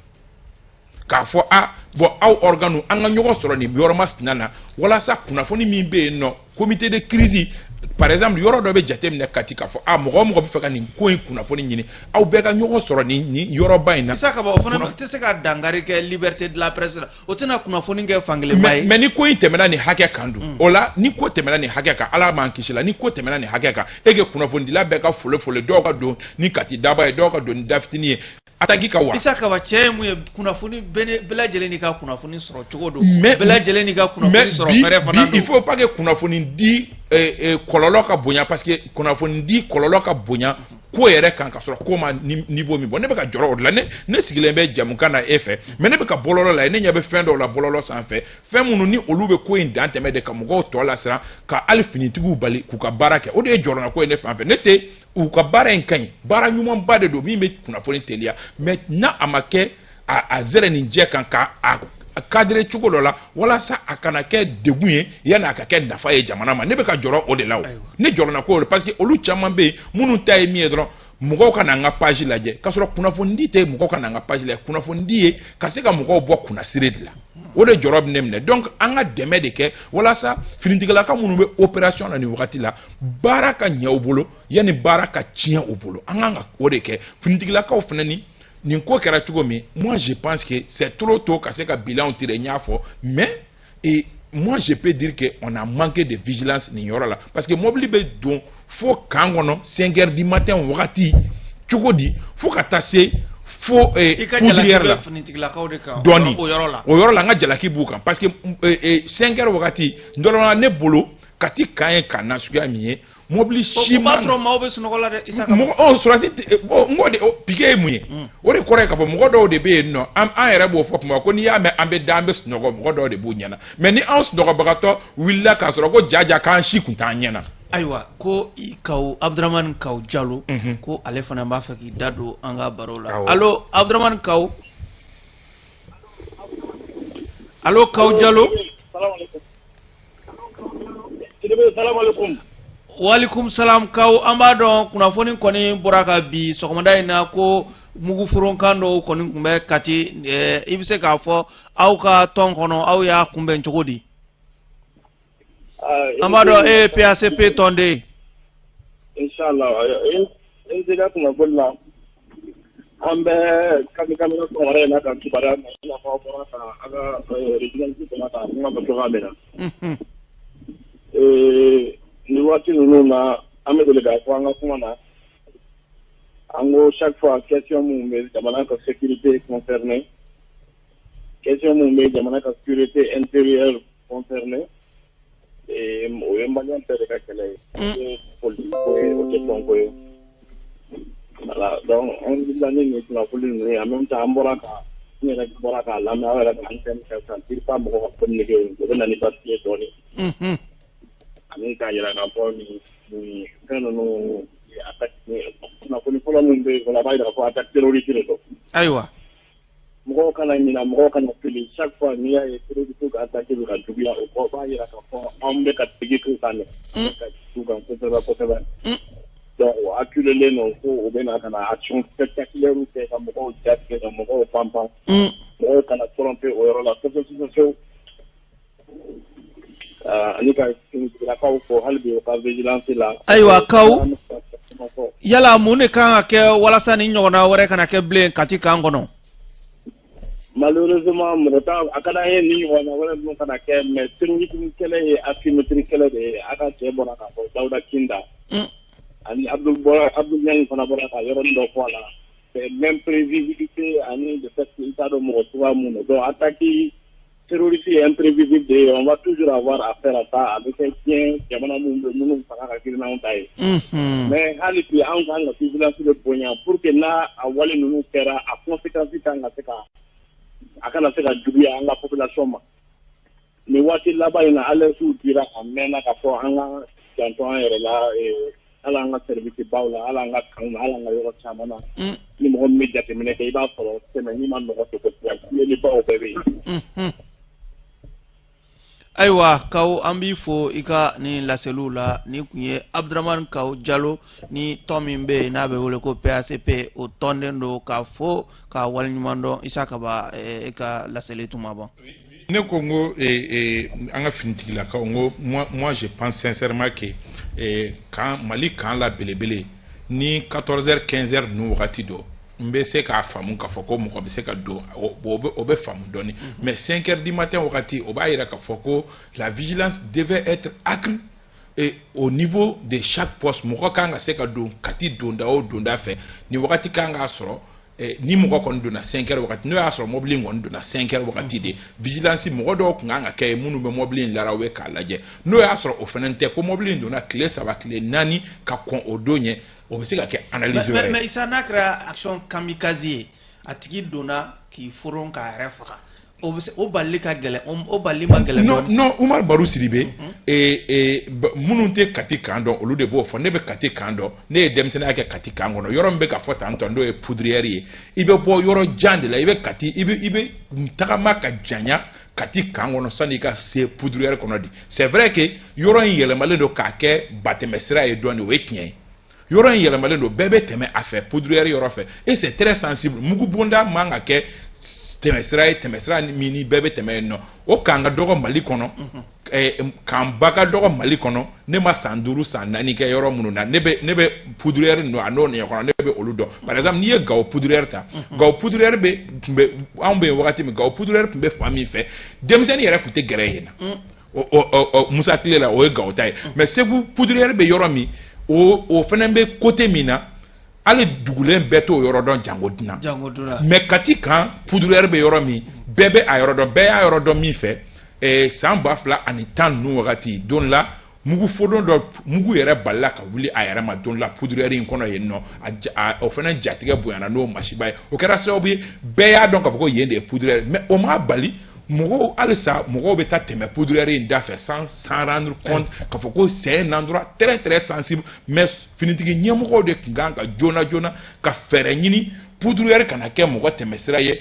k'a fɔ a bon aw organes, an ka ɲɔgɔn sɔrɔ nin yɔrɔ masina na, walasa kunnafoni min bɛ yen nɔ, comité de crise par exemple, yɔrɔ dɔ bɛ jateminɛ Kati, k'a fɔ a mɔgɔ o mɔgɔ bɛ fɛ ka nin ko in kunnafoni ɲini, aw bɛɛ ka ɲɔgɔn sɔrɔ nin yɔrɔba in na. Issa Kaba, o fana tɛ se ka dankari kɛ liberté de la presse la, o tɛna kunnafoni kɛ fankelenba ye. Mais ni ko in tɛmɛna nin hakɛ kan dun, o la ni ko tɛmɛna nin hakɛ kan, Ala m'an kisi la, ni ko tɛmɛna nin hakɛ kan, e que kunnafonidila bɛɛ ka fole fole, dɔw ka don ni Kati daba ye, dɔw ka don ni da fitinin ye. Attaque ka wa. Isa Kaba, cɛ ye mun ye, kunnafoni bɛɛ lajɛlen n'i ka kunnafoni sɔrɔ cogo don. Bɛɛ lajɛlen n'i ka kunnafoni sɔrɔ fɛɛrɛ fana don. Il faut pas que kunnafoni di kɔlɔlɔ ka bonya, parce que kunnafoni di kɔlɔlɔ ka bonya ko yɛrɛ kan ka sɔrɔ ko ma niveau min bɔ. Ne bɛ ka jɔrɔ o de la. Ne sigilen bɛ jamukan na e fɛ, mais ne bɛ ka bɔlɔlɔ la, ne ɲɛ bɛ fɛn dɔw la bɔlɔlɔ sanfɛ, fɛn minnu ni olu bɛ ko in dan tɛmɛ de ka mɔgɔw tɔ lasiran, ka hali finitigiw bali k'u ka baara kɛ. O de ye jɔrɔnako ye ne fan fɛ. Ne tɛ u ka baara in ka ɲi, baara ɲumanba de don min bɛ kunnafoni teliya, mais n'a a ma kɛ a zɛrɛ nin jɛ kan ka a cadré cogo dɔ la walasa a kana kɛ degun ye yanni a ka kɛ nafa ye jamana ma. Ne bɛ ka jɔrɔ o de la. O ne jɔrɔna ko o, parce que olu caman bɛ yen minnu ta ye min ye dɔrɔn, mɔgɔw ka na an ka page lajɛ, k'a sɔrɔ kunnafonidi tɛ mɔgɔw ka na an ka page lajɛ. Kunnafonidi ye ka se ka mɔgɔw bɔ kunnasiri de la. O de jɔrɔ bɛ ne minɛ. Donc an ka dɛmɛ de kɛ walasa finitigilaka minnu bɛ opération na nin wagati la, baara ka ɲɛ u bolo yanni baara ka tiɲɛ u bolo. An kan ka o de kɛ. Finitigilakaw fana, ni nin ko kɛra cogo min, moi je pense que c'est trop tôt ka se ka bilan tirer, n y'a fɔ, mais et moi je peux dire que on a manqué de vigilance nin yɔrɔ la, parce que mobili bɛ don fo camp kɔnɔ 5 heures du matin wagati cogo di, fo ka taa se fo I ka jalaki bɛ finitigilakaw de kan? Dɔɔni. O yɔrɔ la. O yɔrɔ la, n ka jalaki b'u kan, parce que 5 heures wagati dɔrɔn, ne bolo Kati camp ye camp nasuguya min ye, mobili si O b'a sɔrɔ maaw bɛ sunɔgɔ la dɛ, Isa. Mɔgɔ ɔ sɔrɔsi, n k'o de piquet ye mun ye? O de kɔrɔ ye k'a fɔ mɔgɔ dɔw de bɛ yen nɔ, an yɛrɛ b'o fɔ kuma ko n'i y'a mɛn an bɛ da, an bɛ sunɔgɔ, mɔgɔ dɔw de b'u ɲɛna. Mais ni anw sunɔgɔbagatɔ wulila k'a sɔrɔ ko jaja k'an si kun t'an ɲɛna. Ayiwa, ko Kaw Abdramani Kaw Jalo, ko ale fana b'a fɛ k'i da don an ka baro la. Allo, Abdramani Kaw. Allo, Kaw Jalo. Salaamaaleykum. Walikum salam, Kaw. An b'a dɔn kunnafoni kɔni bɔra ka bi sɔgɔmada in na ko mugufuronkan dɔw kɔni tun bɛ Kati. I bɛ se k'a fɔ aw ka tɔn kɔnɔ, aw y'a kunbɛn cogo di? An b'a dɔn e ye PACP tɔnden ye. Inshallah, n sera kunnafoni la. An bɛ kami kami sɔgɔmada in na ka kibaruya mɛn, i n'a fɔ aw bɔra ka an ka résidence kɔnɔ ka kuma fɔ cogoya min na. Nin waati ninnu na, an bɛ deli k'a fɔ an ka kuma na, an ko chaque fois question mun bɛ jamana ka sécurité concernée, question mun bɛ jamana ka sécurité intérieure concernée, o ye maliyɛn bɛɛ de ka kɛlɛ ye. O ye politique ko ye, o tɛ tɔn ko ye. Voilà, donc an wulila ni nin kunnafoni ninnu ye. En même temps, an bɔra ka n yɛrɛ bɔra k'a lamɛn aw yɛrɛ ka antenne kan sisan, DIRPA mɔgɔw ka communiqué, o bɛ na ni basi ye dɔɔnin, ani k'a yira k'a fɔ nin fɛn ninnu, kunnafoni fɔlɔ min bɛ yen fɔlɔ, a b'a yira k'a fɔ attaque terroriste de don. Mɔgɔw kana ɲina, mɔgɔw kana fili, chaque fois n'i y'a ye terroriste ka attaque bɛ ka juguya, o kɔ b'a yira k'a fɔ anw bɛ ka tigi k'u kan dɛ, ka jigin u kan kosɛbɛ kosɛbɛ. Donc o acculelen don ko u bɛ na ka na action spectaculaire kɛ ka mɔgɔw jatigɛ, ka mɔgɔw panpan. Mɔgɔw kana tromper o yɔrɔ la kosɛbɛ kosɛbɛ, ani ka finitigilakaw fɔ hali bi u ka vigilance la. Ayiwa Kaw, yala mun de kan ka kɛ walasa ni ɲɔgɔnna wɛrɛ kana kɛ bilen Kati camp kɔnɔ? Malheureusement, mɔgɔ t'a a ka d'an ye ni ɲɔgɔnna wɛrɛ ninnu kana kɛ, mais terrorisme kɛlɛ ye asymétrie kɛlɛ de ye. A ka cɛ bɔra k'a fɔ, Dawuda Kinda, ani Abdul bɔra, Abdul Ɲangi fana bɔra ka yɔrɔnin dɔ fɔ a la, c'est l'imprévisibilité ani le fait que i t'a dɔn mɔgɔ cogoya mun don. Donc attaque terroriste ye imprévisible de ye, on va toujours avoir affaire à ça. A bɛ kɛ diɲɛ jamana minnu bɛ minnu fanga ka girin n'anw ta ye, mais hali bi anw kan ka vigilance de bonya pour que n'a a wale ninnu kɛra, a conséquence kan ka se ka a kana se ka juguya an ka population ma. Nin waati laban in na, alerte dira a mɛnna k'a fɔ an ka janto an yɛrɛ la, hali an ka service baw la, hali an ka kanw na, hali an ka yɔrɔ caman na. Ni mɔgɔ min bɛ jateminɛ kɛ, i b'a sɔrɔ tɛmɛni ma nɔgɔ ten kosɛbɛ, fiyɛlibaw bɛɛ bɛ yen. Ayiwa Kaw, an b'i fo i ka nin laseliw la. Nin tun ye Abdramani Kaw Jalo ni tɔn min bɛ yen n'a bɛ wele ko PACP, o tɔnden don. K'a fo k'a waleɲuman dɔn. Isa Kaba, e ka laseli tun ma ban. Ne ko n ko an ka finitigilakaw, n ko moi je pense sincèrement que camp Mali camp la belebele ni 14 heures, 15 heures ninnu wagati dɔ, n bɛ se k'a faamu k'a fɔ ko mɔgɔ bɛ se ka don, o bɛ faamu dɔɔni, mais 5 heures du matin wagati, o b'a yira k'a fɔ ko la vigilance devait être accrue et au niveau de chaque poste, mɔgɔ kan ka se ka don Kati donda o donda fɛ nin wagati kan k'a sɔrɔ. Ni mɔgɔ kɔni donna 5 heures wagati, n'o y'a sɔrɔ mobili in kɔni donna 5 heures wagati de, vigilance mɔgɔ dɔw tun kan ka kɛ yen minnu bɛ mobili in larawe k'a lajɛ. N'o y'a sɔrɔ o fana tɛ, ko mobili in donna tile 3 tile 4 ka kɔn o don ɲɛ, o bɛ se ka kɛ analyse wɛrɛ ye. Mais Isa, n'a kɛra action kamikaze ye, a tigi donna k'i foron k'a yɛrɛ faga, o bɛ se o balili ka gɛlɛn, o balili ma gɛlɛn. Non non, Umar Baru Sidibe, minnu tɛ Kati kan dɔn, olu de b'o fɔ. Ne bɛ Kati kan dɔn, ne ye denmisɛnninya kɛ Kati kan kɔnɔ. Yɔrɔ min bɛ ka fɔ tan tɔ, n'o ye poudrière ye, i bɛ bɔ yɔrɔ jan de la, i bɛ Kati, i bɛ tagama ka janya Kati kan kɔnɔ sanni i ka se poudrière kɔnɔ de. C'est vrai que yɔrɔ in yɛlɛmalen don k'a kɛ batɛmɛsira ye dɔɔnin, o ye tiɲɛ ye. Yɔrɔ in yɛlɛmalen don, bɛɛ bɛ tɛmɛ a fɛ poudrière yɔrɔ fɛ, et c'est très sensible. Mugu bonda man ka kɛ tɛmɛsira ye, tɛmɛsira min ni bɛɛ bɛ tɛmɛ yen nɔ. O kan ka dɔgɔ Mali kɔnɔ, kanba ka dɔgɔ Mali kɔnɔ. Ne ma san 5 san 4 kɛ yɔrɔ minnu na, ne bɛ poudrière ninnu a n'o ɲɔgɔn, ne bɛ olu dɔn. Par exemple, n'i ye Gawo poudrière ta, Gawo poudrière bɛ tun bɛ, anw bɛ yen wagati min, Gawo poudrière tun bɛ fan min fɛ, denmisɛnnin yɛrɛ tun tɛ gɛrɛ yen na o Musa tile la, o ye Gawo ta ye. Mais Segu poudrière bɛ yɔrɔ min, o fana bɛ côté min na, hali dugulen bɛɛ t'o yɔrɔ dɔn, jango dunan. Mais Kati kan poudrière bɛ yɔrɔ min, bɛɛ bɛ a yɔrɔ dɔn, bɛɛ y'a yɔrɔ dɔn min fɛ. San 2010 ninnu wagati don la, mugu fodon dɔ, mugu yɛrɛ balila ka wuli a yɛrɛ ma don la poudrière in kɔnɔ yen nɔ. O fana jatigɛ bonyana n'o masiba ye, o kɛra sababu ye bɛɛ y'a dɔn k'a fɔ ko yen de ye poudrière. Mais o m'a bali mɔgɔw, halisa mɔgɔw bɛ taa tɛmɛ poudrière in da fɛ sans s'en rendre compte k'a fɔ ko c'est un endroit très très sensible. Mais finitigi ɲɛmɔgɔw de tun kan ka joona joona ka fɛɛrɛ ɲini poudrière kana kɛ mɔgɔ tɛmɛsira ye,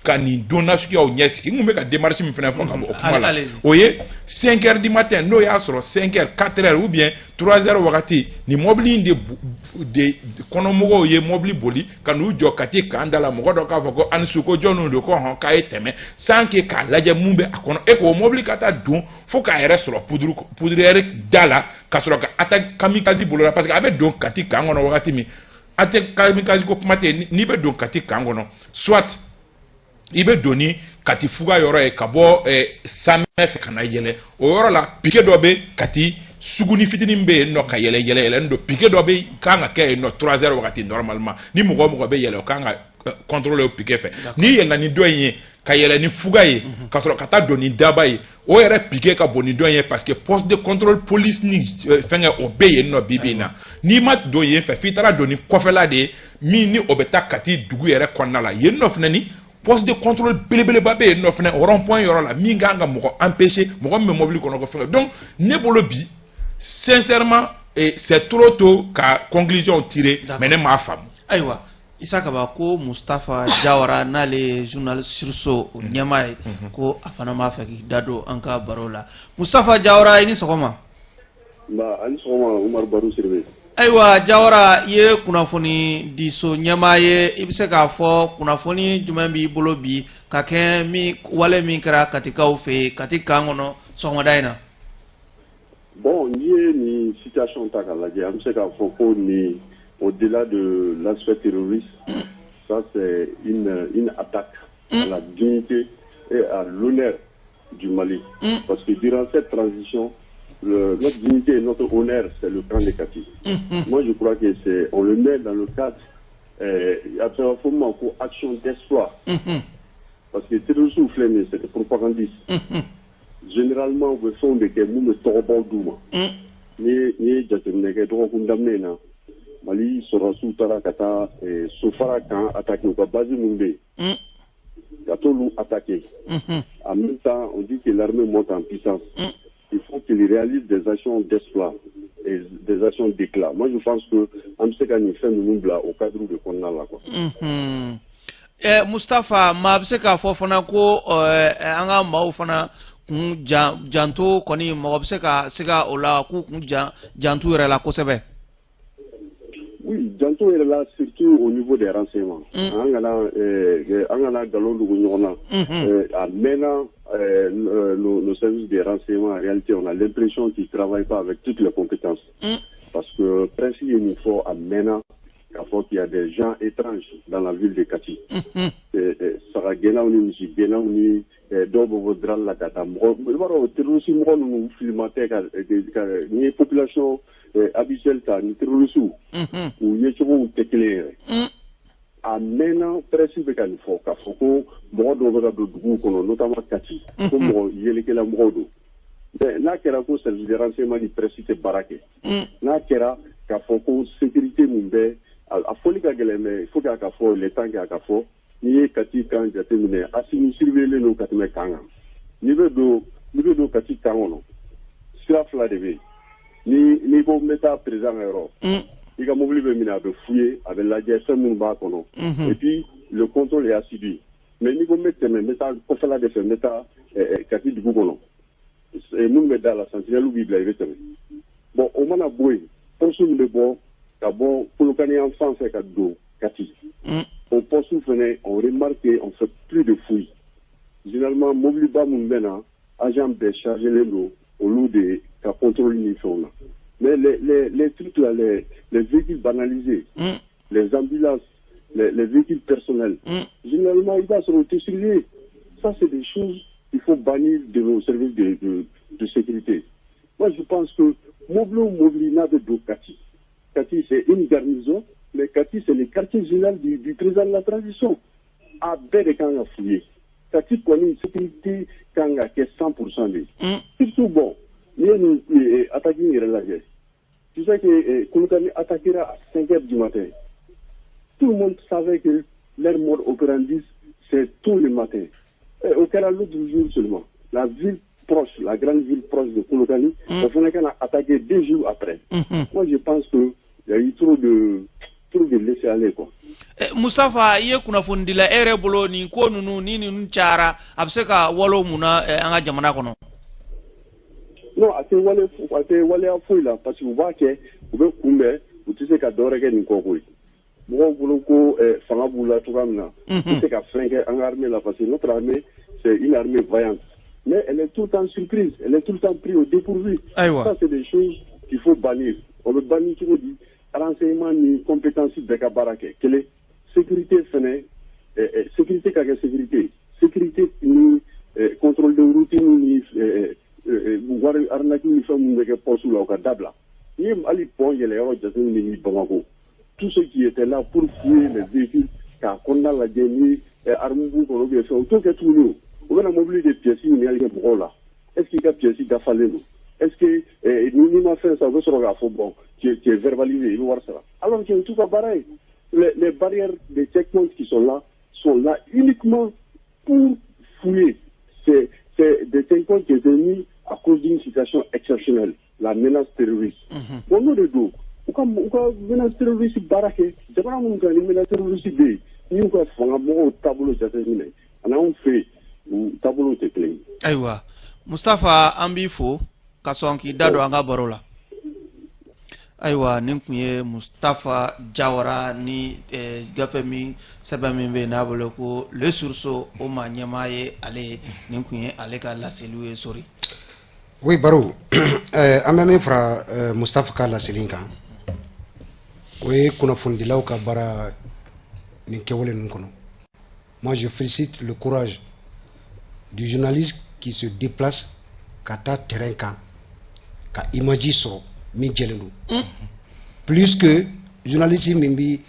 ka nin don nasuguyaw ɲɛsigi. N kun bɛ ka démarche min fana fɔ ka bɔ o kuma la, o ye 5 heures du matin, n'o y'a sɔrɔ 5 heures, 4 heures ou bien 3 heures wagati, nin mɔbili in de kɔnɔmɔgɔw ye mɔbili boli ka n'u jɔ Kati kan da la, mɔgɔ dɔ k'a fɔ ko a ni su, ko jɔnniw don, ko hɔn, k'a ye tɛmɛ sans que k'a lajɛ mun bɛ a kɔnɔ, e k'o mɔbili ka taa don fo k'a yɛrɛ sɔrɔ poudrière da la, ka sɔrɔ ka attaque kamikaze boloda. Parce que a bɛ don Kati kan kɔnɔ wagati min, attaque kamikaze ko kuma tɛ yen. N'i bɛ don Kati kan kɔnɔ, soit i bɛ don ni Kati fuga yɔrɔ ye ka bɔ Samɛ fɛ ka na yɛlɛ o yɔrɔ la, piquet dɔ bɛ Kati suguni fitinin bɛ yen nɔ ka yɛlɛ yɛlɛ yɛlɛ don, piquet dɔ bɛ kan ka kɛ yen nɔ 3 heures wagati. Normalement, ni mɔgɔ o mɔgɔ bɛ yɛlɛ, o kan ka contrôler o piquet fɛ. N'i yɛlɛnna ni dɔ in ye ka yɛlɛ ni fuga ye ka sɔrɔ ka taa don ni daba ye, o yɛrɛ piquet ka bon ni dɔ in ye, parce que poste de contrôle police ni fɛngɛ o bɛ yen nɔ bi bi in na. N'i ma don yen fɛ, f'i taara don ni kɔfɛla de ye min ni o bɛ taa Kati dugu yɛrɛ kɔnɔna la. Yen nɔ fana, ni poste de contrôle belebeleba bɛ yen nɔ fana rond point yɔrɔ la, min kan ka mɔgɔ empêcher, mɔgɔ min bɛ mobili kɔnɔ ko fɛngɛ. Donc ne bolo bi, sincèrement, c'est trop tôt ka conclusion tirer, mais ne m'a faamu. Ayiwa, Isa Kaba, ko Mustafa Jawara, n'ale ye journaliste Sursaut o ɲɛmaa ye, ko a fana b'a fɛ k'i da don an ka baro la. Mustafa Jawara, i ni sɔgɔma. Nba, ani sɔgɔma, Umaru Baru Sidibe. Ayiwa Jawara, i ye kunnafoni diso ɲɛmaa ye, i bɛ se k'a fɔ kunnafoni jumɛn b'i bolo bi ka kɛ min wale min kɛra Katikaw fɛ yen Kati kan kɔnɔ sɔgɔmada in na? Bon, n'i ye nin situation ta k'a lajɛ, an bɛ se k'a fɔ ko nin, au-delà de l'aspect terroriste, ça c'est une attaque à la dignité et à l'honneur du Mali. Parce que durant cette transition, notre dignité et notre honneur, c'est le camp de Kati. Moi, je crois que c'est, on le met dans le cadre, a bɛ fɔ min ma ko action d'espoir. Parce que terroristes filɛ nin ye, c'est des propagandistes. Généralement, u bɛ fɛnw de kɛ mun bɛ tɔgɔbaw d'u ma. N'i ye jateminɛ kɛ dɔgɔkun daminɛ in na, Mali sɔrɔdasiw taara ka taa Sofara kan attaquer, u ka base minnu bɛ yen, ka t'olu attaquer. En même temps, on dit que l'armée monte en puissance. Il faut qu'il réalise des actions d'espoir et des actions d'éclat. Moi, je pense que an bɛ se ka nin fɛn ninnu bila o cadre de kɔnɔna la, quoi. Mustafa, maa bɛ se k'a fɔ fana ko an ka maaw fana kun janto kɔni, mɔgɔ bɛ se ka siga o la k'u kun janto yɛrɛ la kosɛbɛ. Oui, janto yɛrɛ la, surtout au niveau des renseignements. An kana nkalon dogo ɲɔgɔn na. A mɛnna, nos services de renseignement, en réalité, on a l'impression qu'ils ne travaillent pas avec toutes les compétences. Parce que presse ye nin fɔ a mɛnna k'a fɔ qu'il y a des gens étranges dans la ville de Kati. Sagagɛnnaw ni misigɛnnaw ni dɔw bɛ bɔ drali la ka taa mɔgɔ, i b'a dɔn, terroriste mɔgɔ ninnu filima tɛ ka n'i ye population habituelle ta ni terroriste u yecogow tɛ kelen yɛrɛ. A mɛnna, presse bɛ ka nin fɔ k'a fɔ ko mɔgɔ dɔw bɛ ka don duguw kɔnɔ, notamment Kati, ko mɔgɔ yelekela mɔgɔw don. Mais n'a kɛra ko service de renseignement ni presse tɛ baara kɛ, n'a kɛra k'a fɔ ko sécurité mun bɛ, a fɔli ka gɛlɛn, mais il faut que a ka fɔ, le temps que a ka fɔ. N'i ye Kati camp jateminɛ, Assimi surveillé don ka tɛmɛ camp kan. N'i bɛ don Kati camp kɔnɔ, sira fila de bɛ yen. Ni n'i ko n bɛ taa président ka yɔrɔ, i ka mobili bɛ minɛ, a bɛ fouiller, a bɛ lajɛ fɛn minnu b'a kɔnɔ, et puis le contrôle est assidu. Mais n'i ko n bɛ tɛmɛ, n bɛ taa kɔfɛla de fɛ, n bɛ taa Kati dugu kɔnɔ, minnu bɛ da la, sentinelle b'i bila, i bɛ tɛmɛ. Bon, o mana bɔ yen, poste min bɛ bɔ ka bɔ Kolokani yan fan fɛ ka don Kati, o poste fɛnɛ, on remarque que on fait plus de fouilles. Généralement, mobiliba minnu bɛ na, agent bɛɛ chargé don olu de ka contrôle ni fɛnw na. Mais les trucs là, les véhicules banalisés, les ambulances, les véhicules personnels, généralement i b'a sɔrɔ u tɛ surveiller. Ça, c'est des choses qu'il faut bannir de nos services de sécurité. Moi, je pense que mobili o mobili n'a bɛ don Kati, Kati, c'est une garnison, mais Kati, c'est le quartier général du président de la transition, a bɛɛ de kan ka fouiller. Kati kɔni, sécurité kan ka kɛ 100% de ye. Surtout, bon, n'i ye nin attaque in yɛrɛ lajɛ, tu sais que Kolokani attaquera à 5 heures du matin. Tout le monde savait que leur mode operandi, c'est tôt le matin. Et o kɛra l'autre jour seulement, la ville proche, la grande ville proche de Kolokani, o fana ka na attaquer 2 jours après. Moi, je pense que il y a eu trop de laisser aller, quoi. Mustafa, i ye kunnafonidila, e yɛrɛ bolo, nin ko ninnu ni ninnu cayara, a bɛ se ka walo mun na an ka jamana kɔnɔ? Non, a tɛ wale, a tɛ waleya foyi la, parce que u b'a kɛ, u bɛ kunbɛn, u tɛ se ka dɔwɛrɛ kɛ nin kɔ koyi. Mɔgɔw bolo ko fanga b'u la cogoya min na, u tɛ se ka fɛn kɛ an ka armée la, parce que notre armée, c'est une armée vaillante, mais elle est tout le temps surprise, elle est tout le temps prise au dépourvu. Ça, c'est des choses qu'il faut bannir. O bɛ bannir cogo di? Renseignement ni compétence bɛɛ ka baara kɛ kelen, sécurité fɛnɛ, sécurité ka kɛ sécurité, sécurité ni contrôle de routine ni wari arnaque ni fɛn minnu bɛ kɛ poste la, o ka dabila. N'i ye hali pont yɛlɛ yɔrɔ jateminɛ ni Bamakɔ, tous ceux qui étaient là pour fouiller les véhicules k'a kɔnɔna lajɛ ni arme b'u kɔnɔ ou bien fɛn, u t'o kɛ tuguni. O u bɛna mobili de pièces ɲininkali kɛ mɔgɔw la: est ce que i ka pièce dafalen don? Est ce que n'i ma fɛn san, u bɛ sɔrɔ k'a fɔ: bon, tu es verbalisé, i bɛ wari sara, alors que o t'u ka baara ye. Les barrières des checkpoints qui sont là uniquement pour fouiller. C'est des checkpoints qui étaient mis à cause d'une situation exceptionnelle, la menace terroriste. Bon, n'o de don, u ka menace terroriste baara kɛ. Jamana minnu kan ni menace terroriste bɛ yen, n'i y'u ka fanga mɔgɔw taabolo jateminɛ ani anw fɛ yen, u taabolow tɛ kelen ye. Ayiwa, Mustafa, an b'i fo ka sɔn k'i da don an ka baro la. Ayiwa, nin tun ye Mustafa Jawara ni gafe min sɛbɛn min bɛ yen n'a bolo ko Le Sursaut, o maa ɲɛmaa ye ale ye. Nin tun ye ale ka laseliw ye, sori. Oui, Baro, an bɛ min fara Mustafa ka laseli kan, o ye kunnafonidilaw ka baara nin kɛwale ninnu kɔnɔ. Moi, je félicite le courage du journaliste qui se déplace ka taa terrain kan ka image sɔrɔ min jɛlen don, plus que journaliste min bi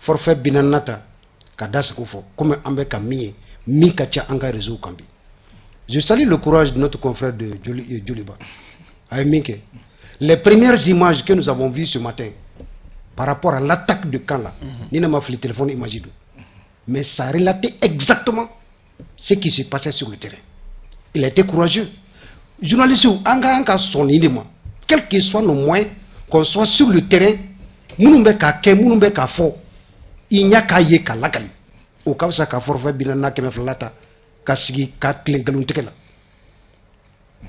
forfait 40 ta ka da sago fɔ, komi an bɛ ka min ye min ka ca an ka réseau kan bi. Je salue le courage de notre confrère de Joliba. A ye min kɛ, les premières images que nous avons vues ce matin par rapport à l'attaque de camp là, ni ne ma fili, téléphone image don, mais ça relatait exactement ce qui se passait sur le terrain. Il a été courageux. Journaliste, an ka kan ka sɔn nin de ma, quels que soient nos moyens, qu'on soit sur le terrain, minnu bɛ k'a kɛ, minnu bɛ k'a fɔ, i ɲɛ k'a ye k'a lakali, o ka fisa ka forfait 40 na 200 ta ka sigi ka tilen nkalon tigɛ la.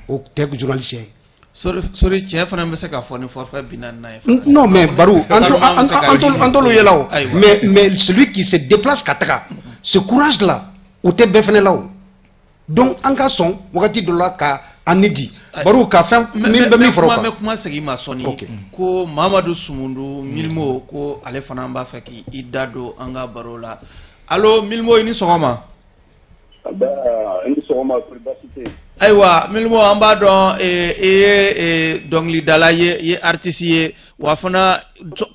O tɛ journaliste ye. Sori, cɛ fana bɛ se k'a fɔ ni forfait 40 ye. Non, mais Barou, an t'olu yɛlɛ o, mais celui qui se déplace ka taga, ce courage là, o tɛ bɛɛ fɛnɛ la o. Donc an ka sɔn wagati dɔ la ka an ni di Barou ka fɛn min bɛ min fɔra o kan. N bɛ kuma segin ma sɔɔni ko Mamadu Sumundu Milimo, ko ale fana b'a fɛ k'i da don an ka baro la. Allo, Milimo, i ni sɔgɔma. I ni sɔgɔma, kɔri baasi tɛ yen? Ayiwa, Milimo, an b'a dɔn e ye dɔnkilidala ye, i ye artiste ye, wa fana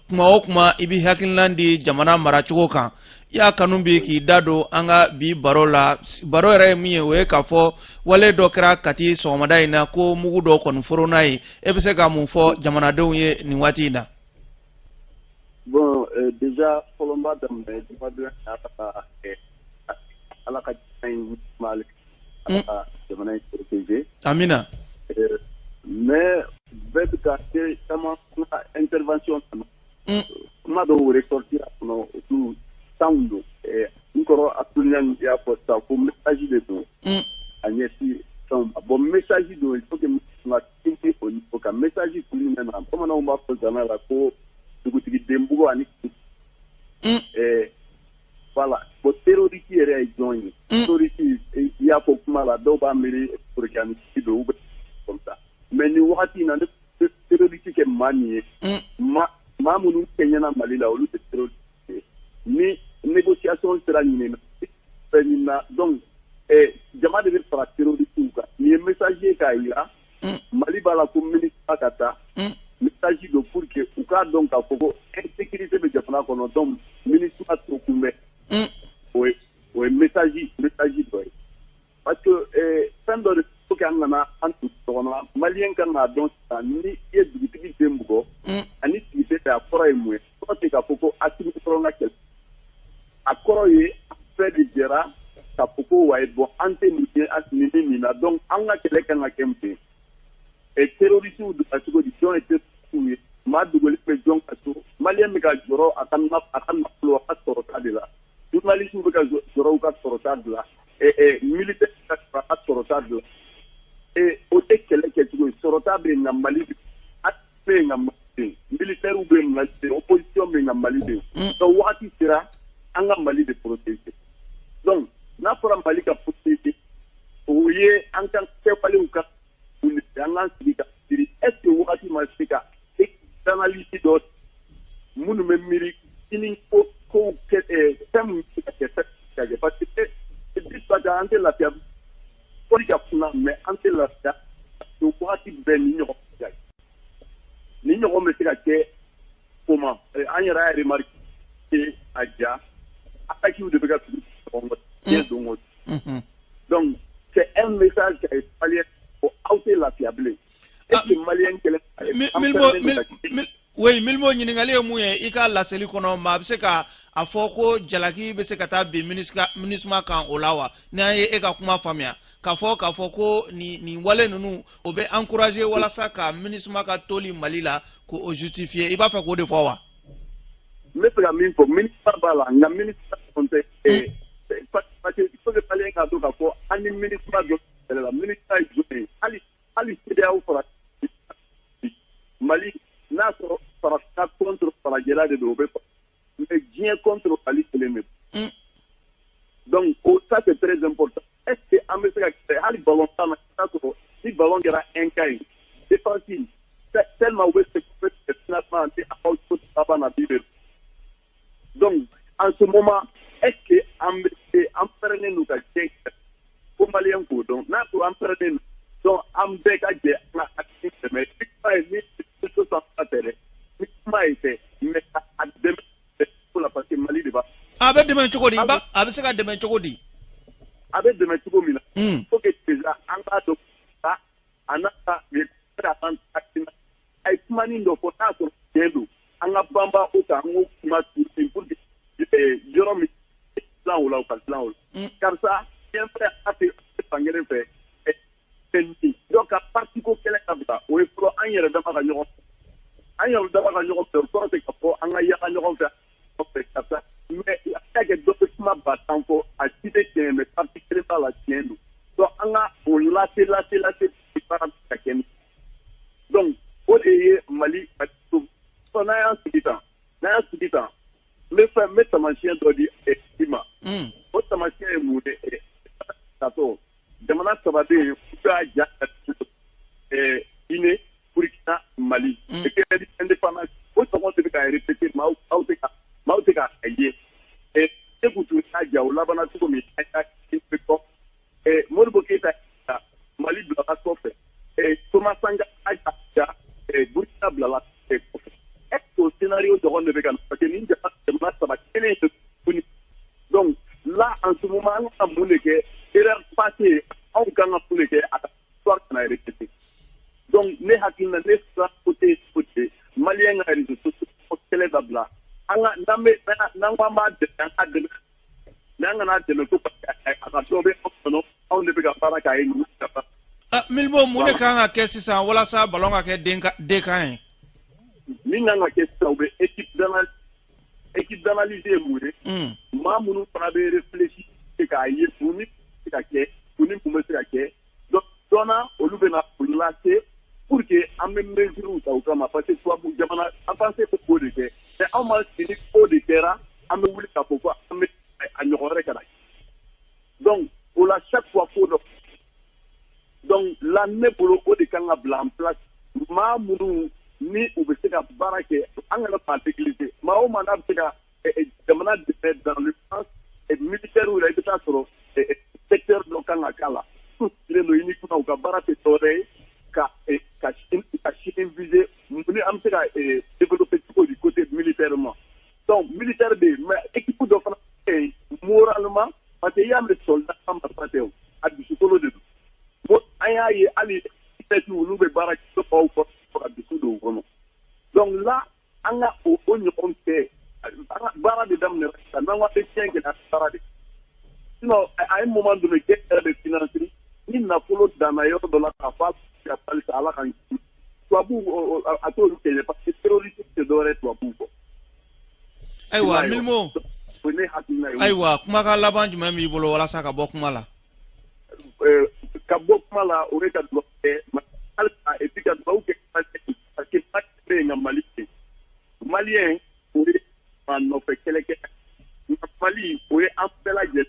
kuma o kuma i bɛ hakilina di jamana maracogo kan. I y'a kanu bi k'i da don an ka bi baro la. Baro yɛrɛ ye min ye, o ye k'a fɔ wale dɔ kɛra Kati sɔgɔmada in na, ko mugu dɔ kɔni forona ye. E bɛ se ka mun fɔ jamanadenw ye nin waati in na? Bon, déjà fɔlɔ, n b'a daminɛ jamanadenw, Ala ka jamana in mali, Ala ka jamana in protéger. Amina. Mais bɛɛ bɛ ka kɛ caman ka intervention kɔnɔ, kuma dɔw ressortir a kɔnɔ, olu sanw don. N kɔrɔ Abdoul y'a fɔ sisan ko message de don a ɲɛsin fɛnw ma. Bon, message don, il faut que ka sinsin o niveau kan. Message kun jumɛn na? Bamananw b'a fɔ zana la ko dugutigi denbugu ani voilà. Bon, terroriste yɛrɛ ye jɔn ye? Terroriste, i y'a fɔ kuma la, dɔw b'a miiri Burkina don ou bien comme ça, mais nin wagati in na, ne terroriste kɛ maa min ye, maa minnu kɛɲɛna Mali la, olu tɛ terroriste ye. Ni négociation sera ɲinina, fɛn ɲinina, donc jama de bɛ fara terroriste kan. Nin ye message ye k'a jira Mali b'a la ko MINUSMA ka taa. Message don pour que u k'a dɔn k'a fɔ ko insécurité bɛ jamana kɔnɔ, donc MINUSMA to kunbɛn. O ye message dɔ ye, parce que fɛn dɔ de faut que an kana an tugu ɲɔgɔn na. Malien kan k'a dɔn sisan, ni i ye dugutigi den bugɔ ani sigi tɛ, a kɔrɔ ye mun ye? Kɔrɔ tɛ k'a fɔ ko Assimi dɔrɔn ka kɛlɛ. A kɔrɔ ye an bɛɛ de jɛra k'a fɔ ko wayi, bon, an tɛ nin ye nin ni nin na, donc an ka kɛlɛ kan ka kɛ mun ye? Terroriste donna cogo di? Jɔn ye terroriste ye? Maa dogolen bɛ jɔn ka so? Malien bɛ ka jɔrɔ a ka nafolo, a ka sɔrɔta de la. Journaliste bɛ ka jɔrɔ u ka sɔrɔta de la. Militaire bɛ ka jɔrɔ a ka sɔrɔta de la. O tɛ kɛlɛ kɛcogo ye. Sɔrɔta bɛ yen nka Mali bɛ yen, nka Mali bɛ yen, militaire bɛ yen, Mali bɛ yen, opposition bɛ yen, nka Mali bɛ yen. Donc wagati sera an ka Mali de protéger. Donc n'a fɔra Mali ka protéger, o ye an ka kɛwalew ka an k'an sigi ka miiri, est ce que wagati ma se ka analyse dɔ minnu bɛ miiri sini ko kow kɛ, fɛn min bɛ se ka kɛ, fɛn ka kɛ, parce que bi an tɛ lafiya fɔli ka kunna, mais an tɛ lafiya parce que wagati bɛɛ ni ɲɔgɔn bɛ se ka kɛ, ni ɲɔgɔn bɛ se ka kɛ. Comment an yɛrɛ y'a remarqué, a ja attaques de bɛ ka tugu ɲɔgɔn kɔ diɲɛ don o don. Donc c'est un message k'a ye Malien ko aw tɛ lafiya bilen. Est ce que Malien kɛlɛ? Oui, Milimo, ɲininkali ye mun ye? I ka laseli kɔnɔ, maa bɛ se ka a fɔ ko jalaki bɛ se ka taa bin MINUSMA kan o la wa? N'an ye e ka kuma faamuya k'a fɔ ko nin wale ninnu, o bɛ encourager walasa ka MINUSMA ka toli Mali la, k'o justifier, i b'a fɛ k'o de fɔ wa? N bɛ fɛ ka min fɔ, MINUSMA b'a la, nka MINUSMA dɔrɔn tɛ, parce que il faut que Malien k'a dɔn k'a fɔ an ni MINUSMA dɔ kɛlɛ la. MINUSMA ye jumɛn ye? Hali CEDEAO fara Mali, n'a sɔrɔ farafinna contre farajɛla de don, o bɛ fɔ, mais diɲɛ contre Mali kelen de don. Donc o, ça c'est très important. Est ce que an bɛ se ka kɛ hali ballon tan na, i b'a sɔrɔ ni ballon kɛra un cas ye, défense tellement u bɛ se finalement an tɛ aw to laban na bi de. Donc en ce moment, est ce que an bɛ se, an pɛrɛnnen don ka diɲɛ kɛ ko Malien k'o dɔn? N'a sɔrɔ an pɛrɛnnen don, donc an bɛɛ ka jɛ an ka hakili dɛmɛ. Ni kuma ye ni so tɛ dɛ, ni kuma ye tɛ, mais a dɛmɛ ko la, parce que Mali de b'a. A bɛ dɛmɛ cogo di? A bɛ se ka dɛmɛ cogo di? A bɛ dɛmɛ cogo min na, faut que déjà an k'a dɔn a n'a ka a ye kumanin dɔ fɔ, n'a sɔrɔ tiɲɛ don, an ka banba o kan, an k'o kuma tuuru pour que yɔrɔ min dilan o la, o ka dilan o la. Karisa tiɲɛ fɛ, a tɛ fankelen fɛ fɛn dɔ ka parti ko kɛlɛ ka bila, o ye fɔlɔ. An yɛrɛ dama ka ɲɔgɔn, an yɛrɛ dama ka ɲɔgɔn fɛ, o kɔrɔ tɛ ka fɔ an ka yaala ɲɔgɔn fɛ karisa, mais a ka kɛ dɔ bɛ kuma 10 000 fɔ, a si tɛ tiɲɛ, mais parti kelen b'a la tiɲɛ don. Donc an ka o lase lase lase baara bɛ ka kɛ ni. Donc o de ye Mali. N'a y'an sigi tan, n'a y'an sigi tan, n bɛ fɛn, n bɛ taamasiyɛn dɔ di i ma. O taamasiyɛn ye mun ye? Tatɔ jamana saba bɛ yen, u y'a ja Guinée, Burkina, Mali, indépendance, o ɲɔgɔn de bɛ ka répéter. Maaw tɛ ka, maaw tɛ ka a ye. Sékou Touré y'a ja, o labanna cogo min, an y'a kɔ. Modibo Keyita, Mali bilala kɔfɛ. Thomas Sankara y'a ja, Burkina bilala kɔfɛ. Est ce que o scénario ɲɔgɔn de bɛ ka na? Parce que nin jamana saba kelen de tuguni. ce moment an ka mun de kɛ? Erreur passée, anw kan ka mun de kɛ a ka histoire kana répéter? Donc ne hakilina, ne sira côté malien ka réseaux sociaux kɛlɛ dabila. An ka n'an bɛ n'an ko an b'a dɛmɛ, an k'a dɛmɛ, mais an kana dɛmɛ ko parce que a ka dɔ bɛ anw kɔnɔ, anw de bɛ ka baara k'a ye, ninnu ka baara. Ah, Milimo, mun de kan ka kɛ sisan walasa ballon ka kɛ den ka den kan ye? Min kan ka kɛ sisan, u bɛ équipe d'analyse ye mun ye? Maa minnu fana bɛ réfléchir k'a ye mun ni bɛ se ka kɛ, mun ni mun bɛ se ka kɛ. Donc dɔnna olu bɛ na o lase pour que an bɛ mesures ta u kama, parce que tubabu jamana avancé bɛ k'o de kɛ. Mais anw ma sigi ni o de kɛra, an bɛ wuli k'a fɔ ko an bɛ a ɲɔgɔn wɛrɛ ka na. Donc o la, chaque fois ko dɔ. Donc la, ne bolo, o de kan ka bila en place. Maa minnu ni u bɛ se ka baara kɛ, an kana maa négliger. Maa o maa n'a bɛ se ka jamana dɛmɛ dans le sens militaire la, i bɛ taa sɔrɔ secteur dɔ kan ka k'a la. N'u sigilen don uniquement, u ka baara tɛ dɔwɛrɛ ye ka Chine viser, ni an bɛ se ka développer cogo di côté militairement. Donc militaire bɛ yen, mais équipe dɔ fana bɛ yen moralement, parce que i y'a mɛn soldat ka marifa tɛ o, a dusukolo de don. Bon, an y'a ye hali peut-être olu bɛ baara kɛ baw kɔnɔ ka dusu don u kɔnɔ. Donc là, an ka o ɲɔgɔn kɛ, an ka baara de daminɛ sisan. N'an ko an bɛ tiɲɛ kɛ, an baara de, sinon à un moment donné, guerre yɛrɛ bɛ financer ni nafolo danna yɔrɔ dɔ la k'a fɔ a bɛ se ka Ala k'an kisi. Tubabuw a t'olu kɛɲɛ, parce que terroriste tɛ dɔwɛrɛ ye tubabuw kɔ. Ayiwa, Milimo. O ye ne hakilina ye. Ayiwa, kumakan laban jumɛn b'i bolo walasa ka bɔ kuma la? Ka bɔ kuma la, o ye ka dugawu kɛ halisa, et puis ka dugawu kɛ parce que Mali bɛ yen, nka Mali tɛ yen. Malien, o ye maa nɔfɛ kɛlɛkɛ, nka Mali, o ye an bɛɛ lajɛlen.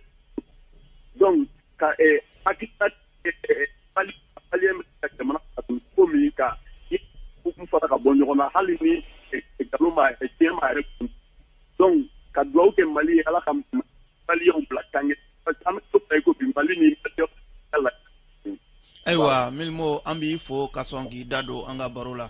Donc ka hakilina Mali, malien bɛ se ka jamana cogo min ka i fara ka bɔ ɲɔgɔn na, hali ni nkalon b'a tiɲɛ b'a yɛrɛ kun. Donc ka dugawu kɛ Mali ye, Ala ka malienw bila kan kɛ, parce que an bɛ don min na i ko bi, Mali ni malien la. Ayiwa, Milimo, an b'i fo ka sɔn k'i da don an ka baro la.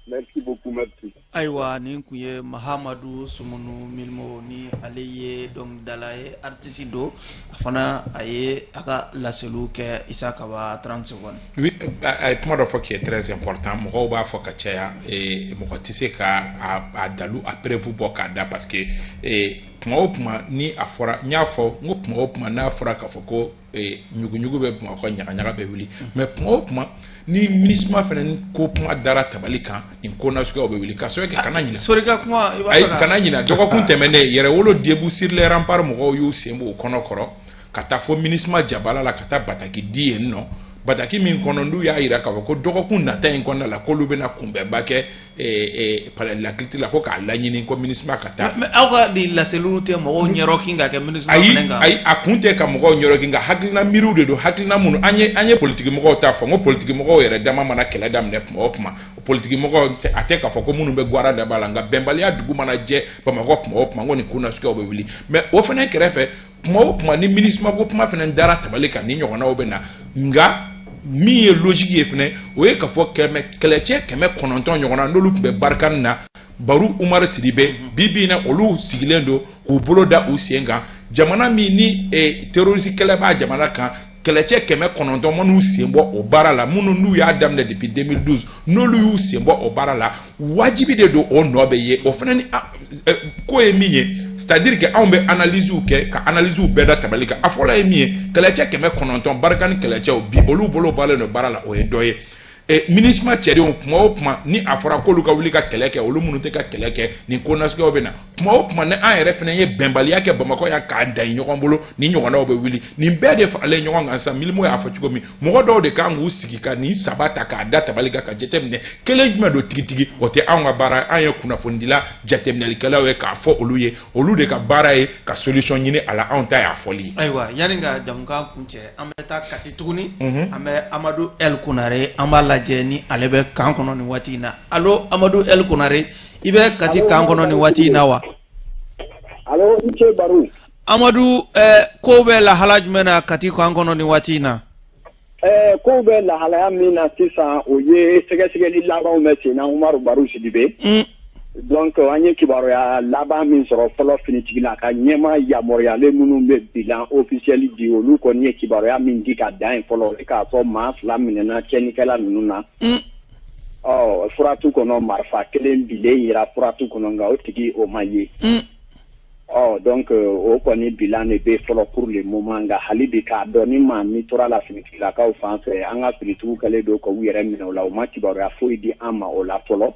Merci beaucoup, merci. Ayiwa, nin tun ye Mahamadu Sumunu Milimo, ni ale ye dɔnkilidala ye, artiste don. A fana a ye a ka laseliw kɛ. Isa Kaba, 30 secondes. Oui, a ye kuma dɔ fɔ qui est très important. Mɔgɔw b'a fɔ ka caya, mɔgɔ tɛ se ka a dalu, a preuve bɔ k'a da, parce que kuma o kuma ni a fɔra, n y'a fɔ n ko kuma o kuma n'a fɔra k'a fɔ ko ɲuguɲugu bɛ Bamakɔ, ɲagaɲaga bɛ wuli. Mais kuma o kuma ni MINUSMA fana ni ko kuma dara tabali kan, nin ko nasuguyaw bɛ wuli ka sɔrɔ kɛ. Kana ɲinɛ. Sori ka kuma i b'a ayi fɛ ka kana ɲinɛ, dɔgɔkun tɛmɛnen, Yɛrɛwolo Debout sur les Remparts mɔgɔw y'u sen bɔ u kɔnɔ kɔrɔ ka taa fo MINUSMA jabala la, ka taa bataki di yen nɔ, bataki min kɔnɔ n'u y'a yira k'a fɔ ko dɔgɔkun nata in kɔnɔna la, k'olu bɛna kunbɛnba kɛ palais de la culture la, ko k'a laɲini ko MINUSMA ka taa. Mais aw ka nin laseliw tɛ mɔgɔw ɲɛrɔkin ka kɛ MINUSMA ayi fɛnɛ kan? Ayi, a kun tɛ ka mɔgɔw ɲɛrɔkin, nka hakilina miiriw de don, hakilina minnu an ye politiki mɔgɔw ta fɔ. N ko politiki mɔgɔw yɛrɛ dama mana kɛlɛ daminɛ kuma o kuma, politiki mɔgɔw a tɛ k'a fɔ ko minnu bɛ gwara daba la, nka bɛnbaliya dugu mana jɛ Bamakɔ kuma o kuma, n ko nin ko nasuguyaw bɛ wuli. Mais o fana kɛrɛfɛ, kuma o kuma ni MINUSMA ko kuma fana dara tabali kan, ni ɲɔgɔnnaw bɛ na. Nka min ye logique ye fɛnɛ, o ye k'a fɔ kɛmɛ kɛlɛcɛ 900 ɲɔgɔnna, n'olu tun bɛ Barkhane na, Baru Umaru Sidibe, bi bi in na, olu sigilen don k'u bolo da u sen kan. Jamana min ni terroriste kɛlɛ b'a jamana kan, kɛlɛcɛ 900 man'u sen bɔ o baara la, minnu n'u y'a daminɛ depuis 2012, n'olu y'u sen bɔ o baara la, wajibi de don o nɔ bɛ ye. O fana ni ko ye min ye, c'est à dire que anw bɛ analyse kɛ ka analyse bɛɛ da tabali kan. A fɔlɔ ye min ye, kɛlɛcɛ 900, Barkhane kɛlɛcɛw, bi olu bolo bɔlen don baara la, o ye dɔ ye. MINUSMA cɛdenw, kuma o kuma ni a fɔra k'olu ka wuli ka kɛlɛ kɛ, olu minnu tɛ ka kɛlɛ kɛ, nin ko nasuguyaw bɛ na. Kuma o kuma ni an yɛrɛ fana ye bɛnbaliya kɛ Bamakɔ yan k'a dan ɲɔgɔn bolo, ni ɲɔgɔnnaw bɛ wuli. Nin bɛɛ de faralen ɲɔgɔn kan sisan. Milimo y'a fɔ cogo min, mɔgɔ dɔw de kan k'u sigi ka nin saba ta k'a da tabali kan ka jateminɛ kelen jumɛn don tigitigi. O tɛ anw ka baara, an ye kunnafonidila jateminɛlikɛlaw ye k'a fɔ olu ye, olu de ka baara ye ka solution ɲini a la, anw ta y'a fɔli ye. Ayiwa, yanni ka jamukan kuncɛ, an bɛ taa Kati tuguni. An bɛ Amadu El Konare, an b'a lajɛ ni ale bɛ camp kɔnɔ nin waati in na. Allo, Amadu El Konare, i bɛ Kati camp kɔnɔ nin waati in na wa? Allo, i ce Baru. Amadu, kow bɛ lahala jumɛn na Kati camp kɔnɔ nin waati in na? Kow bɛ lahalaya min na sisan, o ye sɛgɛsɛgɛli labanw bɛ sen na, Umaru Baru Sidibe. Donc an ye kibaruya laban min sɔrɔ fɔlɔ, finitigila ka ɲɛma yamaruyalen minnu bɛ bilan officiel di, olu kɔni ye kibaruya min di ka dan yen fɔlɔ, k'a fɔ maa fila minɛna tiɲɛnikɛla ninnu na. Ɔ furatu kɔnɔ, marifa kelen bilen yira furatu kɔnɔ, nka o tigi o ma ye. Ɔ donc o kɔni bilan de bɛ fɔlɔ pour le moment. Nka hali bi k'a dɔn ni maa min tora la finitigilakaw fan fɛ, an ka finitigiw kɛlen don k'u yɛrɛ minɛ o la, u ma kibaruya foyi di an ma o la fɔlɔ.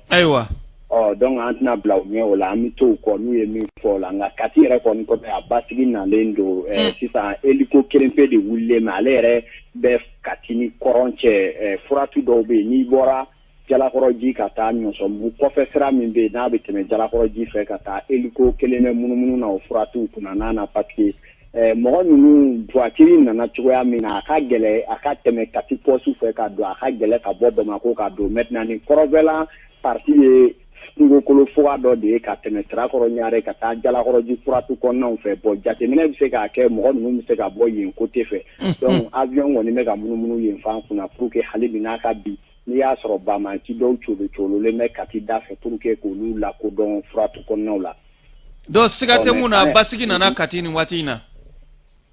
Ɔ donc an tɛna bila u ɲɛ o la, an bɛ to u kɔ n'u ye min fɔ o la. Nka Kati yɛrɛ kɔni kɔfɛ, a basigi nalen don. Sisan hélico kelen pe de wulilen mais ale yɛrɛ bɛ Kati ni kɔrɔn cɛ. Furatu dɔw bɛ yen, n'i bɔra Jalakɔrɔji ka taa Ɲɔsɔnbugu kɔfɛ, sira min bɛ yen n'a bɛ tɛmɛ Jalakɔrɔji fɛ ka taa, hélico kelen bɛ munumunu na o furatuw kunna n'a na, parce que mɔgɔ ninnu, voiture nana cogoya min na, a ka gɛlɛ a ka tɛmɛ Kati poste fɛ ka don, a ka gɛlɛ ka bɔ Bamakɔ ka don. Maintenant ni kɔrɔnfɛla partie ye kungokolo fuga dɔ de ye ka tɛmɛ Sirakɔrɔ Ɲare ka taa Jalakɔrɔji furatu kɔnɔnaw fɛ. Bon, jateminɛ bɛ se k'a kɛ mɔgɔ ninnu bɛ se ka bɔ yen côté fɛ. Donc avion kɔni bɛ ka munumunu yen fan kunna pour que hali bi n'a ka bi, n'i y'a sɔrɔ banbanci dɔw colo cololen bɛ Kati da fɛ, pour que k'olu lakodɔn furatu kɔnɔnaw la. Donc siga tɛ mun na, basigi nana Kati nin waati in na.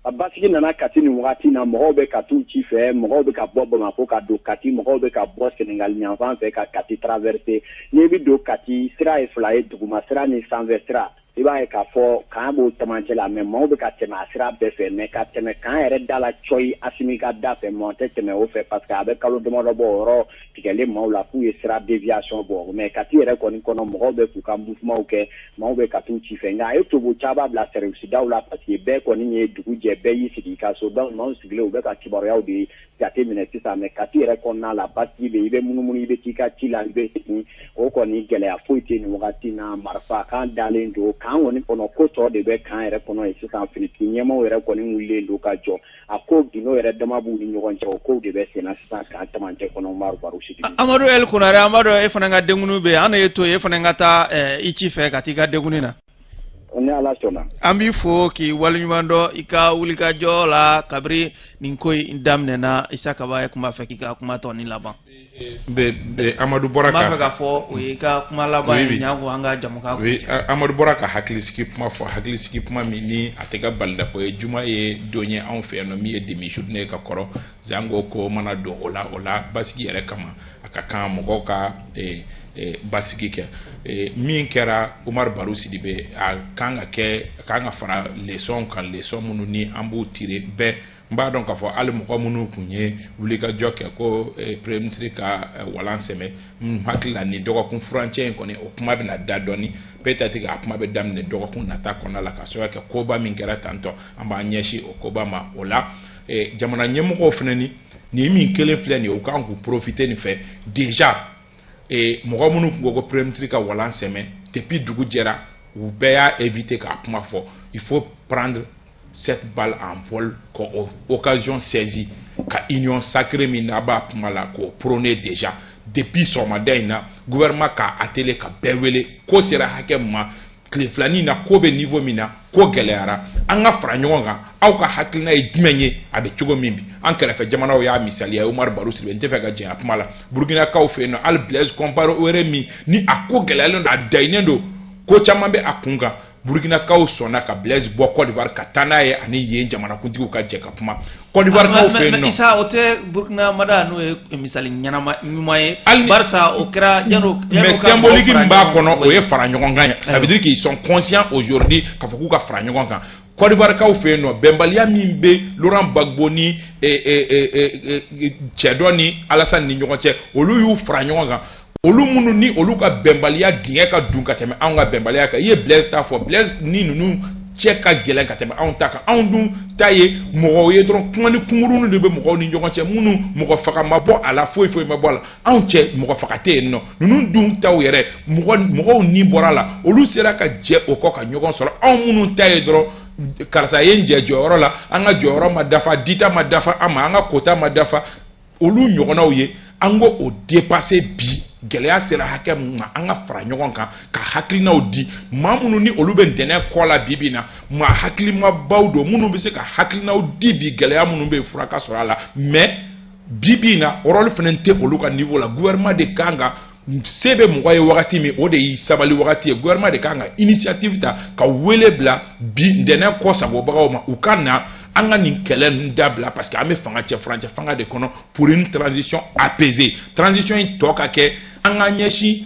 A basigi nana Kati nin wagati na. Mɔgɔw bɛ ka t'u ci fɛ, mɔgɔw bɛ ka bɔ Bamakɔ ka don Kati, mɔgɔw bɛ ka bɔ Senegali yanfan fɛ ka Kati traverser. N'i bɛ don Kati, sira ye fila ye, duguma sira ni sanfɛ sira. I b'a ye k'a fɔ camp b'o camancɛ la, mais maaw bɛ ka tɛmɛ a sira bɛɛ fɛ. Mais ka tɛmɛ camp yɛrɛ da la cɔyi, Asimi ka da fɛ, mɔgɔ tɛ tɛmɛ o fɛ, parce que a bɛ kalo damadɔ bɔ, o yɔrɔ tigɛlen maaw la k'u ye sira déviation bɔ. Mais Kati yɛrɛ kɔni kɔnɔ, mɔgɔw bɛ k'u ka mouvement kɛ, maaw bɛ ka t'u ci fɛ. Nka a ye tobo caman bila service daw la, parce que bɛɛ kɔni ye dugu jɛ, bɛɛ y'i sigi i ka so. Donc maaw sigilen, u bɛ ka kibaruyaw de jate minɛ sisan. Mais Kati yɛrɛ kɔnɔna la, basigi bɛ, i bɛ munumunu, i bɛ t'i ka ci la, i bɛ segin, o kɔni gɛlɛya foyi tɛ nin wagati na. Marifa kan dalen don camp kɔni kɔnɔ, ko tɔ de bɛ camp yɛrɛ kɔnɔ yen sisan. Finitigi ɲɛmaaw yɛrɛ kɔni wulilen don ka jɔ, a ko gindo yɛrɛ dama b'u ni ɲɔgɔn cɛ, o kow de bɛ senna sisan camp camancɛ kɔnɔ, Umaru Baro Sidibe. Amadu El Konare, an b'a dɔn e fana ka denkundi bɛ yen, an ye to yen, e fana ka taa i ci fɛ ka t'i ka denkundi na. Ni Ala sɔnna. An b'i fo k'i waleɲuman dɔn i ka wulikajɔ la kabiri nin ko in daminɛna. Isa Kaba ye kuma fɛ k'i ka kuma tɔ ni laban. Amadu bɔra ka n b'a fɛ k'a fɔ o ye ka kuma laban ye ɲanko an ka jamukan. Oui, Amadu bɔra ka hakilisigi kuma fɔ, hakilisigi kuma min ni a tɛ ka balidako ye. Juma ye don ye anw fɛ yan nɔ min ye demi journée ka kɔrɔ zango ko mana don o la, o la basigi yɛrɛ kama, a ka kan mɔgɔw ka basigi kɛ. Min kɛra, Umaru Baro Sidibe, a kan ka kɛ, a kan ka fara leçon kan, leçon minnu ni an b'u tirer bɛɛ. N b'a dɔn k'a fɔ hali mɔgɔ minnu tun ye wulikajɔ kɛ ko premier ministre ka walan sɛmɛ, n hakili la nin dɔgɔkun furancɛ in kɔni, o kuma bɛna da dɔɔni. Peut-être a kuma bɛ daminɛ dɔgɔkun nata kɔnɔna la, ka sababu kɛ koba min kɛra tantɔ, an b'an ɲɛsin o koba ma. O la jamana ɲɛmɔgɔw fana, ni nin min kelen filɛ nin ye, u kan k'u profiter nin fɛ déjà. Mɔgɔ minnu tun ko ko premier ministre ka walan sɛmɛ, depuis dugu jɛra, u bɛɛ y'a éviter k'a kuma fɔ. Il faut prendre cette balle en vol, k'o occasion saisie ka union sacrée min n'a b'a kuma la, k'o prôner déjà depuis sɔgɔmada in na. Gouvernement k'a atteler ka bɛɛ wele, ko sera hakɛ min ma tile filanin na, ko bɛ niveau min na, ko gɛlɛyara, an ka fara ɲɔgɔn kan. Aw ka hakilina ye jumɛn ye? A bɛ cogo min bi, an kɛrɛfɛ jamanaw y'a misaliya ye. Umaru Baro Sidibe, n tɛ fɛ ka jɛnya kuma la, Burkinakaw fɛ yen nɔ, hali Blaise Compaoré min ni a ko gɛlɛyalen don, a dayinen don, ko caman bɛ a kun kan, Burkinakaw sɔnna ka Blaise bɔ Côte d'Ivoire ka taa n'a ye ani yen jamanakuntigiw ka jɛ ka kuma Côte d'Ivoire kaw fɛ yen nɔ. Isa, o tɛ Burkina mada n'o ye misali ɲɛnama ɲuman ye, barisa o kɛra yan'o. Mais symbolique min b'a kɔnɔ, o ye fara ɲɔgɔn kan ye. Ça veut dire qu'ils sont conscients aujourd'hui k'a fɔ k'u ka fara ɲɔgɔn kan. Côte d'Ivoire kaw fɛ yen nɔ, bɛnbaliya min bɛ Laurent Gbagbo ni cɛ dɔ ni Alassane ni ɲɔgɔn cɛ, olu y'u fara ɲɔgɔn kan. Olu minnu ni olu ka bɛnbaliya dingɛ ka dun ka tɛmɛ anw ka bɛnbaliya kan, i ye Blaise ta fɔ, Blaise ni ninnu cɛ ka gɛlɛn ka tɛmɛ anw ta kan. Anw dun ta ye mɔgɔw ye dɔrɔn, kuma ni kunkurunin de bɛ mɔgɔw ni ɲɔgɔn cɛ, minnu mɔgɔ faga ma bɔ a la, foyi foyi ma bɔ a la. Anw cɛ mɔgɔ faga tɛ yen nɔ. Ninnu dun taw yɛrɛ, mɔgɔ mɔgɔw ni bɔra a la, olu sera ka jɛ o kɔ ka ɲɔgɔn sɔrɔ. Anw minnu ta ye dɔrɔn, karisa ye n jɛ jɔyɔrɔ la, an ka jɔyɔrɔ ma dafa, dita ma dafa an ma, an ka quota ma dafa, olu ɲɔgɔnnaw ye. An ko o dépasser bi, gɛlɛya sera hakɛ min ma, an ka fara ɲɔgɔn kan ka hakilinaw di maa minnu ni olu bɛ ntɛnɛn kɔ la bi bi in na. Maa hakilimabaw don minnu bɛ se ka hakilinaw di bi, gɛlɛya minnu bɛ yen, fura ka sɔrɔ a la. Mais bi bi in na, rôle fana tɛ olu ka niveau la. Gouvernement de kan ka Se bɛ mɔgɔ ye wagati min, o de y'i sabali wagati ye. Gouvernement de kan ka initiative ta ka wele bila bi ntɛnɛn kɔ sagobagaw ma, u ka na an ka nin kɛlɛ ninnu dabila, parce que an bɛ fanga cɛ furancɛ fanga de kɔnɔ pour une transition apaisée. Transition in tɔ ka kɛ an ka ɲɛsin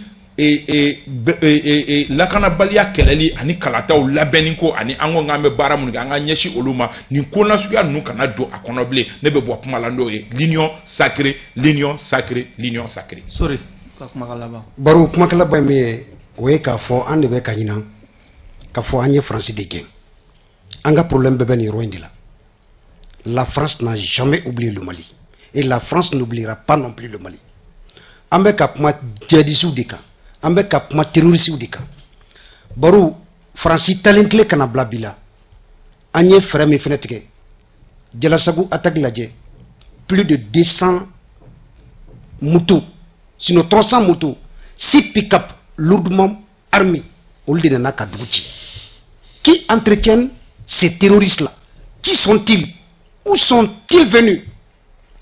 lakanabaliya kɛlɛli ani kalataw labɛnni ko, ani an ko k'an bɛ baara minnu kɛ, an ka ɲɛsin olu ma. Nin ko nasuguya ninnu kana don a kɔnɔ bilen. Ne bɛ bɔ kuma la n'o ye: l'union sacrée, l'union sacrée, l'union sacrée. Sori, ka kumakan laban. Baro, kumakan laban ye min ye, o ye k'a fɔ an de bɛ ka ɲinan k'a fɔ an ye Faransi de gɛn. An ka problème bɛɛ bɛ nin yɔrɔ in de la. La France n'a jamais oublié le Mali et la France n'oubliera pas non plus le Mali. An bɛ ka kuma djihadistes de kan, an bɛ ka kuma terroristes de kan. Baro, Faransi talen tile kana bila bi la, an ye fɛɛrɛ min fɛnɛ tigɛ, Jalasagu attaque lajɛ, plus de 200 motos, sinon 300 motos, 6 pick-up lourdement armés, olu de nana ka dugu ci. Qui entretiennent ces terroristes là? Qui sont-ils? Où sont-ils venus?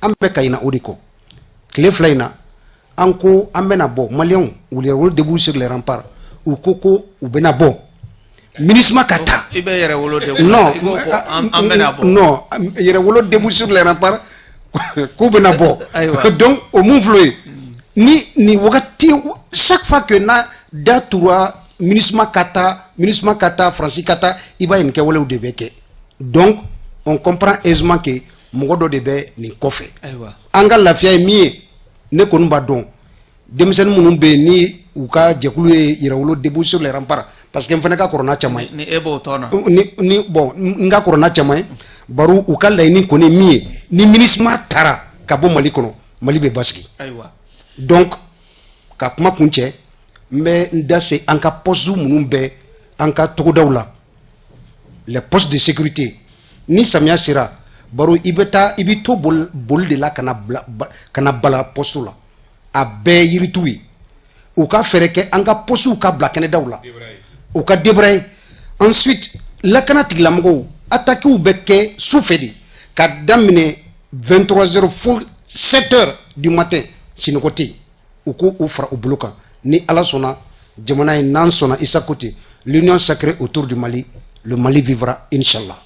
An bɛ ka ɲina o de kɔ. Tile 2 in na, an ko an bɛna bɔ, Maliyɛnw Yɛrɛwolo debout sur les remparts, u ko ko u bɛna bɔ, MINUSMA ka taa. I bɛ Yɛrɛwolo debout? Non. I ko ko an bɛna bɔ. Non, Yɛrɛwolo debout sur les remparts k'u bɛna bɔ. Ayiwa. Donc o mun filɛ ye ni nin wagati, chaque fois que n'a da tura MINUSMA ka taa, MINUSMA ka taa, Faransi ka taa, i b'a ye nin kɛwalew de bɛ kɛ. Donc on comprend aisément que mɔgɔ dɔ de bɛ nin kɔfɛ. An ka lafiya ye min ye, ne kɔni b'a dɔn, denmisɛnnin minnu bɛ yen ni u ka jɛkulu ye Yɛrɛwolo debout sur les remparts, parce que n fana ka kɔrɔ n'a caman ye. Ni e b'o tɔn na. Ni bon, n ka kɔrɔ n'a caman ye. Baro, u ka laɲini kɔni ye min ye, ni MINUSMA taara ka bɔ Mali kɔnɔ, Mali bɛ basigi. Donc ka kuma kun cɛ, n bɛ n da se an ka poste minnu bɛ an ka togodaw la, les postes de sécurité. Ni samiya sera, baro, i bɛ taa, i bɛ to boli de la ka na bila ka na bala poste la, a bɛɛ yiritu ye. U ka fɛɛrɛ kɛ an ka postew ka bila kɛnɛdaw la, u ka débrayer. Ensuite, lakana tigilamɔgɔw, attaques bɛ kɛ su fɛ de, ka daminɛ 23 heures fo 7 heures du matin, sinɔgɔ tɛ yen. U ko u fara u bolo kan. Ni Ala sɔnna, jamana in n'an sɔnna, Isa Kote, l'union sacrée autour du Mali, le Mali vivra, inchallah.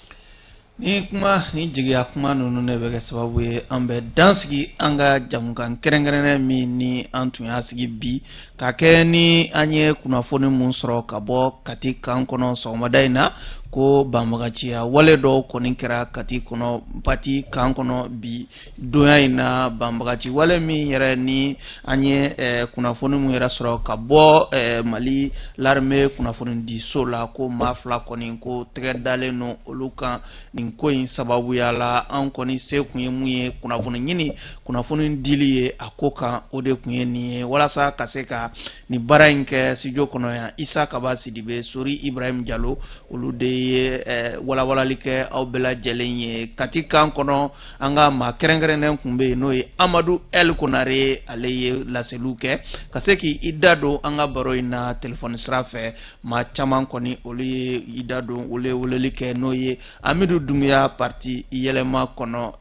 Ni kuma ni jigiya kuma ninnu de bɛ kɛ sababu ye an bɛ dan sigi an ka jamukan kɛrɛnkɛrɛnnen min ni an tun y'a sigi bi ka kɛ ni an ye kunnafoni mun sɔrɔ ka bɔ Kati kan kɔnɔ sɔgɔmada in na, ko banbagaciya wale dɔw kɔni kɛra Kati kɔnɔ, Pati kan kɔnɔ bi donya in na. Banbagaci wale min yɛrɛ ni an ye kunnafoni mun yɛrɛ sɔrɔ ka bɔ Mali l'armée kunnafoni diso la, ko maa fila kɔni ko tɛgɛ dalen don olu kan nin ko in sababuya la. An kɔni se kun ye mun ye, kunnafoni ɲini, kunnafoni dili ye a ko kan, o de kun ye nin ye. Walasa ka se ka nin baara in kɛ studio kɔnɔ yan, Isa Kaba Sidibe, Sori Ibrahim Jalo, olu de ye walawalali kɛ aw bɛɛ lajɛlen ye. Kati kan kɔnɔ, an ka maa kɛrɛnkɛrɛnnen kun bɛ yen, n'o ye Amadu El Konare, ale ye laseliw kɛ ka se k'i da don an ka baro in na telefɔni sira fɛ. Maa caman kɔni, olu ye i da don, olu ye weleli kɛ, n'o ye Amidu Dunbiya parti Yɛlɛma kɔnɔ,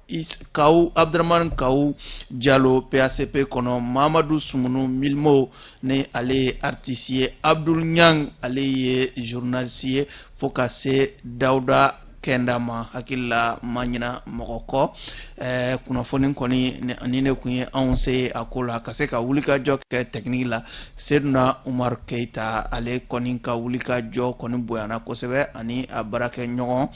Kawu Abdramani Kawu Jalo PACP kɔnɔ, Mamadu Sumunu Milimo ni ale ye artiste ye, Abdul Ɲang, ale ye journaliste ye, fo ka se Dawuda Kɛnda ma. Hakili la ma ɲina mɔgɔ kɔ. Kunnafoni kɔni ni ne kun ye anw se a ko la ka se ka wulikajɔ kɛ technique la, Seduna Umar Keyita, ale kɔni ka wulikajɔ kɔni bonyana kosɛbɛ, ani a baarakɛ ɲɔgɔn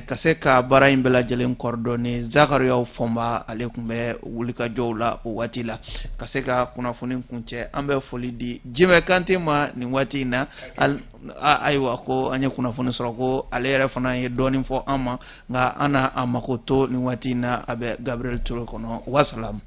ka se ka baara in bɛɛ lajɛlen coordonner, Zakariyaw Fɔnba, ale tun bɛ wulikajɔw la o waati la ka se ka kunnafoni kuncɛ. An bɛ foli di Jimɛ Kante ma nin waati in na. Ayiwa, ko an ye kunnafoni sɔrɔ ko ale yɛrɛ fana ye dɔɔnin fɔ an ma, nka an na a mako to nin waati in na, a bɛ Gabriel Touré kɔnɔ. Wasalamu.